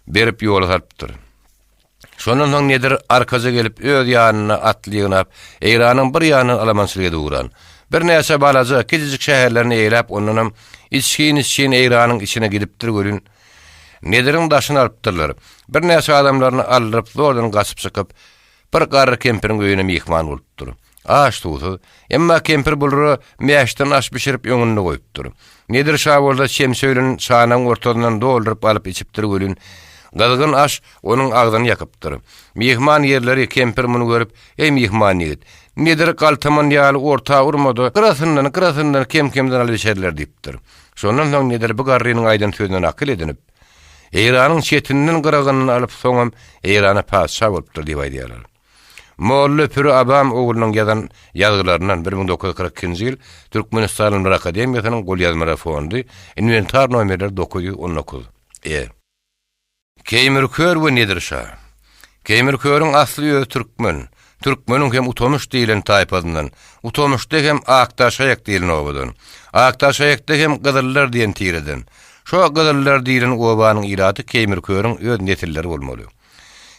berip ýola salypdyr. Şondan soň Nedir arkaja gelip, öz ýanyna atly ýygnap, Eýranyň bir ýanyndan alamançylyk edip ugran. Birnäçe balaja, kiçijik şäherlerini eýläp, ondanam içgin-içgin Eýranyň içine gidipdir welin, Nediriň daşyny alypdyrlar. Birnäçe adamlaryny aldyryp, zordan gaçyp çykyp, bir garry kempiriň öýüne myhman bolupdyr. Aç-suwsuz. Emma kempir bulara mäşden aş bişirip öňünde goýupdyr. Nedir şa bolsa çemçe bilen çanagyň ortasyndan dolduryp alyp içipdir welin, gyzgyn aş onuň agzyny ýakypdyr. Myhman ýerleri kempir muny görüp, Eý myhman ýigit, Nedir galtaman ýaly orta urma-da, gyrasyndan, gyrasyndan kem-kemden alyp içerler diýipdir. Şondan soň Nedir bu garrynyň aýdan sözünden akyl edinip, Eýranyň çetinden gyragyndan alyp soňam Eýrana patyşa bolupdyr diýip aýdýarlar. Molla Püri Abam oglunyň ýazan ýazgylaryndan, 1942-nji ýyl, Türkmenistan Ylymlar akademiýasynyň golýazmalar fondy, inwentar nomerleri 919, e. Keýmir kör we Nedir şa. Keýmir körüň asly özi türkmen. Türkmeniň hem Utamyş diýlen taýpasyndan. Utamyşda hem Akdaşaýak diýlen obadan. Akdaşaýakda hem Gyzyllar diýen tireden. Şo Gyzyllar diýlen obanyň ilaty Keýmir körüň öz nesilleri bolmaly.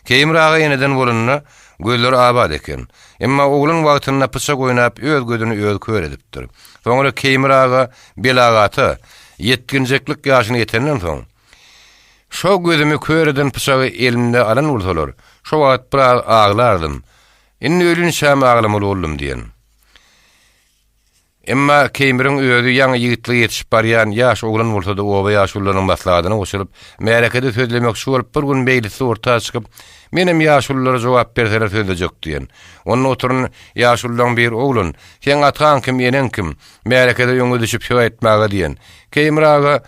Keýmir aga eneden bolanda, gözleri abat eken. Emma oglan wagtynda pyçak oýnap, öz gözüni özi kör edipdir. Soňra Keýmir aga belagata, ýetginjeklik ýaşyna ýetenden soň, Şo gözümi kör eden pyçagy elimde alan bolsalar, şo wagt biraz aglardym. Indi ölinçäm aglamaly boldum diýen. Emma Keýmiriň özi ýaňy ýigitlige ýetişip barýan ýaş oglan bolsa-da oba ýaşulularynyň maslahatyna goşulyp, märekede sözlemekçi bolup bir gün meýlisde orta çykyp, Menem ýaşululara jogap berseler sözlejek diýen. Onda oturan ýaşulularyň biri Oglan, seň ataň kim, eneň kim? Märekede öňe düşüp söz aýtmaga diýen. Keýmir aga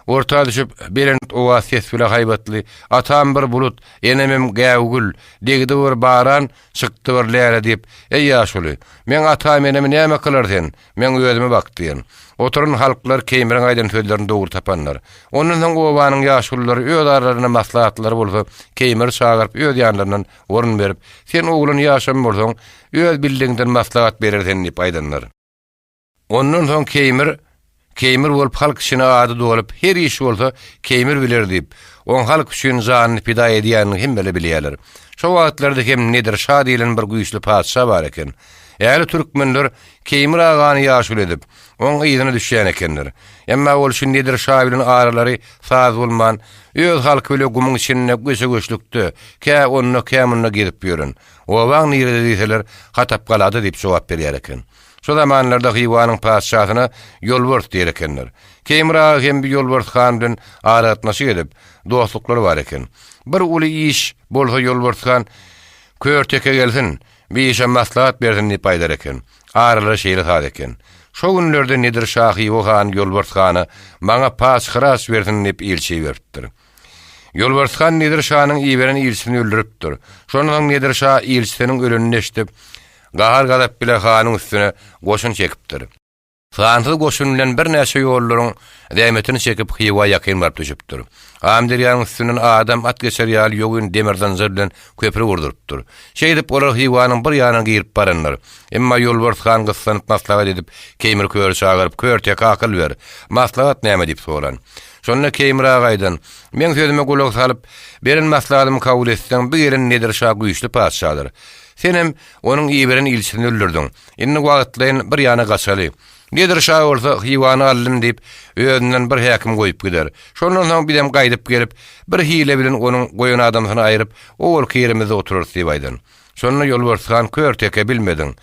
orta düşüp, belent owaz ses bile haýbatly, Atam bir bulut, enemem gäwgül, degdi bir baran, Çykdy bir läle diýip, Eý ýaşuly, meň atam-enemi näme kylar sen, meň özüme bak diýen. Oturan halklar Keýmiriň aýdan sözlerini dogry tapanlar. Ondan soň obanyň ýaşululary öz aralarynda maslahatlary bolsa, Keýmiri çagyryp öz ýanlaryndan orun berip, Sen oglan ýaşam bolsaň, öz bildigiňden maslahat berer sen diýip aýdanlar. Ondan soň Keýmir. Keýmir bolup halk içine ady dolup, her iş bolsa Keýmir biler diýip, oň halk üçin janyny pida edýänini hemmeler bilýärler. Şo wagtlarda hem Nedir şa diýlen bir güýçli patyşa bar eken. Ähli türkmenler Keýmir agany ýaşuly edip, oň yzyna düşýän ekenler. Emma ol şu Nedir şa bilen aralary saz bolman, öz halky bile gumuň içinde göçe-göçlükde, kä onda, kä munda gezip ýören. Obaň nirede diýseler, Hatapgalada diýip jogap berýär eken. Şo zamanlarda Hywanyň patyşasyna Ýolbars diýer ekenler. Keýmir aga hem bi Ýolbars han bilen aragatnaşyk edip, dostluklary bar eken. Bir uly iş bolsa Ýolbars han, Kör teke gelsin, bi işe maslahat bersin diýip aýdar eken. Aralary şeýle saz eken. Şo günlerde Nedir şa Hywa hany Ýolbars hana maňa paç-hyraç bersin diýip ilçi iberipdir. Ýolbars han Nedir şanyň iberen ilçisini öldüripdir. Şondan soň Nedir şa ilçisiniň ölenini eşidip, gahar-gazap bile hanyň üstüne goşun çekipdir. Sansyz goşun bilen birnäçe ýollaryň zähmetini çekip Hywa ýakyn baryp düşüpdir. Amyderýanyň üstünden adam at geçer ýaly ýogyn demir zynjyr bilen köpri gurdurypdyr. Şeýdip olar Hywanyň bir ýanyna girip baranlar. Emma Ýolbars han gyssanyp maslahat edip, Keýmir köri çagyryp, Kör teke akyl ber. Maslahat näme diýip soran. Şonda Keýmir aga aýdan, Meň sözüme gulak salyp, beren maslahatymy kabul etseň, bu gelen Nedir şa güýçli patyşadyr. Senem onuň iberen ilçisini öldürdiň. Indi wagtlaýyn bir ýana gaçaly. Nedir şa bolsa Hywany aldym diýip, özünden bir häkim goýup gider. Şondan soň bizem gaýdyp gelip, bir hile bilen onuň goýan adamsyny aýryp, owalky ýerimizde oturarys diýip aýdan. Şonda Ýolbars han kör teke bilmediň.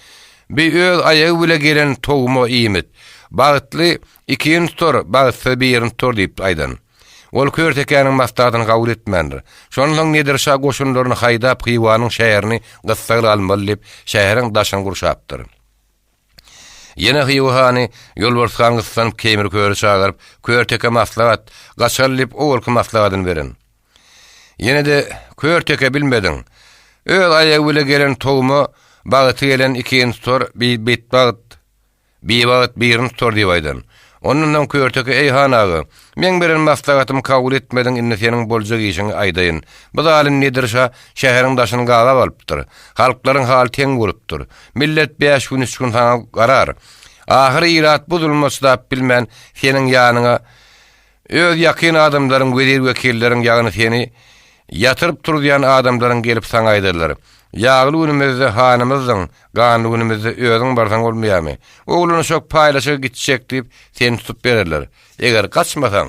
Bi öz aýagy bile gelen towma iýmit. Bagtly ikini tutar, bagtsyz birini tutar diýip aýdan. Ol kör tekäniň maslahatyny kabul etmändir. Şondan soň Nedir şa goşunlaryny haýdap Hywanyň şäherini gyssagly almaly diýip, şäheriň daşyny gurşapdyr. Ýene Hywa hany Ýolbars han gyssanyp Keýmir köri çagyryp, Kör teke maslahat, gaçaly diýip owalky maslahatyny beren. Ýene-de kör teke bilmediň. Öz aýagy bile gelen towma bagty gelen ikini tutar, bi betbagt Biwagt birini tutar diýip aýdan. Ondan soň Körteke, Eý, han aga, meň beren maslahatymy kabul etmediň, indi seniň boljak işiňi aýdaýyn. Bu zalym Nedir şa şäheriň daşyny gabap alypdyr. Halklaryň haly teň bolupdyr. Millet bäş gün, üç gün saňa garar. Ahyry ilat bu zuluma çydap bilmän, seniň ýanyňa Öz ýakyn adamlaryň, wezir-wekilleriň, ýagny seni ýatyryp turuzýan adamlaryň gelip saňa aýdarlar, Ýagly günümizde hanymyzdyň, ganly günümizde özüň barsaň bolmaýarmy? Oglan-uşak paýlaşyga gitjek diýip, seni tutup bererler. Eger gaçmasaň,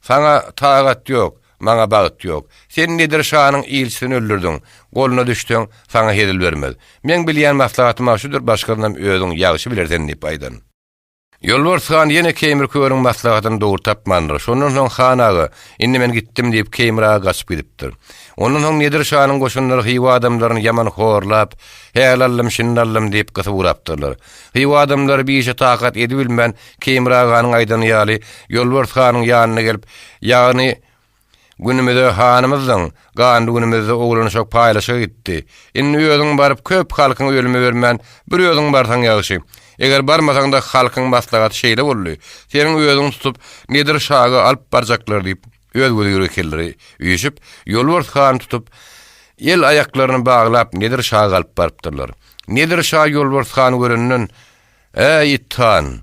saňa tagat ýok, maňa bagt ýok. Sen Nedir şanyň ilçisini öldürdiň, goluna düşseň, saňa hezil bermez. Meň bilýän maslahatym-a şudur, başgasynam özüň ýagşy bilersen diýip aýdan. Ýolbars han ýene Keýmir körüň maslahatyny dogry tapmandyr. Şondan soň han aga, Indi men gitdim diýip, Keýmir aga gaçyp gidipdir. Ondan soň Nedir şanyň goşunlary Hywa adamlaryny ýaman horlap, Häli aldym, şindi aldym diýip gysyp ugrapdyrlar. Hywa adamlary bir işe takat edibilmän, Keýmir aganyň aýdany ýaly, Ýolbars hanyň ýanyna gelip, ýagny, Günümize hanymyzdyň, ganly günümizde oglan-uşak paýlaşyga gitdi. Indi özüň baryp köp halkyň ölüme bermän, bir özüň barsaň ýagşy. Eger barmasaň-da halkyň maslahaty şeýle boldy, seniň özüňi tutup Nedir şaga alyp barjaklar diýip, öz wezir-wekilleri üýşüp, Ýolbars hany tutup, el-aýaklaryny baglap Nedir şaga alyp barypdyrlar. Nedir şa Ýolbars hany görenden, Äý, it han!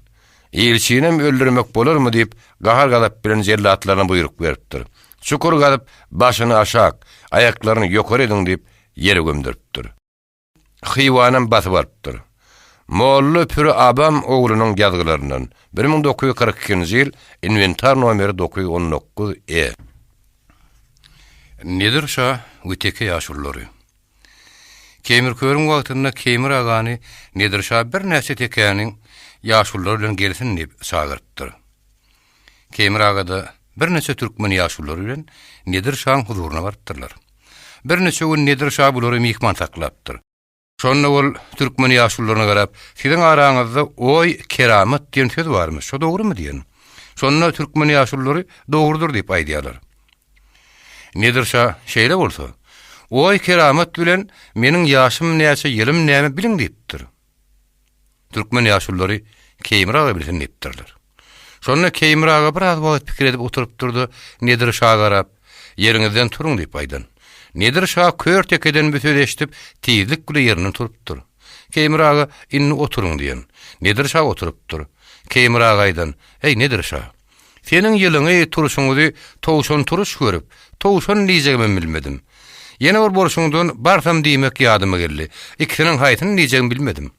Ilçinem öldürmek bolarmy diýip, gahar-gazap bilen jellatlaryna buýruk beripdir. Çukur gazyp, başyny aşak, aýaklaryny ýokary ediň diýip, ýere gömdüripdir. Hywanam basyp alypdyr. Molla Püri Abam oglunyň ýazgylaryndan, 1942-nji ýyl, inwentar nomeri 919 E. Nedir şa we teke ýaşululary. Keýmir körüň wagtynda Keýmir agany Nedir şa birnäçe tekäniň ýaşululary bilen gelsin diýip çagyrypdyr. Keýmir aga-da birnäçe türkmen ýaşululary bilen Nedir şaň huzuryna barypdyrlar. Birnäçe gün Nedir şa bulary myhman saklapdyr. Şonda ol türkmen ýaşulularyna garap, Siziň araňyzda oý, keramat diýen söz barmyş, şo dogrumy diýen. Şonda türkmen ýaşululary dogrudyr diýip aýdýarlar. Nedir şa, Şeýle bolsa, oý keramat bilen meniň ýaşym näçe, ýylym näme biliň diýipdir. Türkmen ýaşululary Keýmir aga bilsin diýipdirler. Şonda Keýmir aga biraz wagt pikir edip oturypdyr-da, Nedir şa garap, Ýeriňizden turuň diýip aýdan. Nedir şa kör tekeden bu sözi eşidip, tizlik bile ýerinden turupdyr. Keýmir aga, Indi oturyň diýen. Nedir şa oturypdyr. Keýmir aga aýdan, Eý, Nedir şa! Seniň ýylyňy, turşuňyzy towşan turuş görüp, towşan diýjegimem bilmedim. Ýene bir bolşuňdan barsam diýmek ýadyma geldi. Ikisiniň haýsyny diýjegimi bilmedim.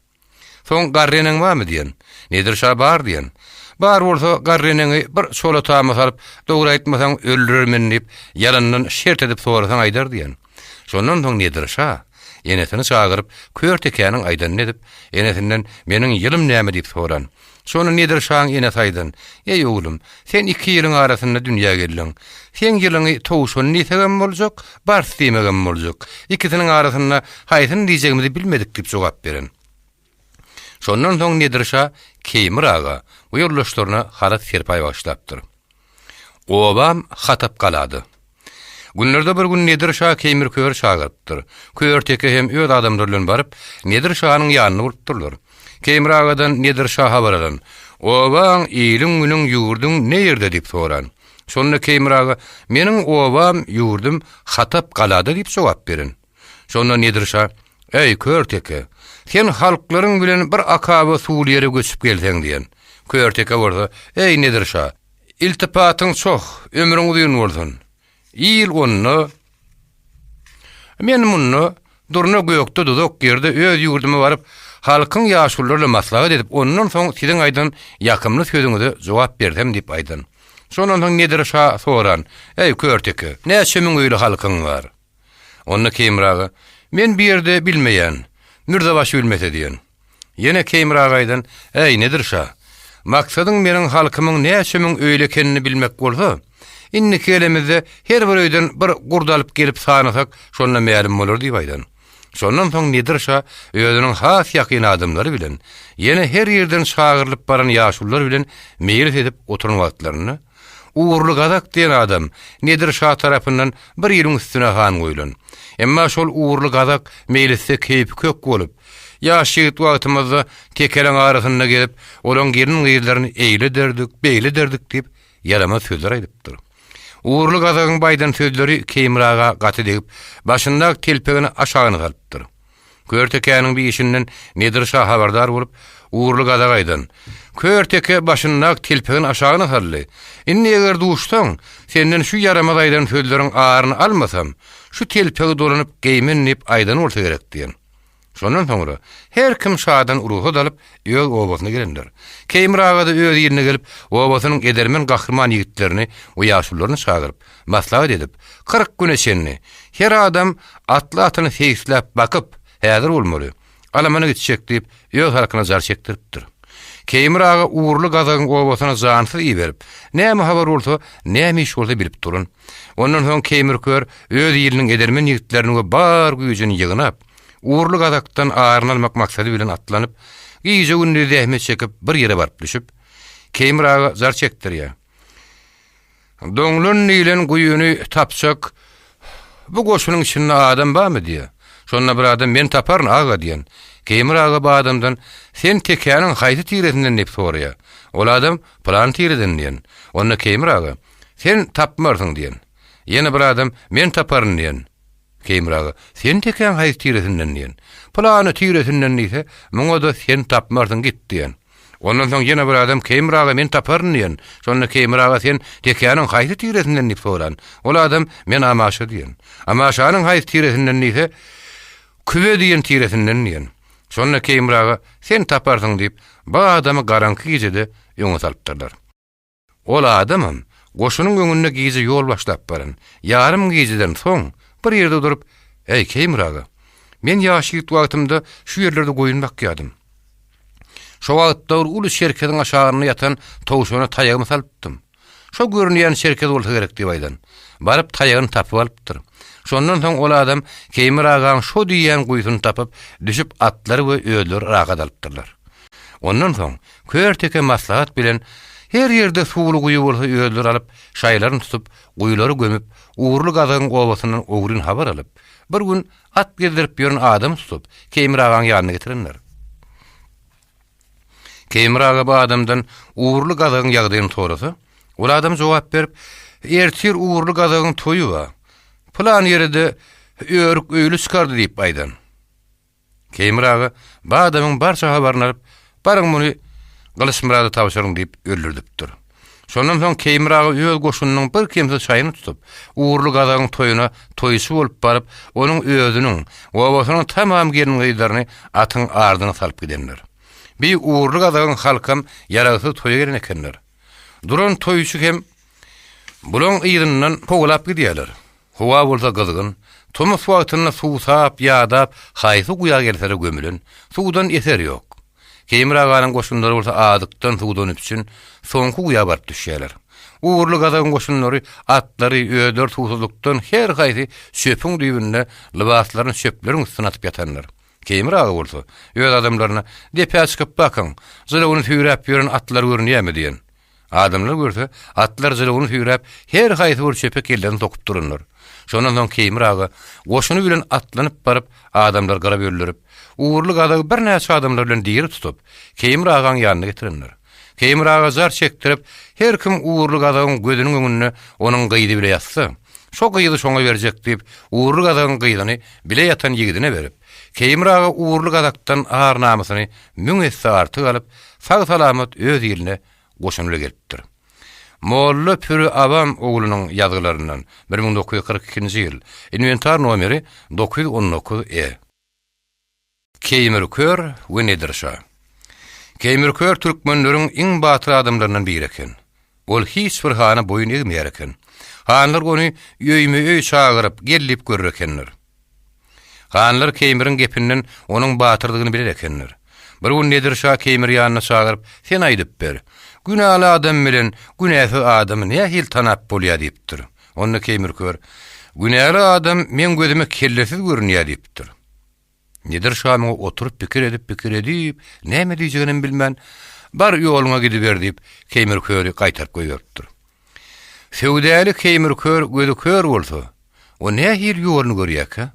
Soň garry eneň barmy diýen. Nedir şa bar diýen. Bar bolsa garry eneňi bir çola tama salyp, dogry aýtmasaň öldürermen diýip, ýalandan şert edip sorasaň aýdar diýen. Şondan soň Nedir şa enesini çagyryp, kör tekäniň aýdanyny edip, enesinden meniň ýylym näme diýip soran. Şonda Nedir şaň enesi aýdan, Eý oglum, sen iki ýylyň arasynda dünýä geldiň. Seň ýylyňy towşan diýsegem boljak, bars diýmegem boljak. Ikisiniň arasynda haýsyny diýjegimizi bilmedik diýip jogap beren. Şondan soň Nedir şa Keýmir aga we ýoldaşlaryna halat-serpaý bagyşlapdyr. Obam Hatap galada. Günlerde bir gün Nedir şa Keýmir Köri çagyrypdyr. Kör teke hem öz adamlary bilen baryp, Nedir şanyň ýanynda bolupdyrlar. Keýmir agadan Nedir şa habar alan, Obaň, iliň-günüň, ýurduň ne ýerde diýip soran. Şonda Keýmir aga, Meniň obam, ýurdum Hatap galada diýip jogap beren. Şonda Nedir şa, Eý, kör teke, sen halklaryň bilen bir akaba suwly ýere göçüp gelseň diýen. Kör teke bolsa, Eý, Nedir şa, iltipatyň çoh, ömrüň uzyn bolsun. Il onda, men munda, durna gökde duzak ýerde öz ýurduma baryp, halkyň ýaşululary bilen maslahat edip, ondan soň siziň aýdan ýakymly sözüňize jogap bersem diýip aýdan. Şondan soň Nedir şa soran, Eý, kör teke, näçe müň öýli halkyň bar? Onda Keýmir aga, Men bu ýerde bilmeýän, Mürzebaşy bilmese diýen. Ýene Keýmir aga aýdan, Äý, Nedir şa, maksadyň meniň halkymyň näçe müň öýli ekenini bilmek bolsa, indiki gelemizde her bir öýden bir gurt alyp gelip sanasak, şonda mälim bolar diýip aýdan. Şondan soň Nedir şa özüniň has ýakyn adamlary bilen, ýene her ýerden çagyrylyp baran ýaşulular bilen meýlis edip oturan wagtlarynda, Ugurly gazak diýen adam Nedir şa tarapyndan bir ýylyň üstüne han goýlan. Emma şol Ugurly gazak meýlisde keýpi kök bolup, ýaş ýigit wagtymyzda tekeleň arasynda gezip, olaň gelin-gyzlaryny eýle ederdik, beýle ederdik diýip, ýaramaz sözler aýdypdyr. Ugurly gazagyň bu aýdan sözleri Keýmir aga gaty degip, başyndaky telpegini aşagyna salypdyr. Kör tekäniň bir işinden Nedir şa habardar bolup, Ugurly gazak aýdan, Kör teke başyndaky telpegini aşagyna saldy. Indi eger duşsaň, senden şu ýaramaz aýdan sözleriň aryny almasam, şu telpegi dolanyp geýmen diýip aýdan bolsa gerek diýen. Şondan soňra her kim şadan rugsat alyp, öz obasyna gelendir. Keýmir aga-da öz iline gelip, obasynyň edermen gahryman ýigitlerini we ýaşulularyny çagyryp, maslahat edip, 40 güne çenli her adam atly atyny seýisläp bakyp, häzir bolmaly, alamana gitjek diýip, öz halkyna jar çekdiripdir. Keýmir aga Ugurly gazagyň obasyna jansyz iberip, näme habar bolsa, näme iş bolsa bilip duran. Ondan soň Keýmir kör öz iliniň edermen ýigitlerini we bar güýjüni ýygnap, Ugurly gazakdan aryny almak maksady bilen atlanyp, gije-gündiz zähmet çekip bir ýere baryp düşüp, Keýmir aga jar çekdirýär. Doňlan diýlen guýyny tapjak bu goşunyň içinde adam barmy diýýär. Şonda bir adam men taparyn aga diýen. Keýmir aga bu adamdan sen tekäniň haýsy tiresinden diýip soraýar. Ol adam pylan tireden diýen. Onda Keýmir aga sen tapmarsyň diýen. Ýene bir adam men taparyn diýen. Keýmir aga, sen tekäň haýsy tiresinden diýen. Pylany tiresinden diýse, muňa-da sen tapmarsyň git diýen. Ondan soň ýene bir adam Keýmir aga men taparyn diýen. Şonda Keýmir aga sen tekäniň haýsy tiresinden diýip soran. Ol adam men Amaşa diýen. Amaşanyň haýsy tiresinden diýse, Kübe diýen tiresinden diýen. Şonda Keýmir aga sen taparsyň diýip, bu adamy garaňky gijede öňe salypdyrlar. Ol adamam goşunyň öňünde gije ýol başlap baran. Ýarym gijeden soň bir ýerde durup, Eý, Keýmir aga, men ýaş ýigit wagtymda şu ýerlerde goýun bakýardym. Şo wagtda bir uly çerkeziň aşagynda ýatan towşana taýagymy salypdym. Şo görünýän çerkez bolsa gerek diýip aýdan. Baryp taýagyny tapyp alypdyr. Şondan soň ol adam Keýmir agaň şo diýýän guýusyny tapyp, düşüp atlary we özleri rahat alypdyrlar. Ondan soň Kör teke maslahat bilen her ýerde suwly guýy bolsa özleri alyp, şaýlaryny tutup, guýulary gömüp, Ugurly gazagyň obasyndan ogryn habar alyp, bir gün at gezdirip ýören adamy tutup, Keýmir agaň ýanyna getirenler. Keýmir aga bu adamdan Ugurly gazagyň ýagdaýyny sorasa, ol adam jogap berip, Ertir Ugurly gazagyň toýy bar. Pylan ýere-de örük öýli çykardy diýip aýdan. Keýmir aga bu adamyň barça habaryny alyp, Baryň muny Gylyçmyrada tabşyryň diýip öldürdipdir. Şondan soň Keýmir aga öz goşunynyň birkemsiz şaýyny tutup, Ugurly gazagyň toýuna toýçy bolup baryp, onuň özüniň, obasynyň tamam gelin-gyzlaryny atyň ardyna salyp gidenler. Bi Ugurly gazagyň halkam ýaragsyz toýa gelen ekenler. Duran toýçy hem bulaň yzyndan kowalap gidýärler. Howa bolsa gyzgyn. Tomus wagtynda suwsap, ýadap, haýsy guýa gelsere gömülen. Suwdan eser ýok. Keýmir aganyň goşunlary bolsa azykdan, suwdan üpjün, soňky guýa baryp düşýärler. Ugurly gazagyň goşunlary atlary, özleri suwsuzlykdan her haýsy çöpüň düýbünde lybaslaryny çöpleriň üstüne atyp ýatanlar. Keýmir aga bolsa, öz adamlaryna, Depä çykyp bakyň, jylawyny süýräp ýören atlar görünýärmi diýen. Adamlar görse, atlar jylawyny süýräp, her haýsy bir çöpe kellesini sokup duranlar. Şondan soň Keýmir aga goşuny bilen atlanyp baryp, adamlary gyra böldürip, Ugurly gazagy birnäçe adamlar bilen diri tutup, Keýmir agaň ýanyna getirenler. Keýmir aga jar çekdirip, her kim Ugurly gazagyň gözüniň öňünde onuň gyzy bile ýatsa, şo gyzy şoňa berjek diýip, Ugurly gazagyň gyzyny bile ýatan ýigidine berip, Keýmir aga Ugurly gazakdan ar-namysyny müň esse artyk alyp, sag-salamat öz iline goşunyla gelipdir. Molla Püri Abam oglunyň ýazgylaryndan, 1942-nji ýyl, inwentar nomeri 919 E. Keýmir kör we Nedir şa. Keýmir kör türkmenleriň iň batyr adamlaryndan biri eken. Ol hiç bir hana boýun egmeýär eken. Hanlar ony öýme-öý çagyryp, gel diýip görür ekenler. Hanlar Keýmiriň gepinden onuň batyrdygyny biler ekenler. Bir gün Nedir şa Keýmiri ýanyna çagyryp, Sen aýdyp ber. Günäli adam bilen günäsiz adamy nähili tanap bolýar diýipdir. Onda Keýmir kör, Günäli adam meň gözüme kellesiz görünýär diýipdir. Nedir şa muňa oturyp pikir edip, pikir edip, näme diýjeginem bilmän, Bar, ýoluňa gidiber diýip, Keýmir köri gaýtaryp goýberipdir. Söwdäli Keýmir kör gözi kör bolsa, o nähili ýoluny görýärkä?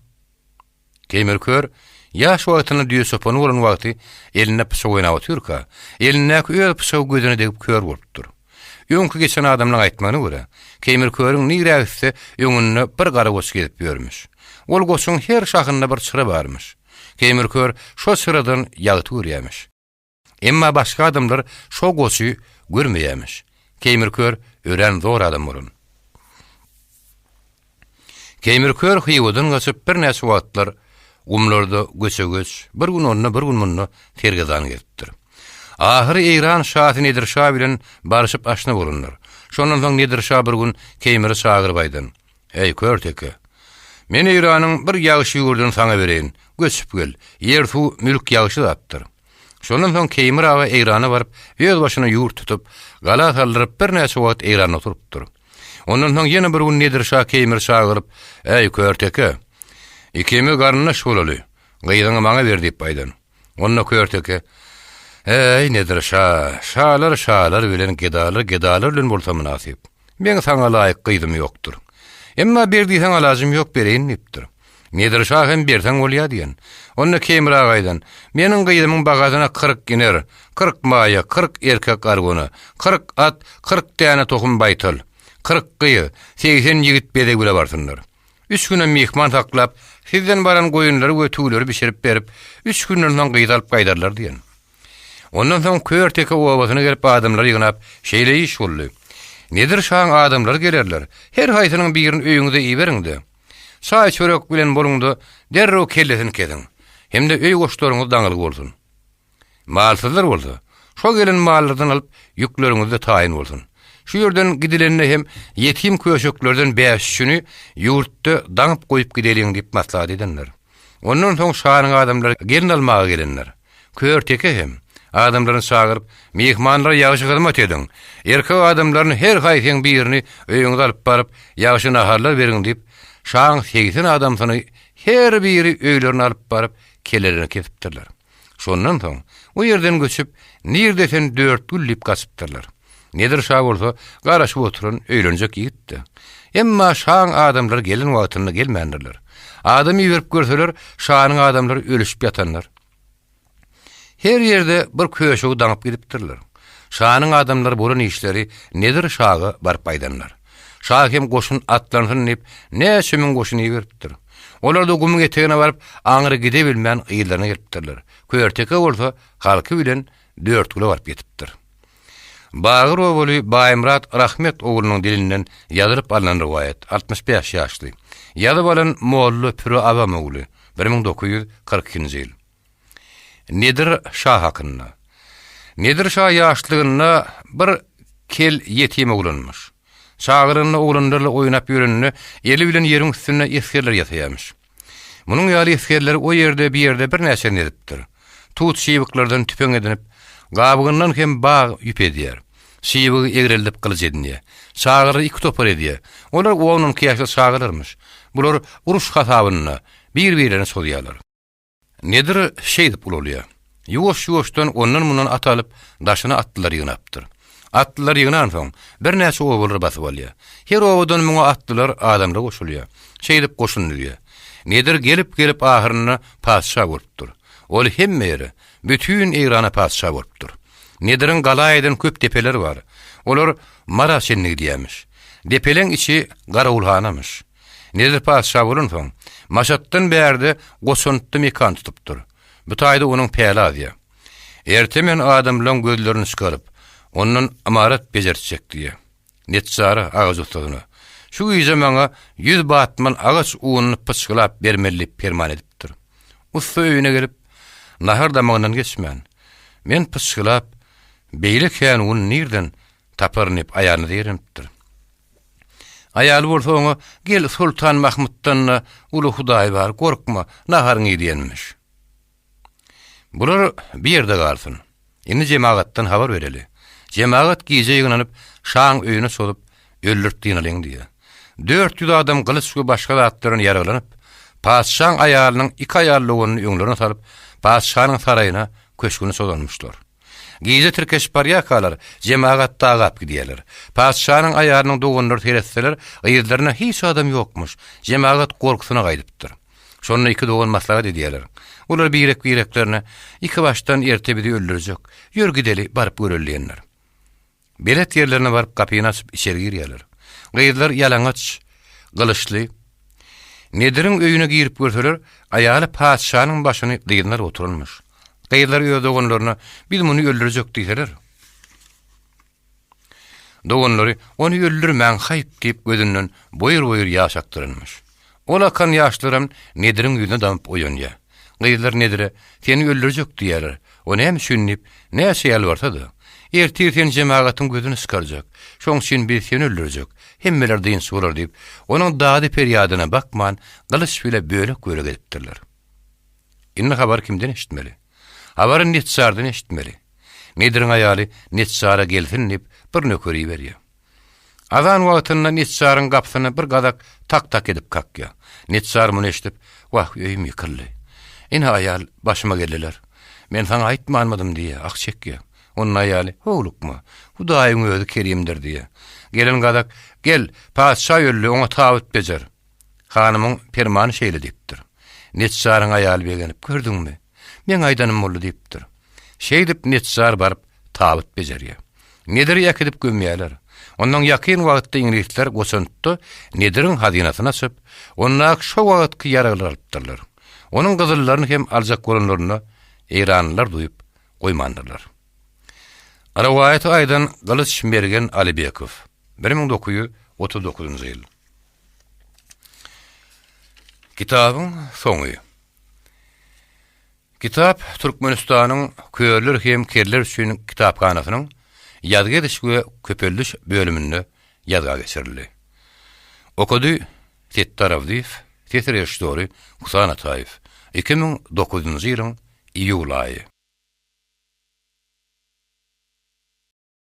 Keýmir kör ýaş wagtynda düýe çopany bolan wagty elinde pyçak oýnap otyrka, elindäki öz pyçagy gözüne degip kör bolupdyr. Öňki geçen adamlaň aýtmagyna görä, Keýmir körüň nirä gitse, öňünde bir gara goç gezip ýörmüş. Ol goçuň her şahynda bir çyra barmyş. Keýmir kör şo çyradan ýagty görýämiş. Emma başga adamlar şo goçy görmeýämiş. Keýmir kör örän zor adam bolan. Keýmir kör Hywadan gaçyp birnäçe wagtlar gumlarda göçe-göç, bir gün onda, bir gün munda sergezdan gezipdir. Ahyry Eýran şasy Nedir şa bilen barşyp aşna bolanlar. Şondan soň Nedir şa bir gün Keýmiri çagyryp aýdan, Eý, kör teke! Men Eýranyň bir ýagşy ýurduny saňa bereýin, göçüp gel, ýer-suw, mülk ýagşy zatdyr. Şondan soň Keýmir aga Eýrana baryp, öz başyna ýurt tutup, gala saldyryp, birnäçe wagt Eýranda oturypdyr. Ondan soň ýene bir gün Nedir şa Keýmiri çagyryp, Äý, kör teke! Ikimiz garyndaş bolaly, gyzyňy maňa ber diýip aýdan. Onda kör teke, Äý, Nedir şa, şalar şalar bilen, gedalar gedalar bilen bolsa mynasyp. Meň saňa laýyk gyzym ýokdur. Emma ber diýseň alajym ýok, bereýin diýipdir. Nedir şa hem berseň bolýa diýen. Onda Keýmir aga aýdan, Meniň gyzymyň bagasyna 40 iner, 40 maýa, 40 erkek argona, 40 at, 40 däne tohum baýtal, 40 gyz, 80 ýigit bezeg bile barsynlar. Üç günem myhman saklap, sizden baran goýunlary we tüwleri bişirip berip, üç günden soň gyzy alyp gaýdarlar diýen. Ondan soň Kör teke obasyna gelip adamlary ýygnap, şeýle iş boldy. Nedir şaň adamlary gelerler, her haýsynyň birini öýüňize iberiň-de, çaý-çörek bilen boluň-da, derrew kellesini kesiň. Hem-de öý goşlaryňyz daňylgy bolsun. Malsyzlar bolsa, şo gelen mallardan alyp, ýükleriňiz-de taýyn bolsun. Şu ýerden gidilende hem ýetim köşeklerden bäş-üçüni ýurtda daňyp goýup gideliň diýip maslahat edenler. Ondan soň şanyň adamlary gelin almaga gelenler. Kör teke hem, adamlaryny çagyryp, Myhmanlara ýagşy hyzmat ediň, erkek adamlaryny her haýsyň birini öýüňize alyp baryp, ýagşy naharlar beriň diýip, şaň 80 adamsyny her biri öýlerine alyp baryp, kellelerini kesipdirler. Şondan soň, o ýerden göçüp, nirde sen Dörtgül diýip gaçypdyrlar. Nedir şa bolsa garaşyp oturan öýlenjek ýigitdi. Emma şaň adamlary gelen wagtynda gelmändirler. Adam iberip görseler, şanyň adamlary ölüşip ýatanlar. Her ýerde bir köşegi daňyp gidipdirler. Şanyň adamlary bolan işleri Nedir şaga baryp aýdanlar. Şa hem goşun atlansyn diýip, näçe müň goşun iberipdir. Olar-da gumuň etegine baryp, aňry gidebilmän yzlaryna gelipdirler. Körteke bolsa halky bilen Dörtgüle baryp ýetipdir. Bagyr obaly Baýmyrat Rahmet oglunyň dilinden ýazylyp alnan rowaýat, 65 ýaşly. Ýazyp alan Molla Püre Abam ogly, 1942-nji ýyl. Nedir şa hakynda. Nedir şa ýaşlygynda bir kel ýetim oglanmyş. Çagalygynda oglanlarla oýnap ýöreninde eli bilen ýeriň üstünde esgerler ýasaýarmyş. Munuň ýaly esgerleri o ýerde bir ýerde birnäçesini edipdir. Tut çybyklardan tüpeň edinip, gabygyndan hem bag ýüp edýär. Çybygy egreldip gylyç edinýär. Çagalary iki topar edýär. Olar on-onki ýaşly çagalarmyş. Bular uruş hasabynda bir-birlerine çozýarlar. Nedir şeýdip ulalýar. Ýuwaş-ýuwaşdan ondan-mundan at alyp, daşyna atlylar ýygnapdyr. Atlylar ýygnansoň, birnäçe obalary basyp alýar. Her obadan muňa atlylar, adamlar goşulýar. Şeýdip goşun düzýär. Nedir gelip-gelip ahyrynda patyşa bolupdyr. Ol hemme ýere, bütin Eýrana patyşa bolupdyr. Nediriň gala eden köp depeleri bar. Olar Mara çenli gidýärmiş. Depeleň içi garawulhanamyş. Nedir patyşa bolansoň, Maşatdan bärde Goçantda mekan tutupdyr. Bu taýda onuň päli azýar. Erte men adamlaň gözlerini çykaryp, ondan ymarat bejertjek diýýär. Neçjara, agaç ussasyna, Şu gije maňa ýüz batman agaç ununy pyçgylap bermeli diýip perman edipdir. Ussa öýüne gelip, nahar damagyndan geçmän, Men pyçgylap, beýle kän un nirden taparyn diýip aýalyna zeýrenipdir. Aýaly bolsa oňa, Gel, Soltan Mahmytdan-da uly Hudaý bar, gorkma, naharyňy iý diýenmiş. Bular bir ýerde galsyn. Indi jemagatdan habar bereli. Jemagat gije ýygnanyp, şaň öýüne çozup, öldürip dynalyň diýýär. 400 adam gylyç we başga zatlar bilen ýaraglanyp, patyşaň aýalynyň iki aýal doganyny öňlerine salyp, patyşanyň saraýyna, köşgüne çozanmyşlar. Gije tirkeşip barýarkalar, jemagat dagap gidýärler. Patyşanyň aýalynyň doganlary seretseler, yzlarynda hiç adam ýokmuş. Jemagat gorkusyna gaýdypdyr. Şonda iki dogan maslahat edýärler. Olar birek-bireklerine, Ikibaşdan erte bizi öldürjek. Ýör gideli, baryp göreli diýenler. Belet ýerlerine baryp gapyny açyp içeri girýärler. Gyzlar ýalaňaç, gylyçly. Nediriň öýüne girip görseler, aýaly patyşanyň başyny dyzyna alyp oturanmyş. Gyzlar öz doganlaryna, Biz muny öldürjek diýseler. Doganlary, Ony öldürmäň, haýp diýip gözünden boýur-boýur ýaş akdyranmyş. Ol akan ýaşlaram Nediriň ýüzüne damyp oýanýar. Gyzlar Nedire, Seni öldürjek diýýärler. O näme üçin diýip, näçe ýalbarsa-da, Ertir sen jemagatyň gözüni çykarjak. Şoň üçin biz seni öldürjek. Hemmeler dynç bolar diýip, onuň dady-perýadyna bakman, gylyç bile bölek-bölek edipdirler. Indi habary kimden eşitmeli? Habary neçjardan eşitmeli. Nediriň aýaly neçjara gelsin diýip, bir nöker iberýär. Azan wagtynda neçjaryň gapysyna bir gazak tak-tak edip kakýar. Neçjar muny eşidip, Wah, öýüm ýykyldy. Ine, aýal, başyma geldiler. Men saňa aýtmanmydym diýýär, ah çekýär. Onda aýaly, Howlukma, Hudaýyň özi kerimdir diýýär. Gelen gazak, Gel, patyşa öldi, oňa tabyt bejer. Hanymyň permany şeýle diýipdir. Neçjaryň aýaly begenip, Gördüňmi, meň aýdanym boldy diýipdir. Şeýdip neçjar baryp tabyt bejerýär. Nediri äkidip gömýärler. Ondan ýakyn wagtda iňlisler Goçantda Nediriň hazynasyny açyp, ondaky şo wagtky ýaraglary alypdyrlar. Onuň gyzyllaryny hem aljak bolanlarynda eýranlylar duýup goýmandyrlar. Rowaýaty aýdan Gylyç Mergen Alybekow, 1939-njy ýyl. Kitabyň soňy. Kitap Türkmenistanyň Körler hem kerler üçin kitaphanasynyň Ýazgy ediş we köpeldiş bölüminde ýazga geçirildi. Okady Setdar Abdyýew, ses režissýory Husan Ataýew, 2009-njy ýylyň iýul aýy.